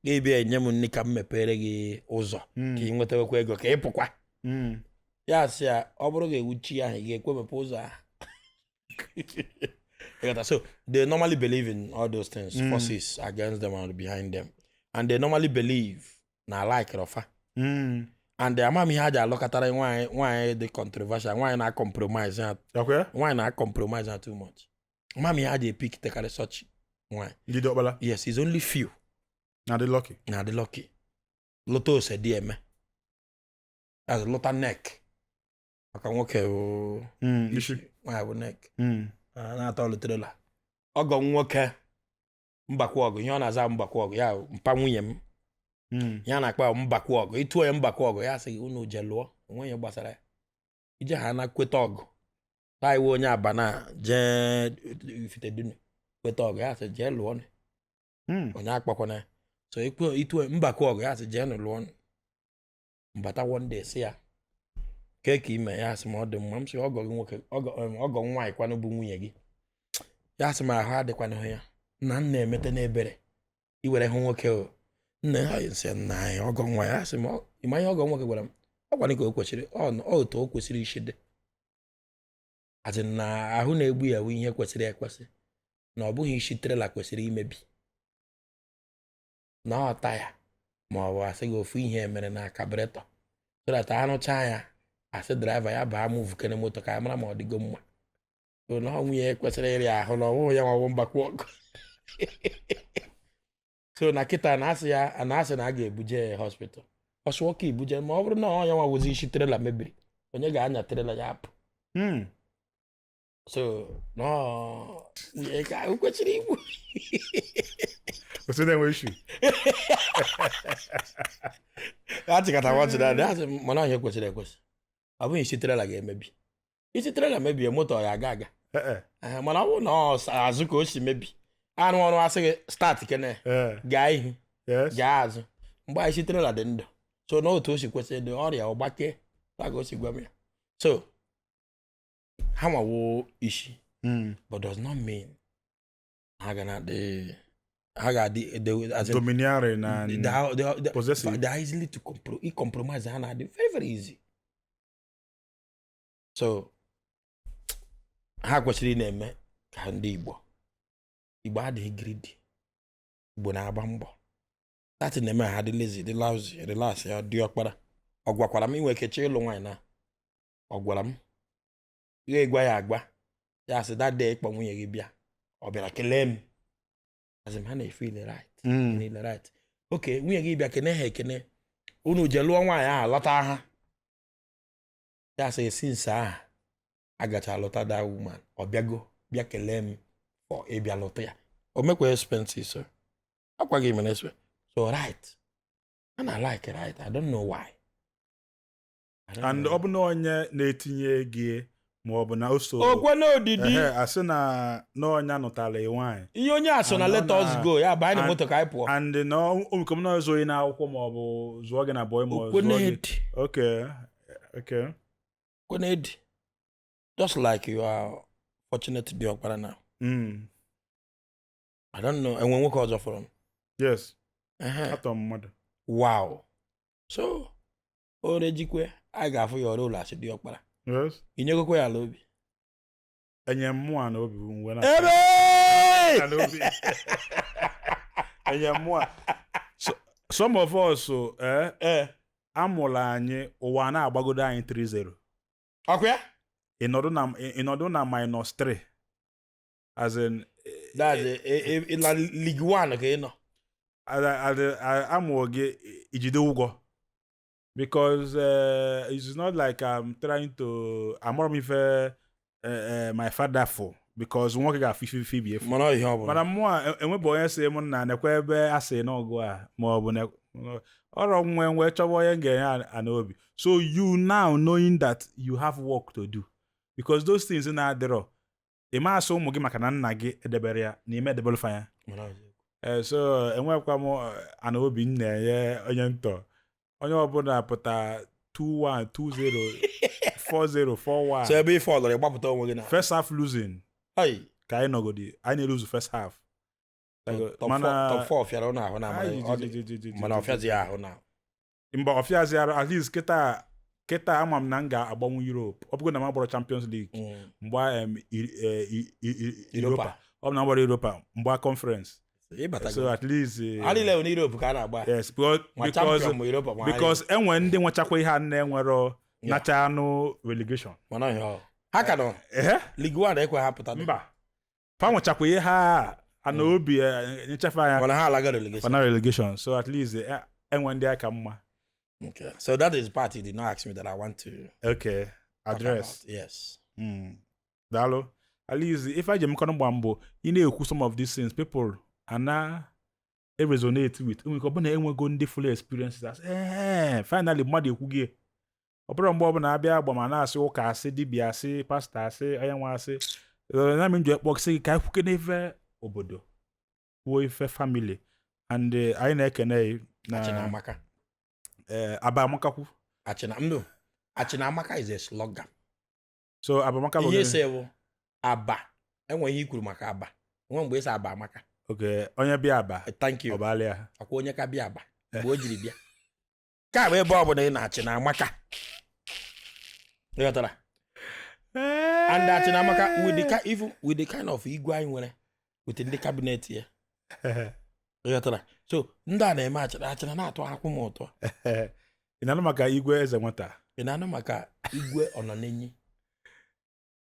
Speaker 1: gị bịa enye m nri ka m mepere gị ụzọ ka ị nwetawekwa ego ka ị pụkwa. Ya sị ya ọ bụrụ ga ewu chi ahụ, ị ga-ekwe mepe ụzọ ahụ? You got that? So they normally believe in all those things, forces against them and behind them, and they normally believe na like rofa. And ama m ihe ha ji alụkọtara nwaanyị, nwaanyị dị controversial, nwaanyị na-compromise ha.
Speaker 2: Okay?
Speaker 1: Nwaanyị na-compromise ha too much. Ama m ihe ha ji epikitekarị such nwaanyị.
Speaker 2: Ndị diọkpara
Speaker 1: Yes, it's only few
Speaker 2: na-adị lucky.
Speaker 1: Na-adị lucky lụta ose dị eme as lụta neck, maka nwoke bụ
Speaker 2: Isi.
Speaker 1: Nwaanyị bụ neck. A na-atọ lụterela ọgọ m nwoke mbakwa ọgụ, ihe ọ na-aza mbakwa ọgụ ya bụ mpa nwunye m. Ya na-akpa ya mbakwa ọgụ. Ịtụọ ya mbakwa ọgụ, ya sị gị unu je lụọ onwe ihe gbasara ya, ije ha na kweta ọgụ taa iwe onye aba na jee ifitedunu kweta ọgụ, ya sị jee lụọ nụ. Onye akpakwana ya. So ịtụọ mbakwa ọgụ, ya sị jee nụ lụọ nụ. Mbata one day, sị ya kee ka ime, ya sị ma ọ dị mma. M sị ọgọ gị nwoke, ọgọ m nwaanyị kwanụ bụ nwunye gị, ya sị ma ahụ adịkwanụ ya nna m na-emete n'ebere iwere hụ nwoke o nna ya nsị nna anyị ọgọ nwa ya sị ma ịma ihe ọgọ nwoke gwara m, ọ gwara ka o kwesịrị ọ otu o kwesịrị isi dị azị na ahụ na-egbu ya bụ ihe kwesịrị ekwesị, na ọ bụghị isi trailer kwesịrị imebi na ọ taya ma ọ bụ asị gị ofu ihe mere na carburetor, so that arụchaa ya, asị driver ya baa move kene moto ka a mara ma ọ dịgo mma. So na ọ nwunye kwesịrị ịrịa ahụ na ọ bụghị ya nwa bụ mgbakwa ọgụ. So na kịta na asị ya na asị na a ga-ebuje ya hospital ọsọ ọka ibuje, ma ọ bụrụ na ọ ya nwa wụzi isi trailer mebiri, onye ga-anya trailer ya apụ? So na ọ nwunye ka o kwesịrị igbu.
Speaker 2: Osi na-enwe issue.
Speaker 1: A chịkọta nwachị na asị m, mana ihe kwesịrị ekwesị, ọ bụghị isi trailer ga-emebi. Isi trailer mebie, moto ya aga aga.
Speaker 2: Eh, eh.
Speaker 1: Ehe, mana ọ bụrụ na ọ azụ ka o si mebi, arụ ọrụ asị gị start kene, gaa ihu, gaa azụ, mgbe isi trailer dị ndụ. So na otu o si kwesị ịdị, ọrịa ọgbake ka o si gwa m ya. So ha nwawo isi, but does not mean ha ga na-adị, ha ga-adị as in,
Speaker 2: Domineering and
Speaker 1: they
Speaker 2: possessive.
Speaker 1: They are easily to compromise. Ha na-adị very very easy. So ha kwesịrị ị na-eme ka ndị Igbo. Igbo adịghị greedy. Igbo na-agba mbọ. That na-eme ha dị lazy, dị lousy, relax. Ya dị ọkpara, ọ gwakwara m inwe ike chọọ ịlụ nwaanyị na ọ gwara m ya egwa ya agwa ya sị that day ịkpọ nwunye gị bịa, ọ bịara kelee m, asị m ha na-efeel right. Niile right. Okay, nwunye gị bịa kene ha, ekene unu jee lụọ nwaanyị ahụ, lọta ha, ya sị since ahụ agacha lụta that woman, ọ bịago bịa kelee m for ịbịa lụta ya. O mekwa expenses, so akwa gị mere expense. So right, a na like right. I don't know why. I don't
Speaker 2: And
Speaker 1: know.
Speaker 2: ọ bụ na onye na-etinye ego ma ọ bụ na o so
Speaker 1: Okwe na odidi.
Speaker 2: Ehe, asị na onye anụtara ya nwaanyị.
Speaker 1: Ihe onye a so na
Speaker 2: And ọ
Speaker 1: let us go, ya banye na moto ka anyị pụọ.
Speaker 2: And na omkom na ọzọ na akwụkwọ ma ọ bụ zụọ gị na boy ma ọ
Speaker 1: Okwe
Speaker 2: zụọ
Speaker 1: na
Speaker 2: gị.
Speaker 1: edi.
Speaker 2: Okay.
Speaker 1: Okwe na edi, just like you are fortunate dị ọkpara now. I don't know, enwe nwoke ọzọ fọrọ m.
Speaker 2: Yes.
Speaker 1: Ehe.
Speaker 2: Atọ mmadụ.
Speaker 1: Wow, so o rejikwe a ga-afụ ya ọrụ ụlọ asị dị ọkpara. Inyegokwa ya ala obi.
Speaker 2: Enye mmụọ na obi bụ mgbe na
Speaker 1: Ebe
Speaker 2: ala obi. Enye mmụọ. Some of us, amụrụ anyị ụwa na-agbagodo anyị 3-0.
Speaker 1: Ọkwa ya.
Speaker 2: Ịnọdụ na minus 3, as in
Speaker 1: That's na League One ka ị nọ.
Speaker 2: Amụọ gị ijide ụgwọ, because it's not like I'm trying to amụrụ m ife my father for, because nwoke ga-afụ ife ife ibi efu.
Speaker 1: Mana ọ ihe ọ bụla.
Speaker 2: Mana mmụọ enwebụ onye sị m na nekwa ebe a sị n'ọgụ a ma ọ bụ ọrọ nwe nwee chọba onye m ga-enye ana obi. So you now knowing that you have work to do, because those things na-adịrọ ị ma asị ụmụ gị maka na nna gị edebere ya na ime edebere ya.
Speaker 1: Mana ọ dị-
Speaker 2: So enwekwa m ana obi m na-enye onye ntọ, onye ọbụla pụta 2-1, 2-0, 4-0, 4-1.
Speaker 1: So ebe ife ọlọrọ ịgbapụta onwe gị na
Speaker 2: First half losing.
Speaker 1: Ai.
Speaker 2: Ka anyị nọgodi, anyị na-eluzu first half.
Speaker 1: Top
Speaker 2: Mana
Speaker 1: four, top four fịara ụnụ ahụ na mana
Speaker 2: Ai,
Speaker 1: ọ dị-
Speaker 2: ji.
Speaker 1: Mana ọ fịazi ya ahụ na
Speaker 2: Mba, ọ fịazi arụ. At least kịta kịta ama m na m ga-agbanwe Europe. Ọ bụgo na m agbara Champions League, mgba Europa.
Speaker 1: Europa.
Speaker 2: Ọ bụ na m gbara Europa, mgba Conference.
Speaker 1: Ịbatago.
Speaker 2: So at least
Speaker 1: Ha niile bụ n'Europe ka a na-agba.
Speaker 2: Yes, because
Speaker 1: Ma
Speaker 2: because
Speaker 1: champion ma Europa ma
Speaker 2: because enwe ndị nwechakwa ihe a na-enwero nacha anụ relegation.
Speaker 1: Mana ihe ọ ha ka nọ
Speaker 2: Ehe.
Speaker 1: League One ekwe ha pụta.
Speaker 2: Mba, fa nwechakwa ihe ha ana obi nyechafe anya.
Speaker 1: Mana ha alaga relegation.
Speaker 2: Fana relegation. So at least enwe ndị aka mma.
Speaker 1: Okay. So that is part you did not ask me that I want to
Speaker 2: Okay,
Speaker 1: talk
Speaker 2: address.
Speaker 1: about. Yes.
Speaker 2: Daalụ. At least if I ji emekọrọ mgba mbụ ị na-ekwu some of these things, people ana resonate with nwere ike ọ bụ na enwego ndị full experiences as finally mmadụ ekwu gị. Ọ bụrụ mgbe ọbụla abịa agba ma na-asị ụka, asị dibịa, asị pastọ, asị onye nwe, asị na m ji ekpọ sị gị ka anyị kwuke n'ife obodo, kwuo ife family, and anyị na-ekene gị na
Speaker 1: Achinamaka.
Speaker 2: Aba amakakwu.
Speaker 1: Achina ndụ. Achinamaka is a slogan.
Speaker 2: So abamaka bụ
Speaker 1: Ihe
Speaker 2: gịnị?
Speaker 1: ise bụ aba. Enwe ihe i kwuru maka aba. Enwe mgbe esi aba amaka.
Speaker 2: Okay, onye bịa aba
Speaker 1: Thank you.
Speaker 2: ọ balịa.
Speaker 1: Ọkwa onye ka bịa aba mgbe o jiri bịa. Ka bụ ebe ọ bụla ị na-achị na amaka. Ịghọtara? And Achinamaka with the even with the kind of igwe anyị nwere with ndị cabinet ya. Ịghọtara? So ndị a na-eme achịna achịna na-atụ akwụ m ụtọ.
Speaker 2: Ị na-anụ maka igwe eze nwata?
Speaker 1: Ị na-anụ maka igwe ọnọnenyi?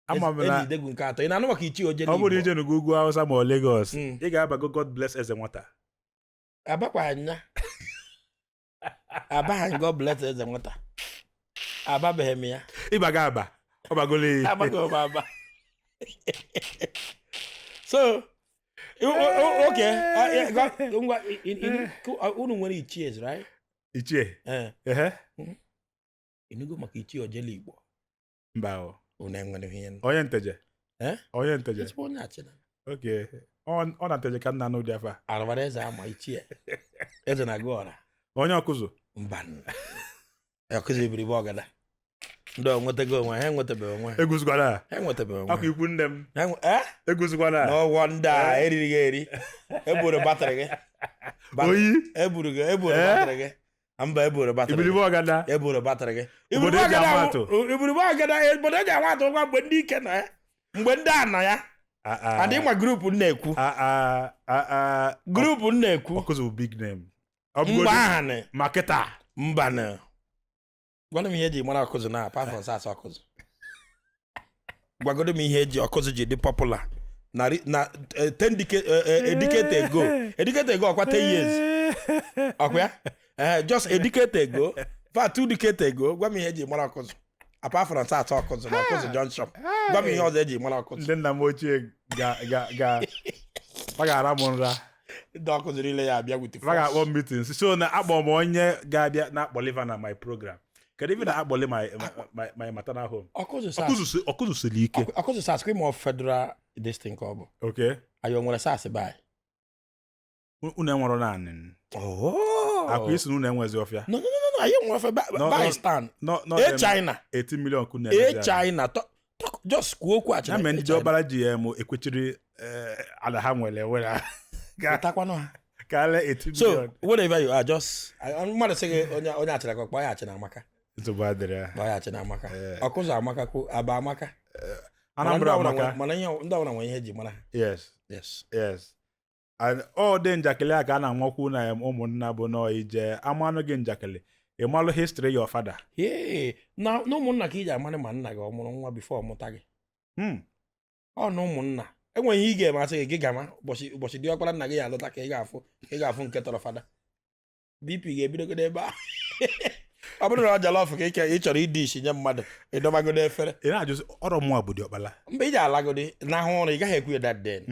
Speaker 2: Ama m na
Speaker 1: Eze nke atọ. Ị na-anụ maka ichie oje
Speaker 2: ọ bụrụ ije n'ugwu ugwu Hausa ma ọ Lagos, ị ga-abago "God bless eze nwata."
Speaker 1: Abakwa anya. Abaghị "God bless eze nwata." Ababeghị m ya.
Speaker 2: Ịbaga aba, ọ bagolo iyi.
Speaker 1: Abaghị m aba. So okay, yeah, ngwa, unu nwere ichies, right?
Speaker 2: Ichie.
Speaker 1: Eh,
Speaker 2: Ehe.
Speaker 1: Ịnụgo maka ichie ojele Igbo?
Speaker 2: Mba o.
Speaker 1: Unu enwere ihe?
Speaker 2: Onye nteje?
Speaker 1: Eh?
Speaker 2: Onye nteje?
Speaker 1: Ezigbo onye achịna.
Speaker 2: Okay, ọ na nteje ka nna n'ụdị afa.
Speaker 1: Arụbara eze ama ichie eze na-agụ ọra.
Speaker 2: Onye ọkụzụ?
Speaker 1: Mba, ọkụzi ibiribe ọgada ndị ọ nwetago onwe ha, enwetabeghị onwe ha.
Speaker 2: Eguzikwana.
Speaker 1: Ha enwetabeghị onwe
Speaker 2: akwa ikwu nne m.
Speaker 1: ha. Eh?
Speaker 2: Eguzikwana.
Speaker 1: No wonder eriri gị eri, eburu battery gị.
Speaker 2: Oyi.
Speaker 1: Eburu gị, eburu
Speaker 2: Eh?
Speaker 1: battery gị. Mba, eburu battery.
Speaker 2: Ibiribe ọgada.
Speaker 1: Eburu battery gị.
Speaker 2: Obodo eji ama atụ.
Speaker 1: Iburibe ọgada, obodo eji ama atụ. Ngwa, mgbe ndị ike nọ ya, mgbe ndị a nọ ya, adị ma group m na-ekwu. Group m na-ekwu.
Speaker 2: Ọkụzụ bụ big name. Ọ
Speaker 1: Mgbe
Speaker 2: bụgodu
Speaker 1: aha na
Speaker 2: ma kịta.
Speaker 1: Mba, na gwana m ihe eji mara Ọkụzụ na apart from SARS Ọkụzụ. Gwagodo m ihe eji Ọkụzụ ji dị popular na 10 decade, a decade ago, a decade ago, ọkwa 10 years, ọkwa ya, just a decade ago, fa 2 decade ago. Gwa m ihe eji mara Ọkụzụ apart from SARS Ọkụzụ na Ọkụzụ Junction. Gwa m ihe ọzọ eji mara Ọkụzụ.
Speaker 2: Ndị nna m ochie ga ga ga fa ga-ara m nra.
Speaker 1: Ndị Ọkụzụ niile ya abịa with
Speaker 2: Fa ga-akpọ
Speaker 1: force.
Speaker 2: meeting so na akpọ m onye ga-abịa na-akpọliva na my program. Kedu ife na-akpọli my maternal home?
Speaker 1: Ọkụzụ SARS.
Speaker 2: Ọkụzụ siri ike.
Speaker 1: Ọkụzụ SARS kwa ma federal this thing ka ọ bụ.
Speaker 2: Okay.
Speaker 1: Anyị o nwere SARS by
Speaker 2: Unu enwero naanị
Speaker 1: Oh.
Speaker 2: akwa isi na unu enwezi ọfịa.
Speaker 1: No, anyị nwere ofe
Speaker 2: No,
Speaker 1: by
Speaker 2: no.
Speaker 1: stand.
Speaker 2: No,
Speaker 1: A China.
Speaker 2: 18 million kunu.
Speaker 1: A China. Talk, just kwuo okwu
Speaker 2: Ya
Speaker 1: achịna.
Speaker 2: mere ndị ọbara ji ya mụ ekwechiri ala ha nwere enwere
Speaker 1: Takwanụ ha.
Speaker 2: ka ale 18
Speaker 1: So
Speaker 2: million.
Speaker 1: whatever you are, just mmadụ sị gị onye achịna ka kpọọ ya achịna amaka.
Speaker 2: Nsogbu adịrị ya.
Speaker 1: Kpọọ ya achịna amaka.
Speaker 2: Eh.
Speaker 1: Ọkụzụ amaka kwu aba amaka. Mana
Speaker 2: Anambra
Speaker 1: ndị ọbụla
Speaker 2: amaka.
Speaker 1: mana ihe ndị ọbụla nwere ihe eji mara ha.
Speaker 2: Yes.
Speaker 1: Yes.
Speaker 2: Yes, and ọ dị njakịrị a ka a na-anwakwu na em ụmụnna bụ nọọ ije amanụ gị njakịrị, ịmalụ history your father.
Speaker 1: Yee, na ụmụnna ka iji amarị ma nna gị ọ mụrụ nwa before ọ mụta gị. Ọ na ụmụnna enweghị ihe ị ga-eme asị gị gị gama ụbọchị diọkpara nna gị ya alụta ka ị ga-afụ nke tọrọ fada. BP ga-ebidogodo ebe a. Ọ bụrụ na ọ jollof ka ike ị chọrọ ịdị isi nye mmadụ, ịdọbagodo efere.
Speaker 2: Ị na-ajụ sị, ọrọ mụnwa bụ diọkpala.
Speaker 1: Mgbe ị ji alagodi n'ahụ ụra, ị gaghị ekwu ya that then.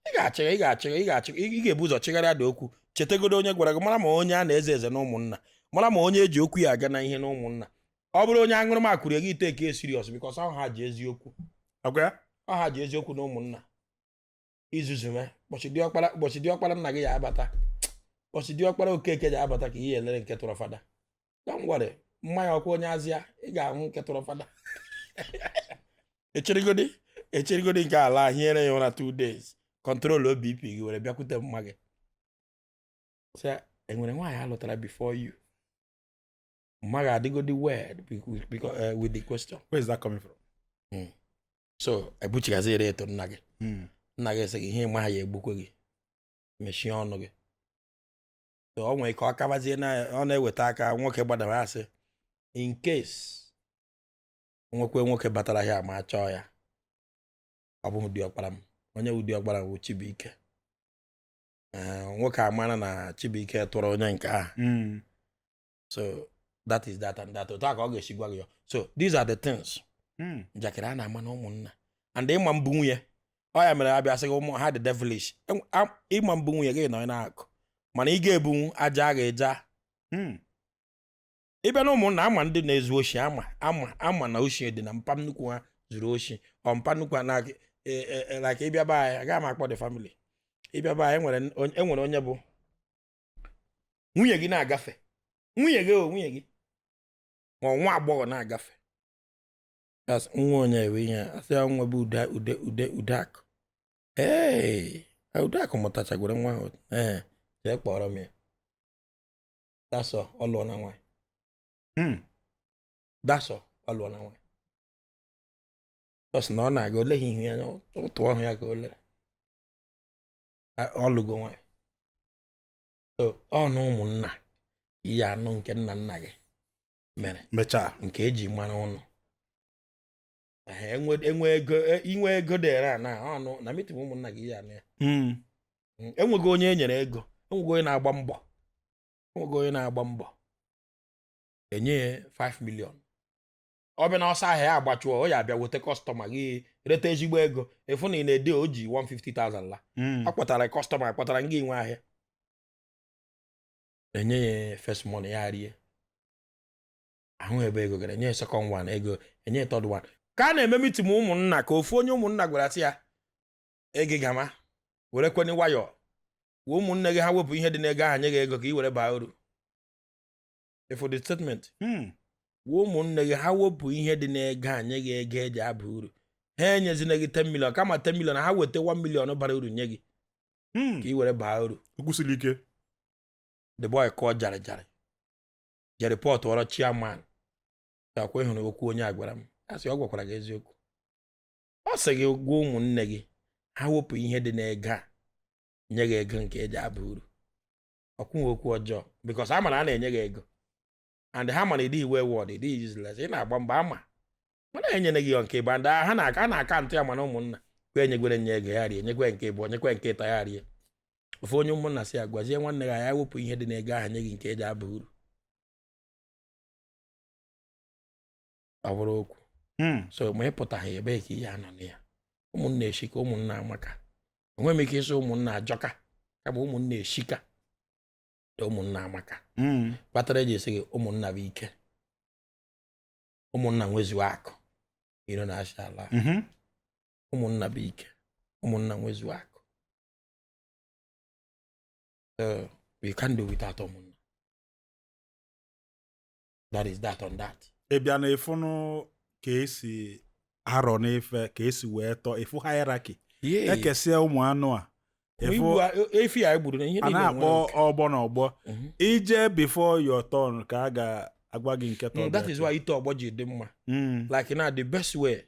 Speaker 1: Ị ga-achịga, ị ga-achịga, ị ga-achịga, ị ga-ebu ụzọ chịgharịa dị okwu, chetagodo onye gwara gị, mara ma onye a na-eze eze na ụmụnna, mara ma onye eji okwu ya aga na ihe na ụmụnna. Ọ bụrụ onye aṅụrụma kwuru gị, take serious, because ọ ha ji eziokwu.
Speaker 2: Ọkwa ya?
Speaker 1: Ọ ha ji eziokwu na ụmụnna izuzume. Ụbọchị diọkpara nna gị ya abata, ụbọchị diọkpara Okeke ji abata, ka ihe elere nke tụrụ fada. Don't worry, mmanya ọkwa onye azịa, ị ga-ahụ nke tụrụ fada. Echirigodi nke ala hiere ya ụra 2 days, control BP gị, were bịakwute mma gị sị enwere nwaanyị alụtara before you. Mma gị adịgodi wed with the question.
Speaker 2: Where is that coming from?
Speaker 1: So ebuchigaziere eto nna gị. Nna gị sị gị ihe ịma ha ya egbukwe gị, mechie ọnụ gị. So ọ nwere ka ọ kabazie na ọ na-eweta aka nwoke gbadara asị in case nwekwe nwoke batara ya ma chọọ ya, ọ bụghị diọkpara m. Onye wụ diọkpara m wụ Chibuike. Ee, nwoke amara na Chibuike tụrụ onye nke ahụ. So that is that and that. Otu a ka ọ ga-esi gwa gị ya. So these are the things njakịrị a na-ama na ụmụnna and ịma mbụ nwunye. Ọ ya mere abịa sị gị ụmụ ha dị devilish. Ịma mbụ nwunye gị nọ na-akụ, mana ị ga-ebunwu aja a ga-eja. Ịbịa na ụmụnna, ama ndị na-ezu oshi, ama na oshi dị na mpa nnukwu ha zuru oshi. Ọ mpa nnukwu ha na like ịbịa be anyị, agaghị m akpọ the family. Ịbịa be anyị, enwere onye bụ nwunye gị na-agafe, nwunye gị o nwunye gị ma ọ nwa agbọghọ na-agafe. As nwa onye ewe ihe a, asị ya nwa bụ ude ude ude udeakụ. Ee, Udeakụ mụtachagoro nwa ahụ. Ee, jee kpọrọ m ya. That's all, ọ lụọ na nwaanyị. That's all, ọ lụọ na nwaanyị. Just na ọ na-aga oleghị ihu ya anya, ụtụ ọhụ ya ka o lere. Ọ lụgo nwaanyị. So ọ na ụmụnna ihe anụ nke nna nna gị mere
Speaker 2: mechaa
Speaker 1: nke eji mara ụnụ. Ehe, enwe ego, inwe ego dịrị a na ọnụ na meeting ụmụnna gị ihe anụ ya. Enweghị onye e nyere ego, enweghị onye na-agba mbọ, enweghị onye na-agba mbọ enye ya 5 million, ọ bịa na ọsọ ahịa ya agbachuo, ọ ya abịa weta customer gị reta ezigbo ego, efu na ị na-ede o ji 150,000 la. Ọ kpọtara customer, kpọtara ngị nwe ahịa, enye ya first money ya rie ahụ ebe ego gara, enye ya second one ego, enye ya third one. Ka a na-eme meeting ụmụnna, ka ofu onye ụmụnna gwara sị ya ego gama were kweni nwayọọ wee ụmụnne gị ha wepụ ihe dị n'ego ahụ nye gị ego ka ị were baa uru. For the statement, wee ụmụnne gị ha wepụ ihe dị n'ego a nye gị ego eji aba uru, ha enyezina gị 10 million, kama 10 million ha weta 1 million bara uru nye gị ka ị were baa uru.
Speaker 2: Okwusiri ike.
Speaker 1: The boy kụọ jarị jarị. Je report ọrọ chairman. Akwa ịhụrụ okwu onye a gwara m. A sị ọ gwakwara gị eziokwu. Ọ sị gị gwa ụmụnne gị ha wepụ ihe dị n'ego a nye gị ego nke eji aba uru. Ọkwụghị okwu ọjọọ because a ma na a na-enye gị ego and ha ma na ịdịghị wayward, ịdịghị useless, ị na-agba mbọ ama mana enyere gị nke ịba ndị ha na-aka na akaụntụ ya, mana ụmụnna kwe enyegwere nye ego ya rie, nyekwe nke ịbụọ, nyekwe nke ịta ya rie. Ofu onye ụmụnna sị ya gwazie nwanne gị ya wepụ ihe dị n'ego ahụ nye gị nke eji aba uru. Ọ bụrụ okwu. So ma ị pụtaghị ebee ka ihe anọ na ya. Ụmụnna eshika, ụmụnna amaka. Enweghị m ike ịsị ụmụnna ajọka, kama ụmụnna eshika na ụmụnna amaka. Kpatara eji esi gị ụmụnna bụ ike, ụmụnna nwezuo akụ iro na-achị ala. Ụmụnna bụ ike, ụmụnna nwezuo akụ. So we can't do without ụmụnna. That is that on that.
Speaker 2: Ị bịa na ịfụnụ ka esi arọ n'ife ka esi wee tọọ ịfụ hierarchy ekesia ụmụ anụ a ịfụ
Speaker 1: efi a egburu na ihe
Speaker 2: a
Speaker 1: niile
Speaker 2: na-akpọ
Speaker 1: nwere oke.
Speaker 2: ọgbọ na ọgbọ. Ije before your turn ka a ga-agwa gị nke turn.
Speaker 1: That is why ite ọgbọ ji dị mma. Like na the best way,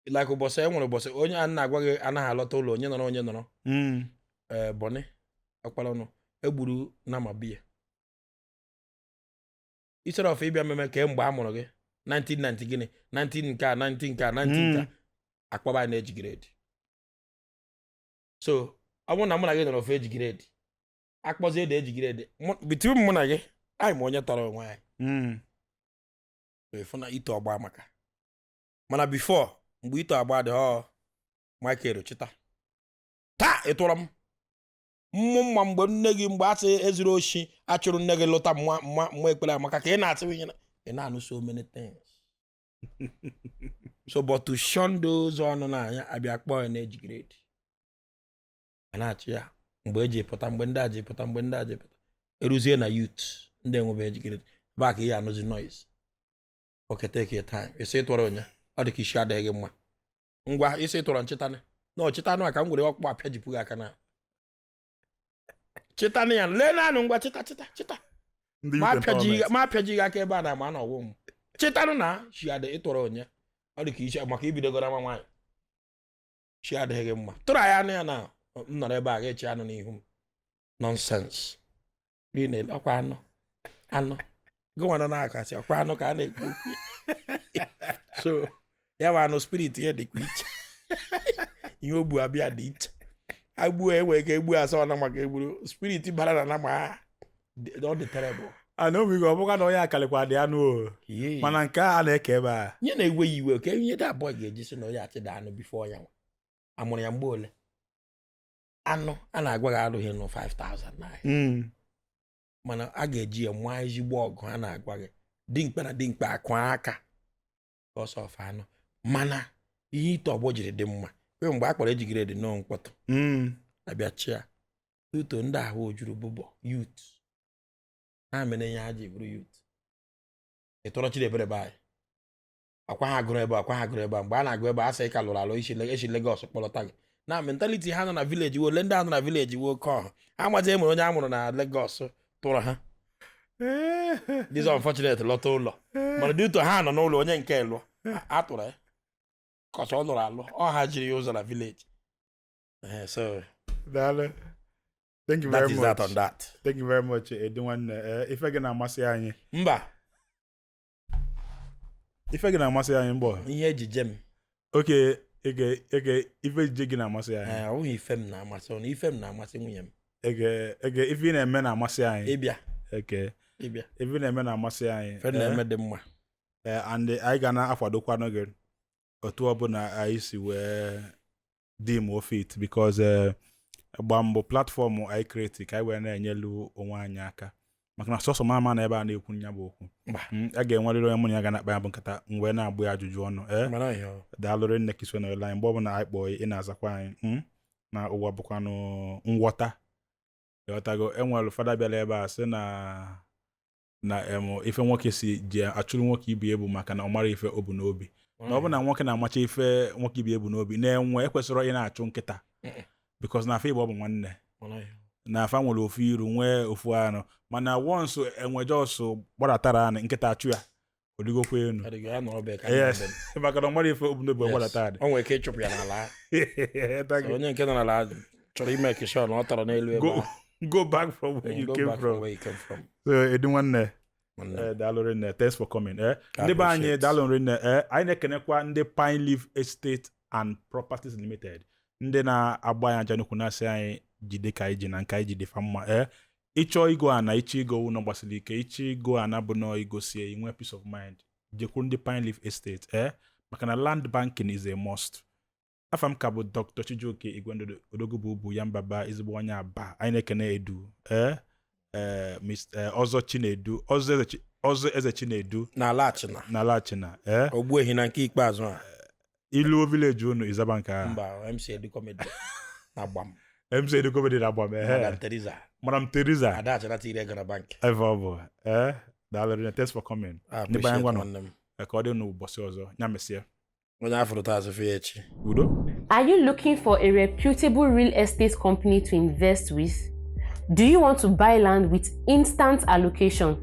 Speaker 1: like ụbọchị e nwere ụbọchị onye a na-agwa gị anaghị alọta ụlọ, onye nọrọ onye nọrọ. Bọnị ọkpara ọnụ egburu nama biya instead of ịbịa mmemme ka mgbe a mụrụ gị 1990 gịnị 19 nke a 19 nke a 19 nke a akpọba anyị na-eji grade. So ọ bụrụ na mụ na gị nọrọ ofe eji grade akpọzie ede eji grade between mụ na gị anyị ma onye tọrọ onwe anyị. So ịfụ na ite ọgba amaka, mana before mgbe ite ọgba dị ọ Michael chita taa ịtụrụ m mmụ mma mgbe nne gị mgbe asị ezuru oshi achụrụ nne gị lụta mma mma mma ekpere amaka ka ị na-atụ ihe ị na-anụ so many things. So but to shun those ọnụ n'anya abịa kpọọ ya na-eji grade a na-achị ya mgbe eji pụta mgbe ndị a ji pụta mgbe ndị a ji pụta eruzie na youth ndị enwebe eji grade ebe a ka ihe anụzi noise. Okay, take your time. Isi ịtụrụ onye ọ dị ka isi adịghị gị mma ngwa isi ịtụrụ nchịtanị na ọchịtanụ a ka m were ọkpụkpụ apịajipụ gị aka na chịtanị ya lee naanị ngwa chịta chịta chịta
Speaker 2: Ndị
Speaker 1: ma
Speaker 2: youth empowerment.
Speaker 1: ma apịajighị aka ebe a na ama na ọwụ m chịtanụ na shi adị ịtụrụ onye ọ dị ka isi maka ibidogoro ama nwaanyị shi adịghị gị mma tụrụ anyị anụ ya na m nọrọ ebe a ga-echi anụ n'ihu m nonsense. Ọkwa anụ anụ gụnwa nọ na-akasị ọkwa anụ ka a na-ekwu okwu. So ya bụ anụ spirit ya dịkwa iche ihe o bu abịa dị iche agbuo enwere ike egbu asọ na maka egburu spirit bara na nama ha ọ dị terrible.
Speaker 2: Ana omi ọ bụkwa na onye akalịkwa dị anụ o mana nke a na-eke ebe a
Speaker 1: Ihe na-ewe ya iwe ka ihe dị abụọ ga-eji sị na onye achịda anụ before ya nwa amụrụ ya mgbe ole anụ a na-agwa gị arụghị nụ 5000 naira. Mana a ga-eji ya mụọ ezigbo ọgụ a na-agwa gị dimkpa na dimkpa akụ aka ọsọ ọfa anụ. Mana ihe ite ọgbọ jiri dị mma kwe mgbe a kpọrọ ejigire dị nọọ mkpọtụ abịa chịa uto ndị ahụ ojuru bụbọ youth ha mere ihe ha ji bụrụ youth. Ị tụrụ Chidiebere be anyị akwa ha gụrụ ebe akwa ha gụrụ ebe a mgbe a na-agụ ebe a sị ka lụrụ alụ esi Lagos kpọlọta gị na mentality ha nọ na village wo ole ndị a nọ na village wo oke ọha amazi emere onye a mụrụ na Lagos tụrụ ha. This unfortunate lọta ụlọ mana dị ụtọ ha nọ n'ụlọ onye nke lụọ a tụrụ ya kọcha ọ lụrụ alụ ọ ha jiri ya ụzọ na village. So
Speaker 2: Daalụ. Thank you
Speaker 1: that
Speaker 2: very
Speaker 1: is
Speaker 2: much.
Speaker 1: that on that.
Speaker 2: Thank you very much, Eddie nwanne. Ife gị na-amasị anyị.
Speaker 1: Mba.
Speaker 2: Ife gị na-amasị anyị mbọ.
Speaker 1: Ihe ejije m.
Speaker 2: Okay, ege ege ife ejije gị na-amasị anyị.
Speaker 1: Ọ bụghị ife m na-amasị ọ na ife m na-amasị nwunye m.
Speaker 2: Ege ege ife ị na-eme na-amasị anyị.
Speaker 1: Ịbịa.
Speaker 2: Eke.
Speaker 1: Ịbịa.
Speaker 2: Ife ị na-eme na-amasị anyị.
Speaker 1: Ife na-eme dị mma.
Speaker 2: And anyị ga na-akwadokwanụ gị otu ọbụla anyị si wee dị m fit because gba mbọ platform anyị create ka anyị wee na-enyelu onwe anyị aka maka na sọsọ mama na ebe a na-ekwu nya bụ okwu. A ga-enwerịrị onye mụ na ya ga na-akpa ya bụ nkata m wee na-agbụ ya ajụjụ ọnụ. Daalụrị nne ka iso nọrọ anyị mgbe ọbụla anyị kpọọ ị na-azakwa anyị na ụwa bụkwanụ nghọta ịghọtago. Enwere fada bịara ebe a sị na na ife nwoke si ji achụrụ nwoke ibi ebu maka na ọ mara ife o bu n'obi na ọ bụ na nwoke na-amacha ife nwoke ibi ebu n'obi na-enwe ekwesịrị ị na-achụ nkịta because na afọ Igbo ọ bụ nwanne Na afa nwere ofu iru, nwee ofu anụ, mana once enwe just gbadatara anị, nkịta achụ ya, oligokwa enu.
Speaker 1: Adịghị ya nọrọ be ka
Speaker 2: Yes.
Speaker 1: anyị nọ be
Speaker 2: Maka na ọ mara ife obunobi
Speaker 1: m.
Speaker 2: gbadata anị.
Speaker 1: O nwere ike ịchụpụ ya n'ala.
Speaker 2: Thank you.
Speaker 1: Onye nke nọ n'ala chọrọ ime kishọn ọ tọrọ n'elu ebe
Speaker 2: Go,
Speaker 1: ahụ.
Speaker 2: go back from where you
Speaker 1: Go
Speaker 2: came
Speaker 1: back from
Speaker 2: from.
Speaker 1: where you came from.
Speaker 2: So Edu nwanne,
Speaker 1: Nwanne.
Speaker 2: Daalụ rinne, thanks for coming.
Speaker 1: I
Speaker 2: Ndị be anyị,
Speaker 1: appreciate.
Speaker 2: daalụ rinne. Anyị na-ekenekwa ndị Pine Leaf Estate and Properties Limited, ndị na-agba anyị aja n'ukwu, na-asị anyị jide ka anyị ji na nke anyị jide fa mma. Ịchọọ igo ana, ịchọ igo ụlọ gbasiri ike, ịchọ igo ana bụ nọọ igosie inwe peace of mind, jekwuru ndị Pine Leaf Estate, maka na land banking is a must. Afa m ka bụ Dr. Chijioke Igwendodo Odogwu, bụ ya mbaba ezigbo onye Aba. Anyị na-ekene Edu, Mr. Ọzọ Chinedu, Ọzọ Eze, Ọzọ Eze Chinedu.
Speaker 1: N'ala Achịna.
Speaker 2: N'ala Achịna,
Speaker 1: Ogbuehi na nke ikpeazụ a.
Speaker 2: Iluo village unu, ịzaba nke ahụ.
Speaker 1: Mba, MC Edu Comedy na Gbam.
Speaker 2: MC Edu Comedy na Agbam.
Speaker 1: Madam Teresa.
Speaker 2: Madam Teresa.
Speaker 1: Ada Achịna tiri ego na bank.
Speaker 2: Ebe ọ bụ, daalụ rinne, thanks for coming.
Speaker 1: I
Speaker 2: Ndị be anyị,
Speaker 1: appreciate,
Speaker 2: ngwanụ.
Speaker 1: nwanne m.
Speaker 2: Ka ọ dị n'ụbọchị ọzọ, ya mesịa.
Speaker 1: Onye afụrụ taa, azụ ya echi.
Speaker 2: Udo.
Speaker 6: Are you looking for a reputable real estate company to invest with? Do you want to buy land with instant allocation?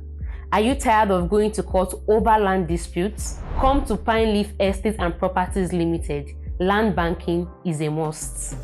Speaker 6: Are you tired of going to court over land disputes? Come to Pine Leaf Estate and Properties Limited. Land banking is a must.